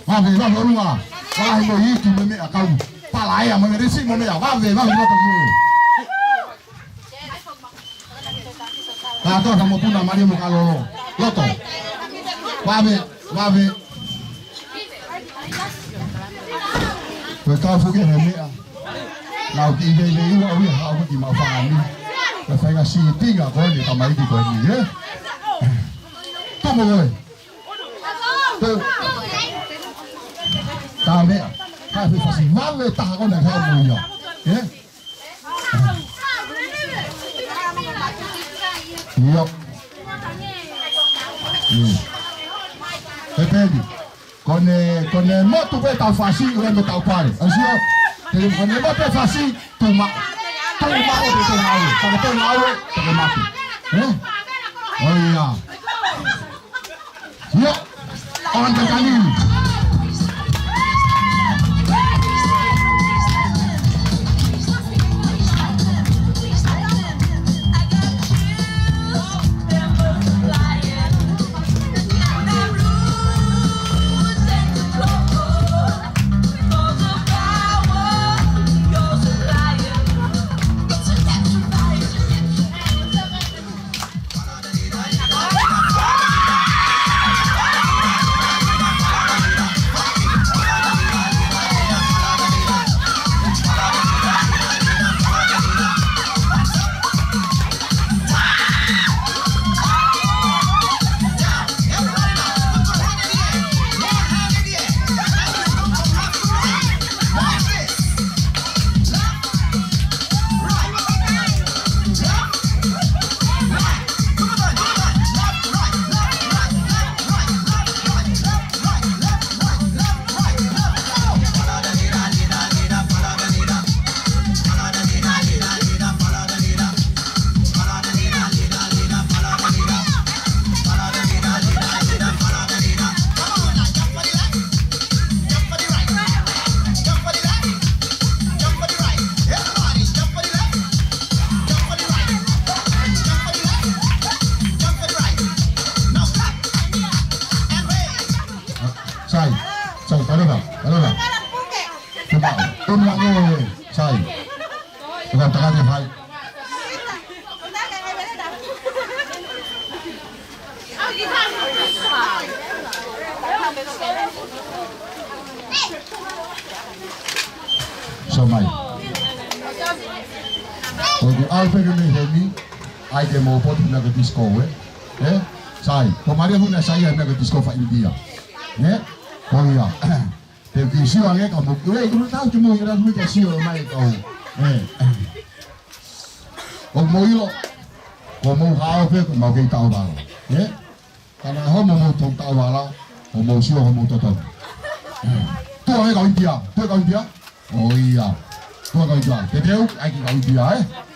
Vave, vave ʻolunga. Vave mo ʻitu mo e meʻa kau. Palaea mo e resi mo e meʻa. Vave, vave loto ki. Kātoa ka mopuna mali mo ka lolo. Loto. Vave, vave. Ko e kau fuke he meʻa. Lau ki veve ua ui ha ui ki mafani. Ko e fainga si tinga ko eni tamaiki ko eni, ē? Tumo koe. Tō. Tā meʻa. Ka fefasi vave taha ko ena ka mo ia. Ē? ʻIo. Mm. He peni. Ko ʻene, ko ʻene motu pē tau fasi, ʻo ʻene tau pale. ʻAsi ʻo. Te ko ʻene motu pē fasi, tuma. Tuma ʻo te te ngāue. Ka te ngāue, te ke mate. Ē? ʻOia. ʻIo, ʻo ʻantai kani. Sai, sai, kalera, kalera. Tuma, tuma ke, sai. Tuma, tuma ke, sai. So mai. ʻOku ʻalu pē ke mei heni, ʻai ke mou poti meʻa ke disko, ē? Ē? Sai, ko Maria Huna sai ia meʻa ke disko fa India. Ē? Ko ia. Te ke sio ange ka mo, ē, ʻoku tau te mo ira mo te sio mai kau. Ē. ʻOku mou ʻilo, ko mou hao pē, ko mou kei tau valo. Ē? Ka naʻe homo mou tau tau vala, ko mou sio, ko mou totonu. Ē. Tuʻa e kau India, tuʻa e kau India. ʻOia. Tuʻa e kau India. Te teu, ʻai ke kau India, ē?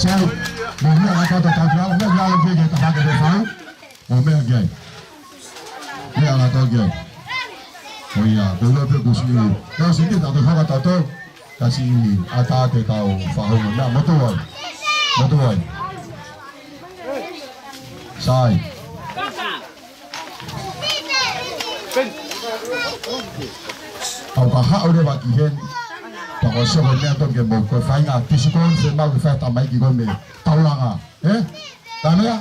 Sai, mou meʻa kātoa, tau meʻa, meʻa kātoa ki he tafaʻaki ʻo e fau. Mou meʻa ki ai. Meʻa kātoa ki ai. ʻIo, ko e ʻilo pē kuo siʻi, kuo siʻi ke tau hanga tautolu. Ka siʻi ʻatā te tau fakahū meʻa, motuʻa ai. Motuʻa ai. Sai. ʻOku ou haʻu leva ki heni. Pea ko e sio ko e meʻa tonu ke mou ko e faʻahinga tisiko se mau ke fai tamaiki ko e meʻa taulanga. Ē? Tā meʻa?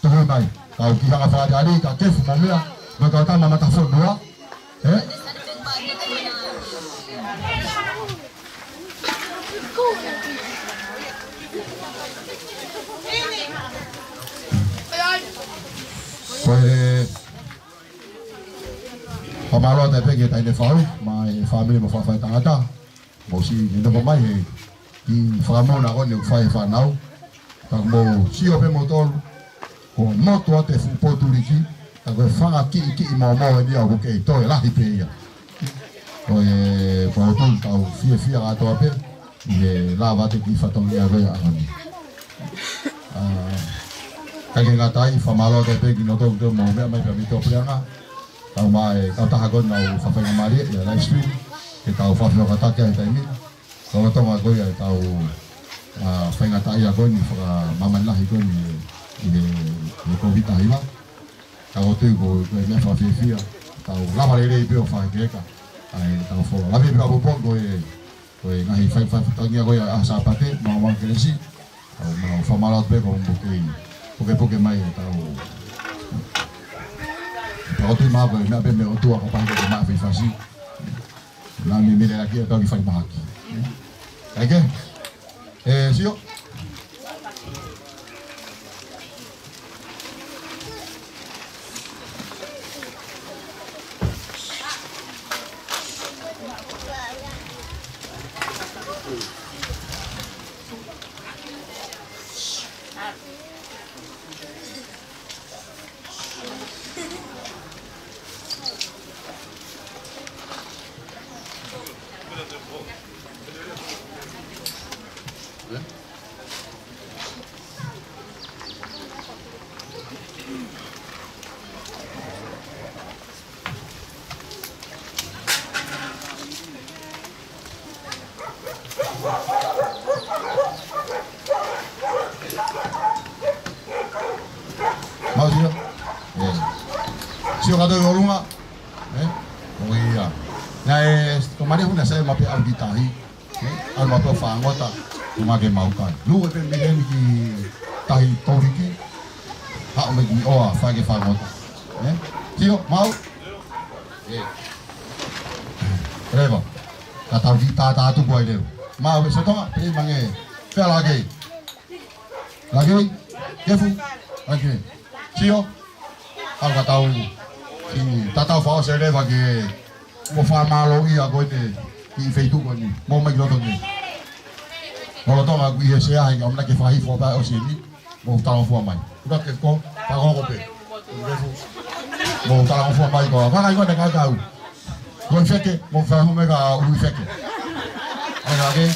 Tohi mai. Kau ki hanga fakatali, ka ke fuʻu meʻa. Mo e kau tama matafonua. Ē? Ko e fakamālō atu pē ki he taʻahine fau, mo e fāmili mo e fānau tangata. Mou siʻi nofo mai he kiʻi fakamoʻoni ko eni ʻoku fai ʻe he fānau. Ka mou sio pē moutolu, ko e motu ʻa e fuʻu potuliki, ka ko e fanga kiʻi kiʻi mōmō eni ʻoku kei toe lahi pē ia. Ko e, ko e tau fiefia kātoa pē, ʻi he lava ʻete kiʻi fatongia ko ia ʻaho ni. ʻA, ʻikai ke ngata ai, fakamālō atu pē kimoutolu mou meʻa mai pē mei he puleʻanga. Tau mai, kau taha ko eni ʻoku fakafaingamālie, ʻi he live stream, ke tau fakafeʻao kātoa ki he taimi ni. Lolotonga ko ia ʻetau, ʻa, faingataʻaʻia ko eni fakamāmani lahi ko eni ʻi he, ʻi he, ʻi he Kōviti taha hiva. Ka ʻoku ou tui ko, ko e meʻa fakafiefia, tau lava lelei pē ʻo fakaheka ʻa ʻetau fola. Lave pē ʻaupito ko e, ko e ngaahi fai, fai fatongia ko ia ʻa Sāpate, mo e Kelesi. Tau mau fakamālō atu pē ko e pukepuke mai ʻetau. Ka ʻoku ou tui mai ko e meʻa pē mei he ʻOtua kapau ʻe ʻikai ke maʻu faifasi. Naʻa mei mele laki e tau ki fai mahaki. Kae kehe? ʻE, sio. Mau sio? ʻE. Sio kātoa ʻi ʻolunga. ʻE? ʻOku ʻi ai. Naʻe, ko Malia Huna sai ma pe au ki tahi. ʻE? Au ma pe fāngota. Ko ma ke mau kai. Lue pē mei heni ki tahi tōriki. Haʻu mai ki ʻoa fai ke fāngota. ʻE? Sio, mau? ʻE. Reva. Ka tau ki tātā tuku ai leo. Mau e sotonga, pē mange. Fea lake. Lake. Kefu. Lake. Sio. Au ka tau. Ki tatau fao se Reva ke mo fakamālō ia ko eni. Ki feituʻu ko eni. Mo mai ki loto ni. Mo loto nga kui he sea hai ka mna ke fai fo pa o si ni. Mou talangofua mai. Kura ke ko, pa ko ko pē. Mou talangofua mai ko. Ka kai ko ne ka kau. Ko feke, mou fai mo me ka ui feke. Ai ka ke.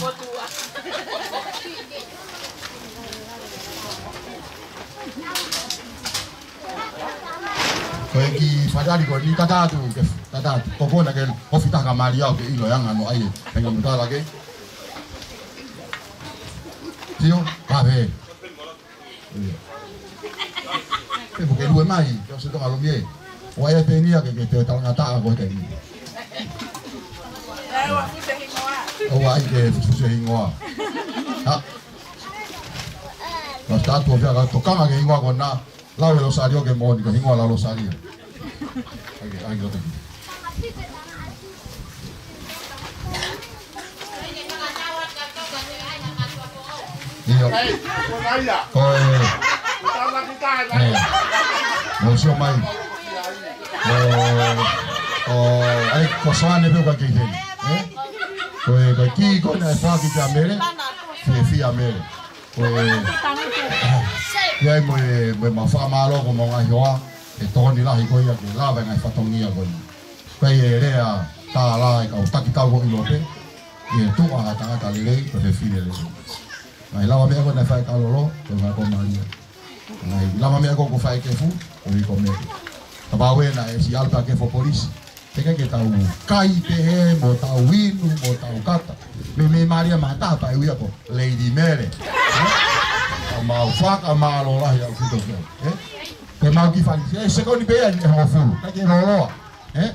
Ko e kiʻi fadali ko ni kata atu, ke kata atu. Ko ko na ke ofi taha ka mali au ke ʻilo e anga noa ai. Penga mutala ke. Sio, ka pē. Ke mo ke lue mai, ke o se tonga lomi e. ʻOua ʻe pēngia ke, ke te talangataʻa ko e taimi. ʻOua ʻai ke fufusu e hingoa. Ha? Ka tātu o fea ka tokanga ke hingoa ko na, lau e Losario ke moʻoni, ko e hingoa lau Losario. ʻAi ke, ʻai ke loto ki. ʻIo. Ko e, ʻe, mou sio mai. ʻO, ʻo, ʻai, ko Soane pē ʻoku kei heni. ʻE? Ko e, ko e kiʻi ko ena ʻe faki kia Mele. Fiefia Mele. Ko e, ʻi ai mo e, mo e mau fakamālō ko mo ngaahi hoa, ʻe tokoni lahi ko ia ke lava e ngaahi fatongia ko ia. Ko e lea tālā e kau takitau ko ʻIlope, ʻi he tuʻa ha tangata lelei, ko e fefine lelei. Ngaahi lavameʻa ko ē naʻe fai ʻe Kalolo, ko e fai ko Malia. Ngaahi lavameʻa ko ē kuo fai ʻe Kefu, ko e fai ko Mele. Kapau ʻe ʻi ai ha siʻi ʻalu pē ʻa Kefu ʻo polisi, teʻeki ke tau kai pē ē, mo tau inu, mo tau kata. Meimei Malia Mata pea ui ia ko Lady Mele. Ka mau fakamālō lahi ʻaupito ki ai, ē? Pea mau kiʻi fali, ē, sekoni pē ia ʻe hongofulu, kae ke loloa, ē?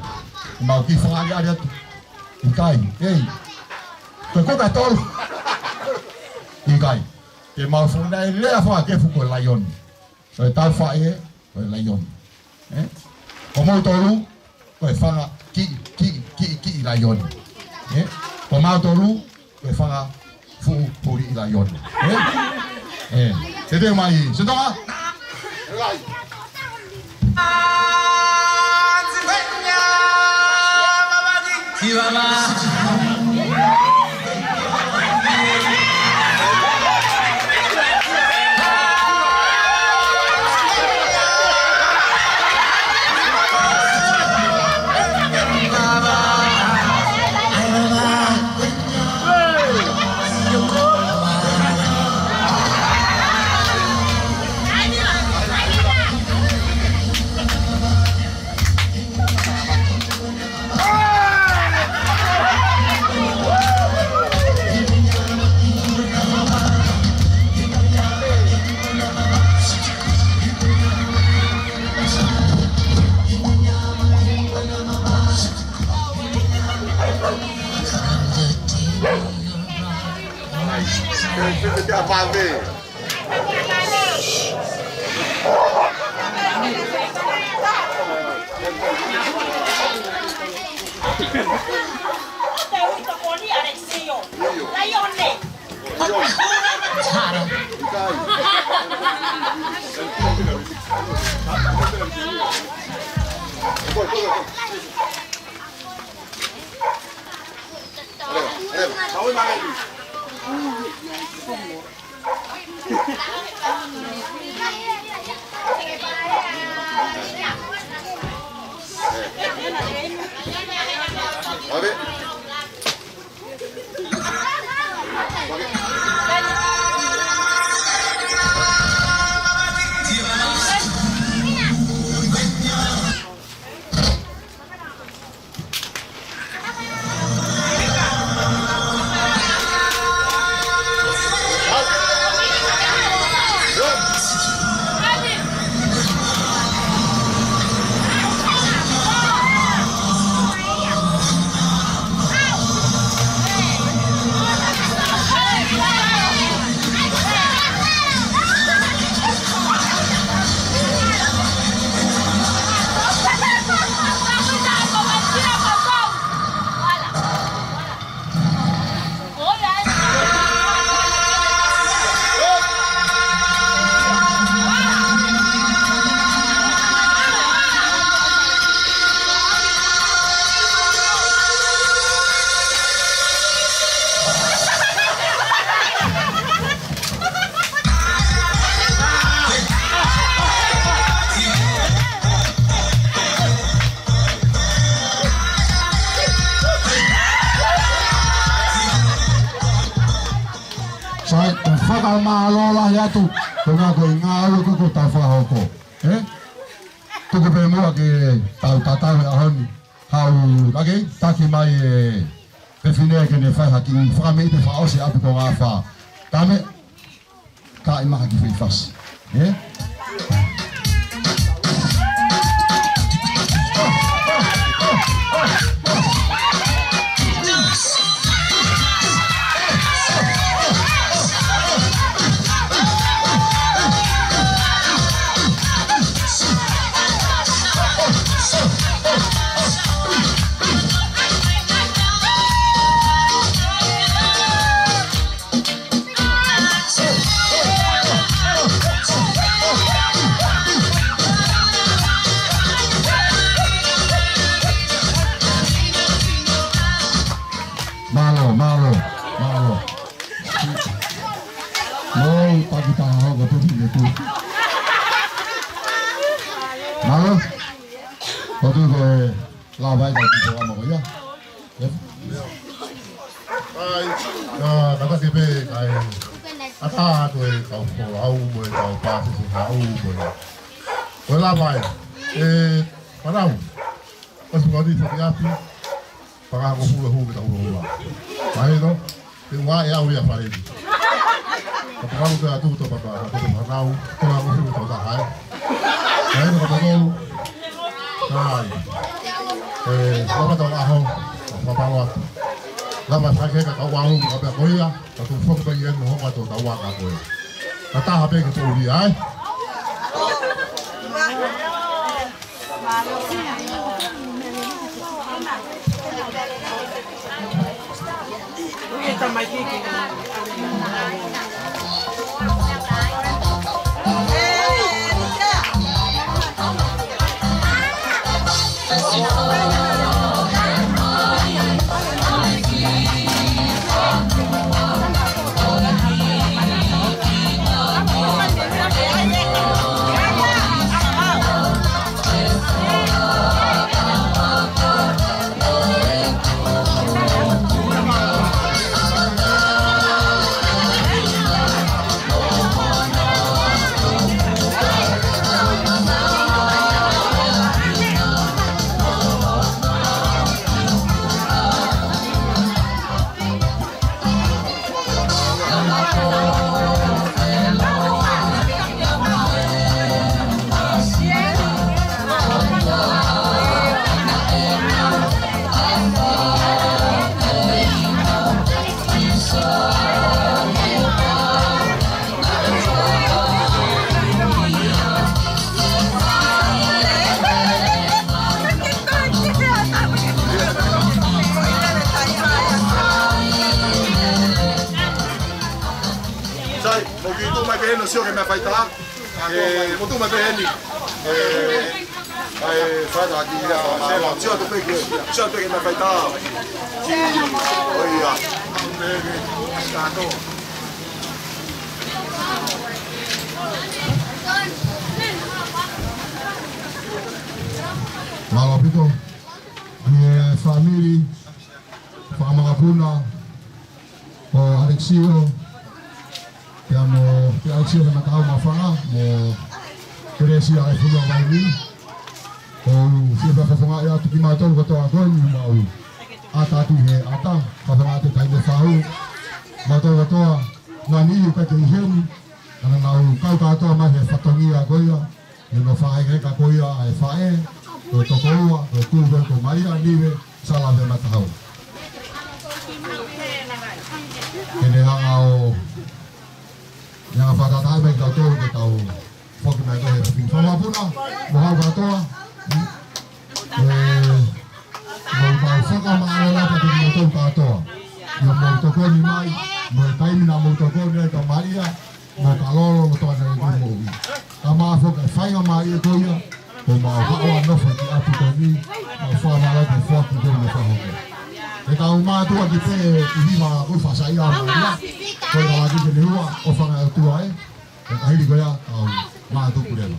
Mau kiʻi fakaʻaliʻali atu. ʻIkai, ei. Ko e kuka ʻe tolu. ʻIkai. Ke mau fona e lea faka-Kefu ko e laione. Ko e tau faʻē, ko e laione. Ē? Ko moutolu, ko e fanga kiʻi, kiʻi, kiʻi, kiʻi laione. Ē? Ko mautolu, ko e fanga fuʻu puli laione. Ē? Ē. Te te mai, se toka? Sai, ʻoku fakamālō lahi atu, ko e ngaahi, ko e ngaahi ʻalu ko ē kuo tau fakahoko. Ē? Tuku pē muʻa ke tau tatau he ʻaho ni. Haʻu, lake, taki mai e fefine ke ne fai ha kiʻi fakameʻite fakaʻosi ʻapi ko Ngāfā. Tame, ka ʻi maha ki fei fasi. Ē? Mālō, mālō, mālō. Mālō, taki taha hoko tupi le tu. Mālō. Ko tu ko e lava ai ka ki ko amo ko ia. Ē? Ai, ka, ka taki pē, kai. ʻAtā atu e kau folau mo e kau pāsese haʻu mo e. Ko e lava ē. ʻE, fānau. ʻOsi ko eni foki api. Panga ko hula hula kita hula hula. Mahino, te ua e au ia fale ni. Ka panga ko atu to papa, ka to papa nau, to panga ko hula to ta hai. Mahino ka panga ko. Hai. E, lava tau aho, papa loa. Lava sa ke ka kau alu, ka pea ko ia, ka tu foki pa ia mo honga to tau aka ko ia. Ka taha pē ke tō ia, ai. Sai, mou kiʻi tuʻu mai pē heni ʻo sio ki he meʻa faitā. E, mou tuʻu mai pē heni. E, ʻai, faitā ki he meʻa faitā. Sio atu pē ki, sio atu pē ki he meʻa faitā. Ki, ʻo ia. Mālō ʻaupito. Ki he fāmili, fakamakapuna, ʻo Alexio, pea mo, pea Alexio pea mo Tau Mafanga, mo Keresia ʻa e Funua Vaini, ʻoku ou fie fakafofongaʻi atu kimautolu kotoa ko eni mau ʻatā atu he ʻatā, fakafofongaʻi atu taimi fahu, mautolu kotoa, ngani iu ka ke ʻi heni, ʻa ena naʻa nau kau kātoa mai he fatongia ko ia, ʻi hono fakaʻekaʻeka ko ia ʻa e faʻē, ko e tokoua, ko e kū ko ē ko Malia Nive Sala Vematahau. Ke ne hanga ʻo, ne hanga ʻo fakatātā mai kitautolu ke tau foki mai ko ē he fafine. Fakamakapuna, mo hau kātoa, ē, mo mau fakamālō lahi atu kiate kimoutolu kātoa. ʻI hoʻomou tokoni mai, mo e taimi naʻa mou tokoni ai kia Malia, mo Kalolo, mo Toana, mo Moʻui. Ka mau foki e faingamālie ko ia, ʻo mau haʻu ʻo nofo ki ʻapi ko eni, mau fakamālō ki he foaki ko eni ʻo e fakahoko. Ke tau mātuʻaki pē ʻi he hiva ko e fakasaia mai ia, ko e kalaki ke ne hua, ʻofa ange ʻa e ʻOtua ē, ʻo ka hili ko ia, tau mātuku leva.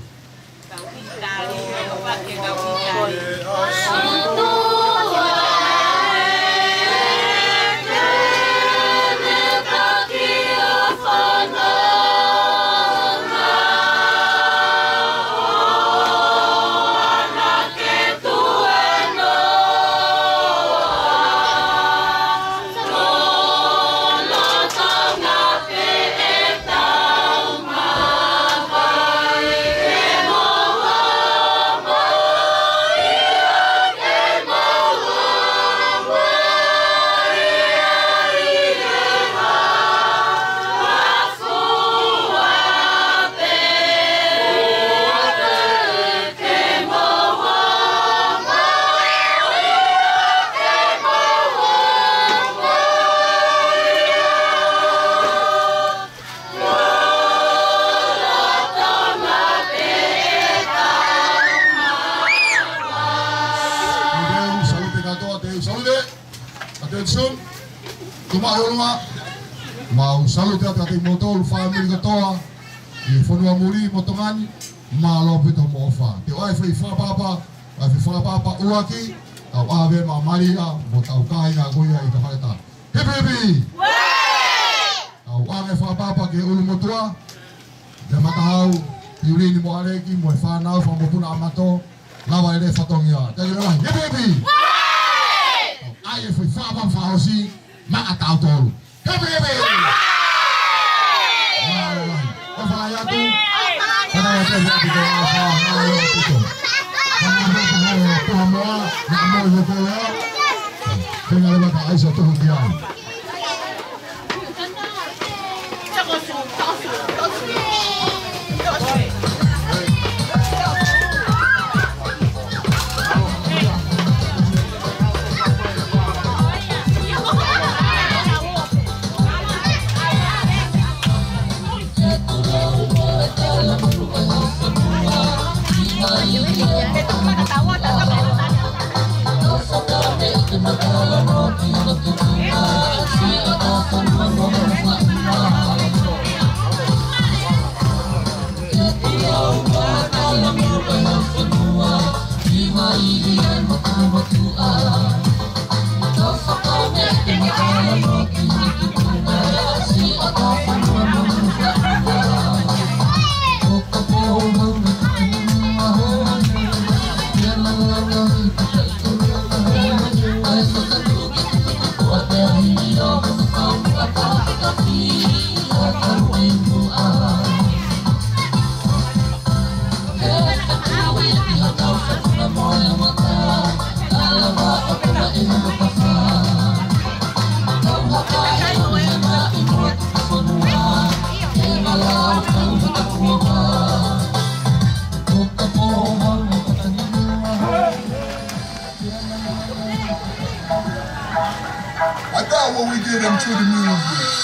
Salute kātoa, te salute. Attention. Tuma e olunga. Mau salute atu kiate kimoutolu fāmili kātoa ʻi he fonua muli mo Tonga ni. Mālō ʻaupito hoʻomou ʻofa. Te u ʻai e foʻi fakapapa, ʻai e foʻi fakapapa ʻuluaki, tau ʻave maʻa Malia mo hotau kāinga ko ia ʻi Tafaleta. Hipi hipi! Tau Hangē ko e fakapapau ki he ʻulumotuʻa, ʻa Matahau, Piulini mo ʻAleki, mo e fānau, fakamokopuna ʻa Mato, lava e lea fatongia. Thank you very much. Hipi, hipi! ʻAi e foʻi fakapapau fakaʻosi, maʻa tautolu. Hipi, hipi! Mālō lahi. ʻOfa lahi atu. Fakafetaʻi atu ki he ʻofa, mālō atu. Mālō atu, Haʻamoa, naʻa mo i hoko lea. Tenga leva ka ʻai sa tuhu ki ai. I thought what we did in to the music.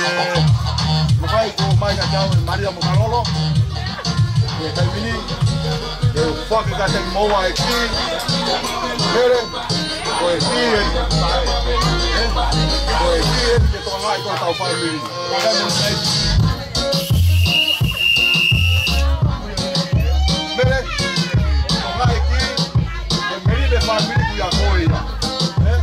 Mou fai ko mai ka tau e Malia mo Kalolo. ʻI he taimi ni, ke u foaki kiate kimoua e kī. Mele, ko e kī eni. Ē? Ko e kī eni ke tokangaʻi ko e tau fāmili. Ko e kī eni. Mele, tokangaʻi e kī, ke Mele fāmili kuo ʻi ai ko ia. Ē?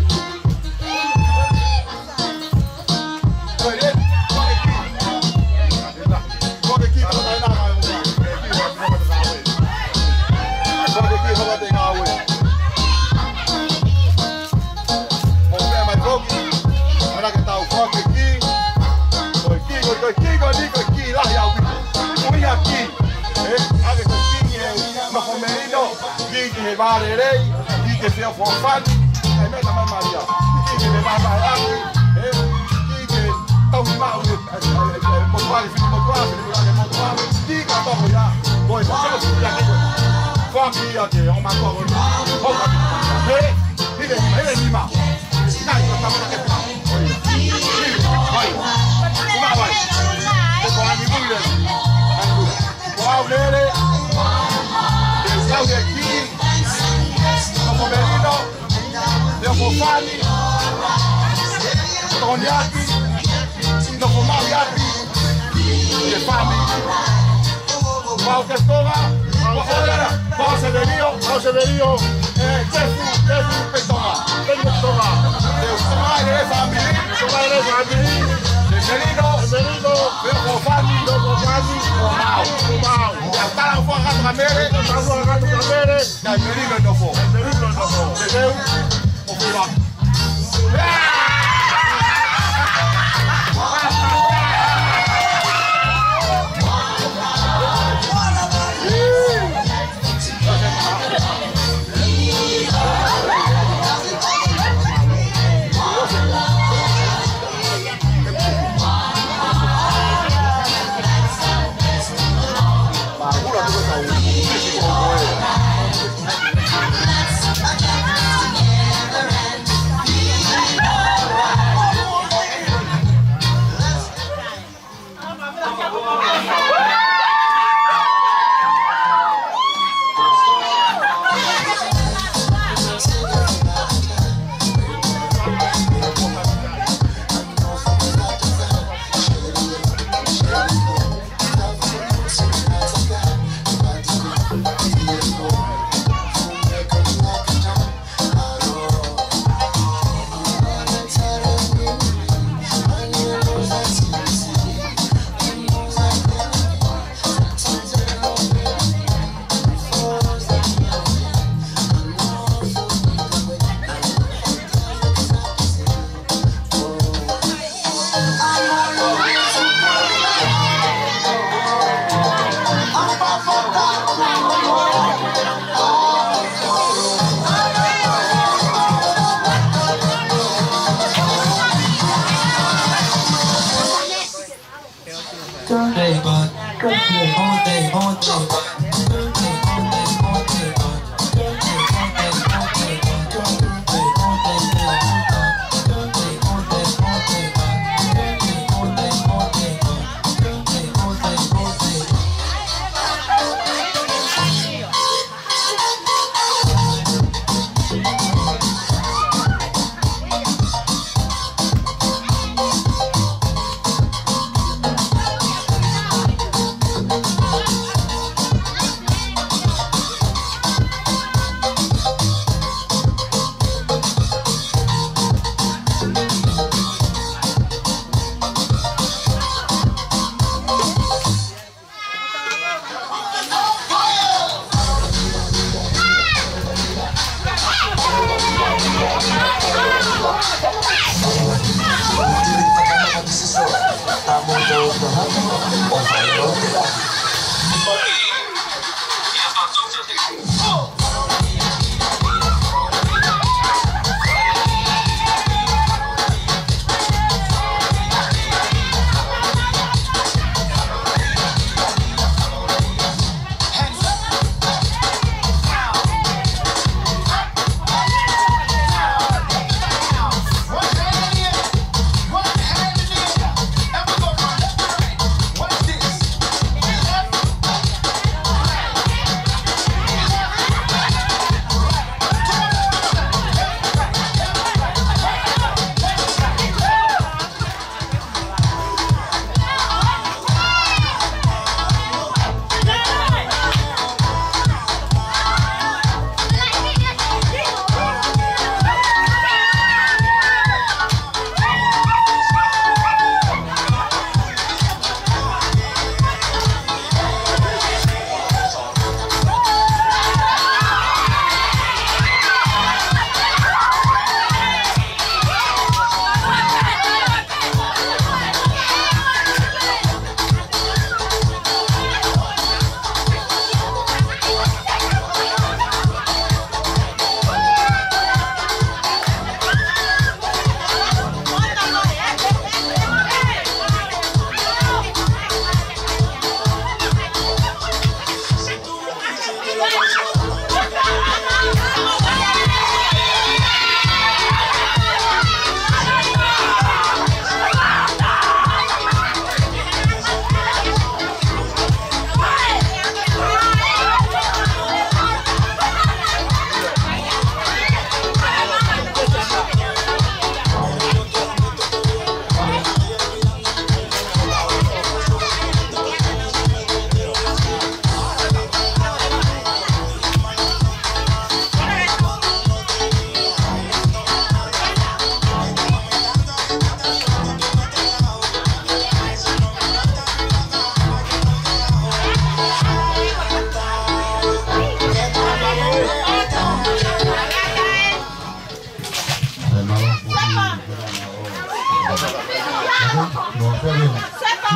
Kī ki he vā lelei, kī ki he feʻofoʻofani, ʻai meʻa mai Malia. Kī ki he vā vā ʻaki, ē, kī ki he tauhi maʻu, ē, ē, ē, ē, motuʻa, fili motuʻa, fili motuʻa, motuʻa, kī ka toko ia, ko e motuʻa, fili ake, fili ake, ʻo ma ko, ko, ē, hile, hile lima. Nai, ko tama ke pa. Oi, oi, oi. Kuma, oi. Ko ani mui le. Ko au lele, te u kau he kī, nofo melino, feʻofoʻofani, tokoni atu, nofo maʻu atu, ʻi he fāmili. Mau ke Tonga, mau ke Tonga, mau Sevelio, mau Sevelio, ē, Tefu, Tefu, pe Tonga, pe Tonga. Te u Tonga ʻi he fāmili, Tonga ʻi he fāmili, te melino, melino, feʻofoʻofani, feʻofoʻofani, ʻo mau, ʻo mau. Ia tala fua katu ka Mele, tala fua katu ka Mele. Ia melino nofo. Melino nofo. Te teu, ʻo fila.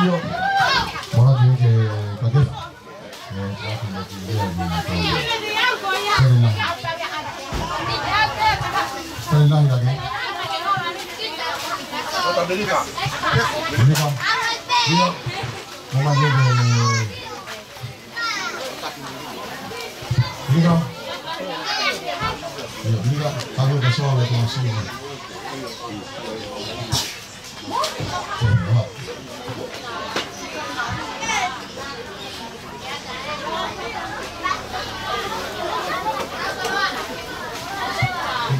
ʻIo. Moʻoni ke kake. ʻE, kake mo ki ia ni na kau. Pele nai. Pele nai lagi. Amerika. Amerika. ʻIo. Mama ke ke. Amerika. ʻIo, Amerika. Kake ke soa le kau sini.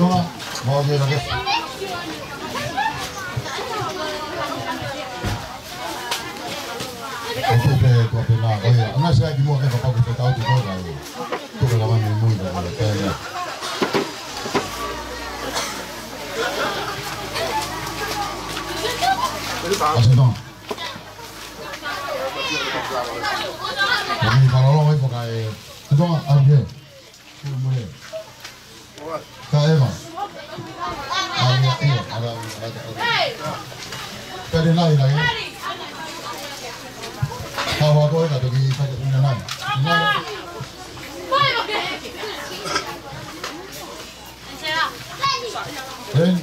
Tonga, mau ke rake. Ko tu pe, ko pe na, ko ia. Ana se aki mua ke kapau ke tau tu ko ia. Tuku lava mei mui ka ʻalu pē ia. ʻAsi Tonga. Ko mi kalolo e poka e. ʻAsi Tonga, ʻalu pē. Kilo mui. Ka eva. ʻAlu ia, ia, ʻalu, ʻalu, ʻalu. Pele nai, nai. Ka hoa ko e ka toki fai ke ʻuna nai. Nai. Ren.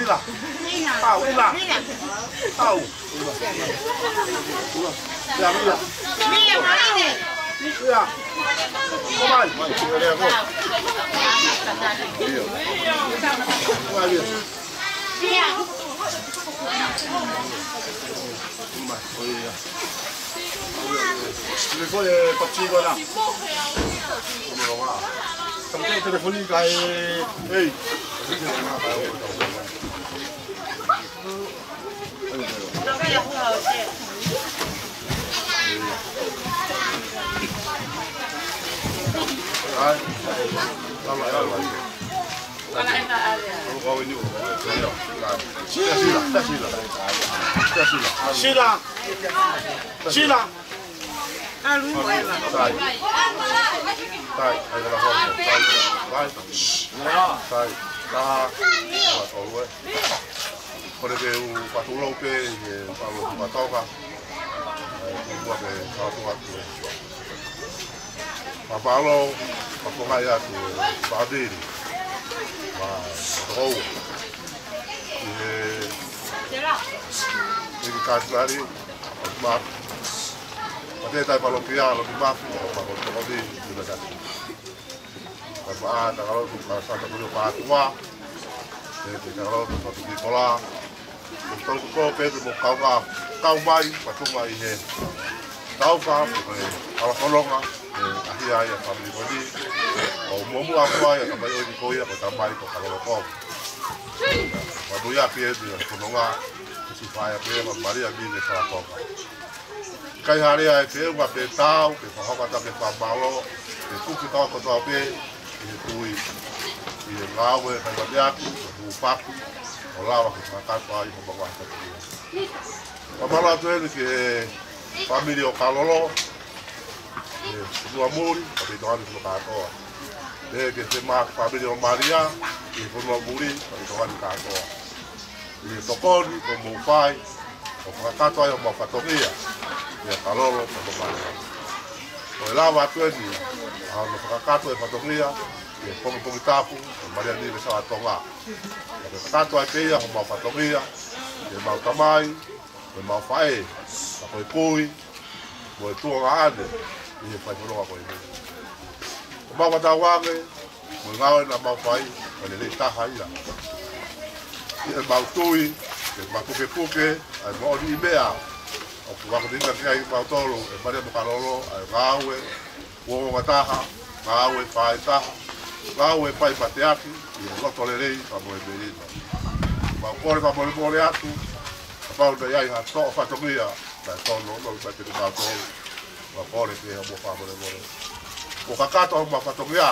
Ila. Tau, ila. Tau. Ia, ia. Ia. Ko mai. Mai, ko mai, ko. Mai, ia. Mai, ko ia. Ko e papasī ko ena. Ko e telefoni ka e, ei. Ai. Tama, tama. Sila, sila, sila. Sila. Sila. Sila. Ko e ke u patulou pē, ʻi he palo ʻi Patoka. ʻE, ʻi he ua ke tau atu ē. Mālō, pea ʻoku ou ʻai atu e fāmili. Ma, ʻoku ou. ʻI he, ʻi he kāsilali, ma, ma te tai palo pia, lo ki mafu, ma ko toko ni, ʻi he kāsilali. Ka pa ata kalo tu ka sa ta kalo pa tua. Te te kalo tu pa tu ki kola. Ko tau ko pe tu mo kau ka kau mai pa tu mai he. Tau ka pe ala kolonga. ʻE ahi ai a family ko ni. ʻO mo mo a kua ia ka mai ʻo ni ko ia ko ta mai ko kalo ko. Ma tu ia pia tu ia kononga. Si fai a pe ma Maria mi le kala konga. Kai hare ai pē ua pē tau, pē fakahoka ta pē fakamālō, pē kuki tau kotoa pē, ʻi he tui, ʻi he ngāue, kai mateaki, ʻo hū paku, ʻo lava ke fakakakato ai, ʻo mawata ki ai. Fakamālō atu eni ki he fāmili ʻo Kalolo, ʻi he fonua muli, ʻo pē tokani fonua kātoa. Pē ki he fāmili ʻo Malia, ʻi he fonua muli, ʻo pē tokani kātoa. ʻI he tokoni, ko mou fai, ʻo fakakakato ai homau fatongia, ʻia Kalolo, ka mo Malia. ʻO e lava atu eni, ʻa hono fakakakato e fatongia, ʻi he pongipongi tapu, ʻo Malia ni le Sala Tonga. ʻO fakakakato ai pē ia homau fatongia, ʻi heʻemau tamai, ʻi heʻemau faʻē, ka ko e kui, mo e tuongaʻane, ʻi he fai fononga ko eni. ʻO mau fakatauange, mo e ngāue naʻa mau fai, ʻoku lelei taha ia. ʻI heʻemau tui, ke mapukepuke, ʻa e moʻoniʻi meʻa, ʻoku vakuninga ki ai mautolu, ʻe Malia mo Kalolo, ʻa e ngāue, kuonga taha, ngāue fai taha, ngāue fai mateaki, ʻi he loto lelei, ka mo e melino. Mau kole fakamolemole atu, kapau naʻe ʻi ai ha toʻo fatongia, Naʻe tōnounou mai kiate kimautolu. Mau kole ke ʻi ai homou fakamolemole. Kuo kakato homau fatongia,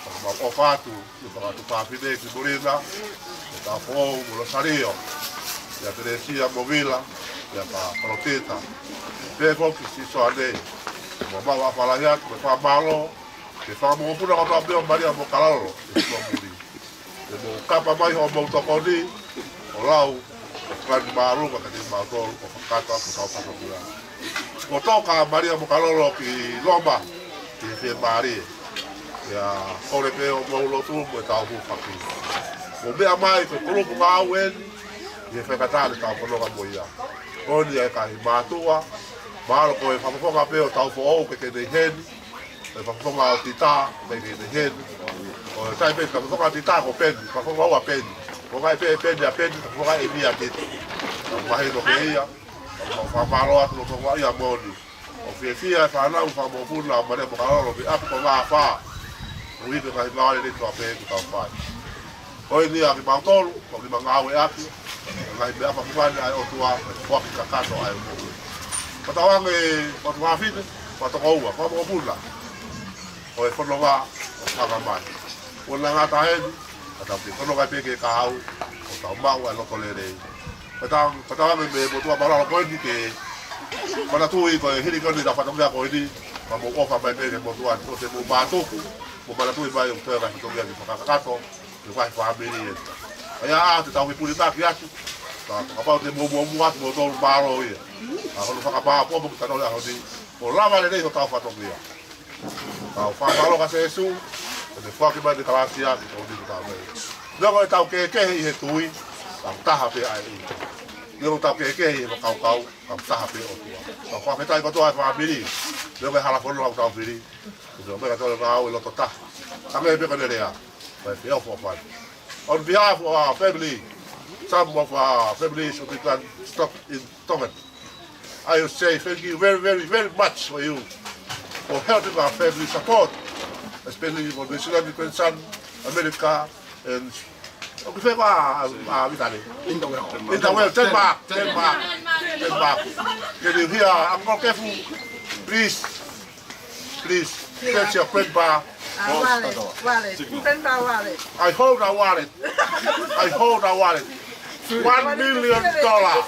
ka mau ʻofa atu ki he fanga tuofāfine ki muli na, ʻetau foʻou mo Losalio, ʻia Telesia mo Vila, ʻia Palōfita, pea foki ki Soane. Mau ʻofa lahi atu mo e fakamālō ki he fanga mokopuna kotoa pē ʻo Malia mo Kalolo ʻi he tuʻa muli. Ke mou kapa mai hoʻomou tokoni ʻo lau ʻo fakamolemole kiate kimautolu ʻo kakato atu hotau fatongia. Kuo toka ʻa Malia mo Kalolo ki Loma ki he fiemālie. ʻIa, kole pē hoʻomou lotu mo ʻetau hūfaki. Mou meʻa mai ko e kulupu ngāue eni ʻi he faingataʻa ʻetau fononga mo ia. Ko eni ʻa e kakai mātuʻa, mahalo ko e fakafofonga pē ʻo hotau foʻou ke ke nei heni, ʻa e fakafofonga ʻo Tita, ʻoku ʻikai ke ne heni. ʻOku ʻi ai pē fakafofonga ʻo Tita ko Peni, fakafofonga ua Peni. Ko e ngaahi pē Peni ʻa Peni, fakafofonga ʻe Mia Tita. Ka mahino pē ia, ka mau fakamālō atu mo fakafofonga ia moʻoni. ʻOku fiefia e fānau fanga mokopuna ʻo Malia mo Kalolo mei ʻapi ko Ngāfā. ʻOku ʻi ai pē ngaahi ngāue lelei kotoa pē ʻoku tau fai. Ko eni ʻa kimautolu, ko e kiʻi ngāueʻaki ʻa e ngaahi meʻa fakafungani ʻa e ʻOtua, ʻa e foaki kakato ʻa e moʻui. Fakatauange ʻa e tuofāfine, fakatokoua, fanga mokopuna ʻo e fononga ʻo Hangamai. Kuo na ngata eni, ka tau kiʻi fononga pē ki he kahaʻu, ʻo tau maʻu ʻa e loto lelei. Fakatau-, fakatauange mei he motuʻa māʻulalo ko eni ke manatuʻi ko e hili ko eni ʻetau fatongia ko eni, ka mou ʻofa mai pē ki he motuʻa ni, ʻoua te mou mātuku, mou manatuʻi mai ʻoku toe ngaahi fatongia ke fakakakato, ʻi he ngaahi fāmili eni. ʻA ia ʻa ʻetau kiʻi pulinaki atu. Ka, kapau te mou muʻomuʻa atu moutolu, mālō ia. ʻA hono fakamāʻopoʻopo ki he taʻu ʻo e ʻaho ni. Kuo lava lelei hotau fatongia. Tau fakamālō kia Sīsū, ʻene foaki mai ʻene kalāsia, ke tau ni ke tau mei. Neongo ʻetau kehekehe ʻi he tui, ka ʻoku taha pē ʻa e ʻEiki. Neongo ʻetau kehekehe ʻi he fakakaukau, ka ʻoku taha pē ʻOtua. Tau fakafetaʻi kotoa e fāmili. Neongo e hala fononga ʻoku tau fili, ʻoku tau mei ka tau ngāue loto taha. Hangē pē ko ʻene lea, ʻoku feʻofoʻofani. On behalf of our family, some of our families who become stuck in Tonga, I would say thank you very, very, very much for you, for helping our family support, especially for the New Zealand grandson, America, and okay, where are, uh, Italy? In the world. In the world, Denmark, Denmark, Denmark. Can you hear Uncle Kefu? Please, please, fetch your grandpa. Uh, wallet, wallet. Grandpa wallet. I hold a wallet. I hold a wallet. One million dollar.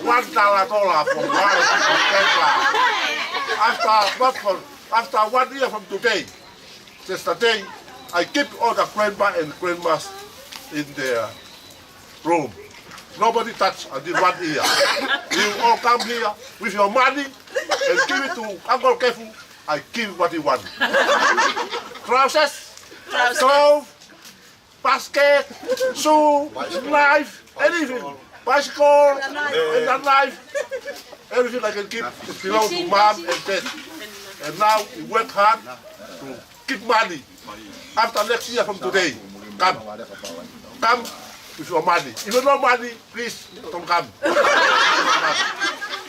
One dollar, dollar for wallet of grandpa. After, not for, after one year from today, yesterday, I keep all the grandpa and grandmas in their room. Nobody touch until one year. You all come here with your money and give it to Uncle Kefu. I give what he want. Trousers, trousers, clothes, basket, shoe, knife, anything. Bicycle, and a knife. Everything I can keep, it belongs to mom and dad. And now we work hard to keep money. After next year from today, come. Come with your money. If you no money, please don't come.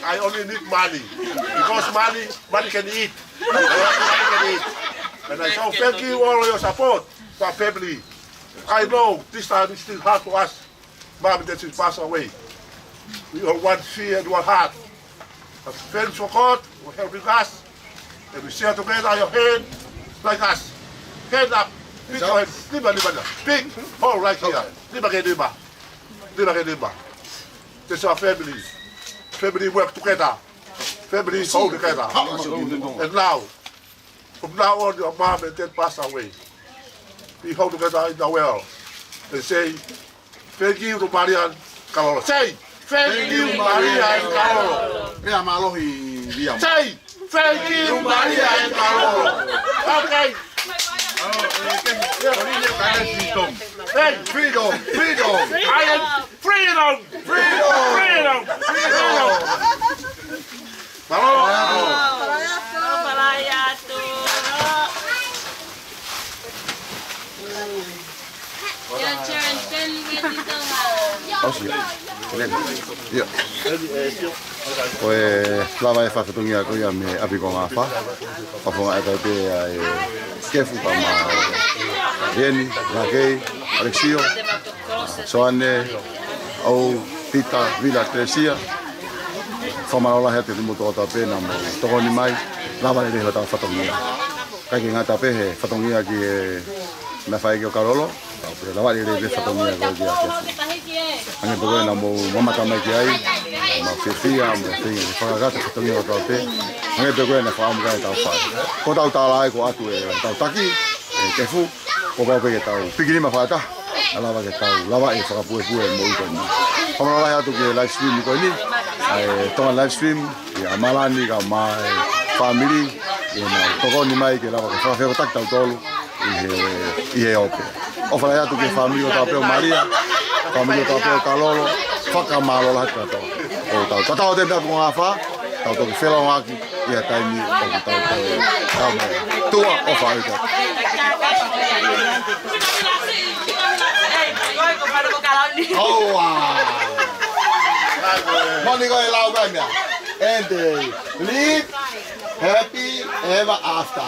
I only need money. Because money, money can eat. Money can eat. And I so thank you all for your support for family. I know this time is still hard for us. Mom and dad just passed away. We all one fear and one heart. But thanks for God for helping us. And we share together your hand like us. Hand up. Big hand. Lima, lima, lima. Big hole right here. Lima ke lima. Lima ke lima. That's our family. Family work together. Family hold together. And now, from now on, your mom and dad pass away. We hold together in the world and say, "Thank you to Malia and Kalolo." Say, "Thank you, Malia and Kalolo." Meʻa mālohi, Liam. Say, "Thank you, Malia and Kalolo." Okay. Hey. Freedom, freedom. I am freedom. Freedom. Freedom. Freedom. Mālō. Palai atu. Palai atu. Your turn. Stand ready, Tonga. ʻOsi. Ia. Ko e lava e fakatongia ko ia mei ʻapi ko Ngāfā. Fakafofonga ʻa e kakai pē ʻa e Kefu pea mo Lieni, Nakei, Alexio, Soane, ʻo Pita, Vila, Teresia. Fakamālō lahi atu kimoutolu kotoa pē naʻa mou tokoni mai, lava lelei hotau fatongia. ʻIkai ke ngata pē he fatongia ki he meʻa fai ki ʻo Kalolo, tau pē lava lelei pē fatongia ko ia ki he Kefu. Hangē pē ko ia naʻa mou mamata mai ki ai, mau fiefia, mau feinga ke fakakakato fatongia kotoa pē. Hangē pē ko ia naʻe fakaʻamu ki ai ʻetau fai. Ko ʻetau tālai ko atu ʻetau taki, ʻe Kefu, kuo pau pē ke tau pikinima fakataha, ʻo lava ke tau lava ʻo fakapuepue moʻui ko eni. Fakamālō lahi atu ki he live stream ko eni, ʻa e Tonga Live Stream, ʻia Malani kae ʻumaʻā e fāmili, ʻenau tokoni mai ke lava ke fakafepakiʻi kitautolu ʻi he, ʻi he ope. ʻOfa lahi atu ki he fāmili kotoa pē ʻo Malia, fāmili kotoa pē ʻo Kalolo, fakamālō lahi atu kitautolu. ʻO tau, tau tatau atu pē ʻi he konga afā, tau toki felōngoaki ʻi ha taimi ʻoku tau toe tau mai. Tuʻa ʻofa atu. ʻOua. Moni ko e lau kai mea. And they live happy ever after.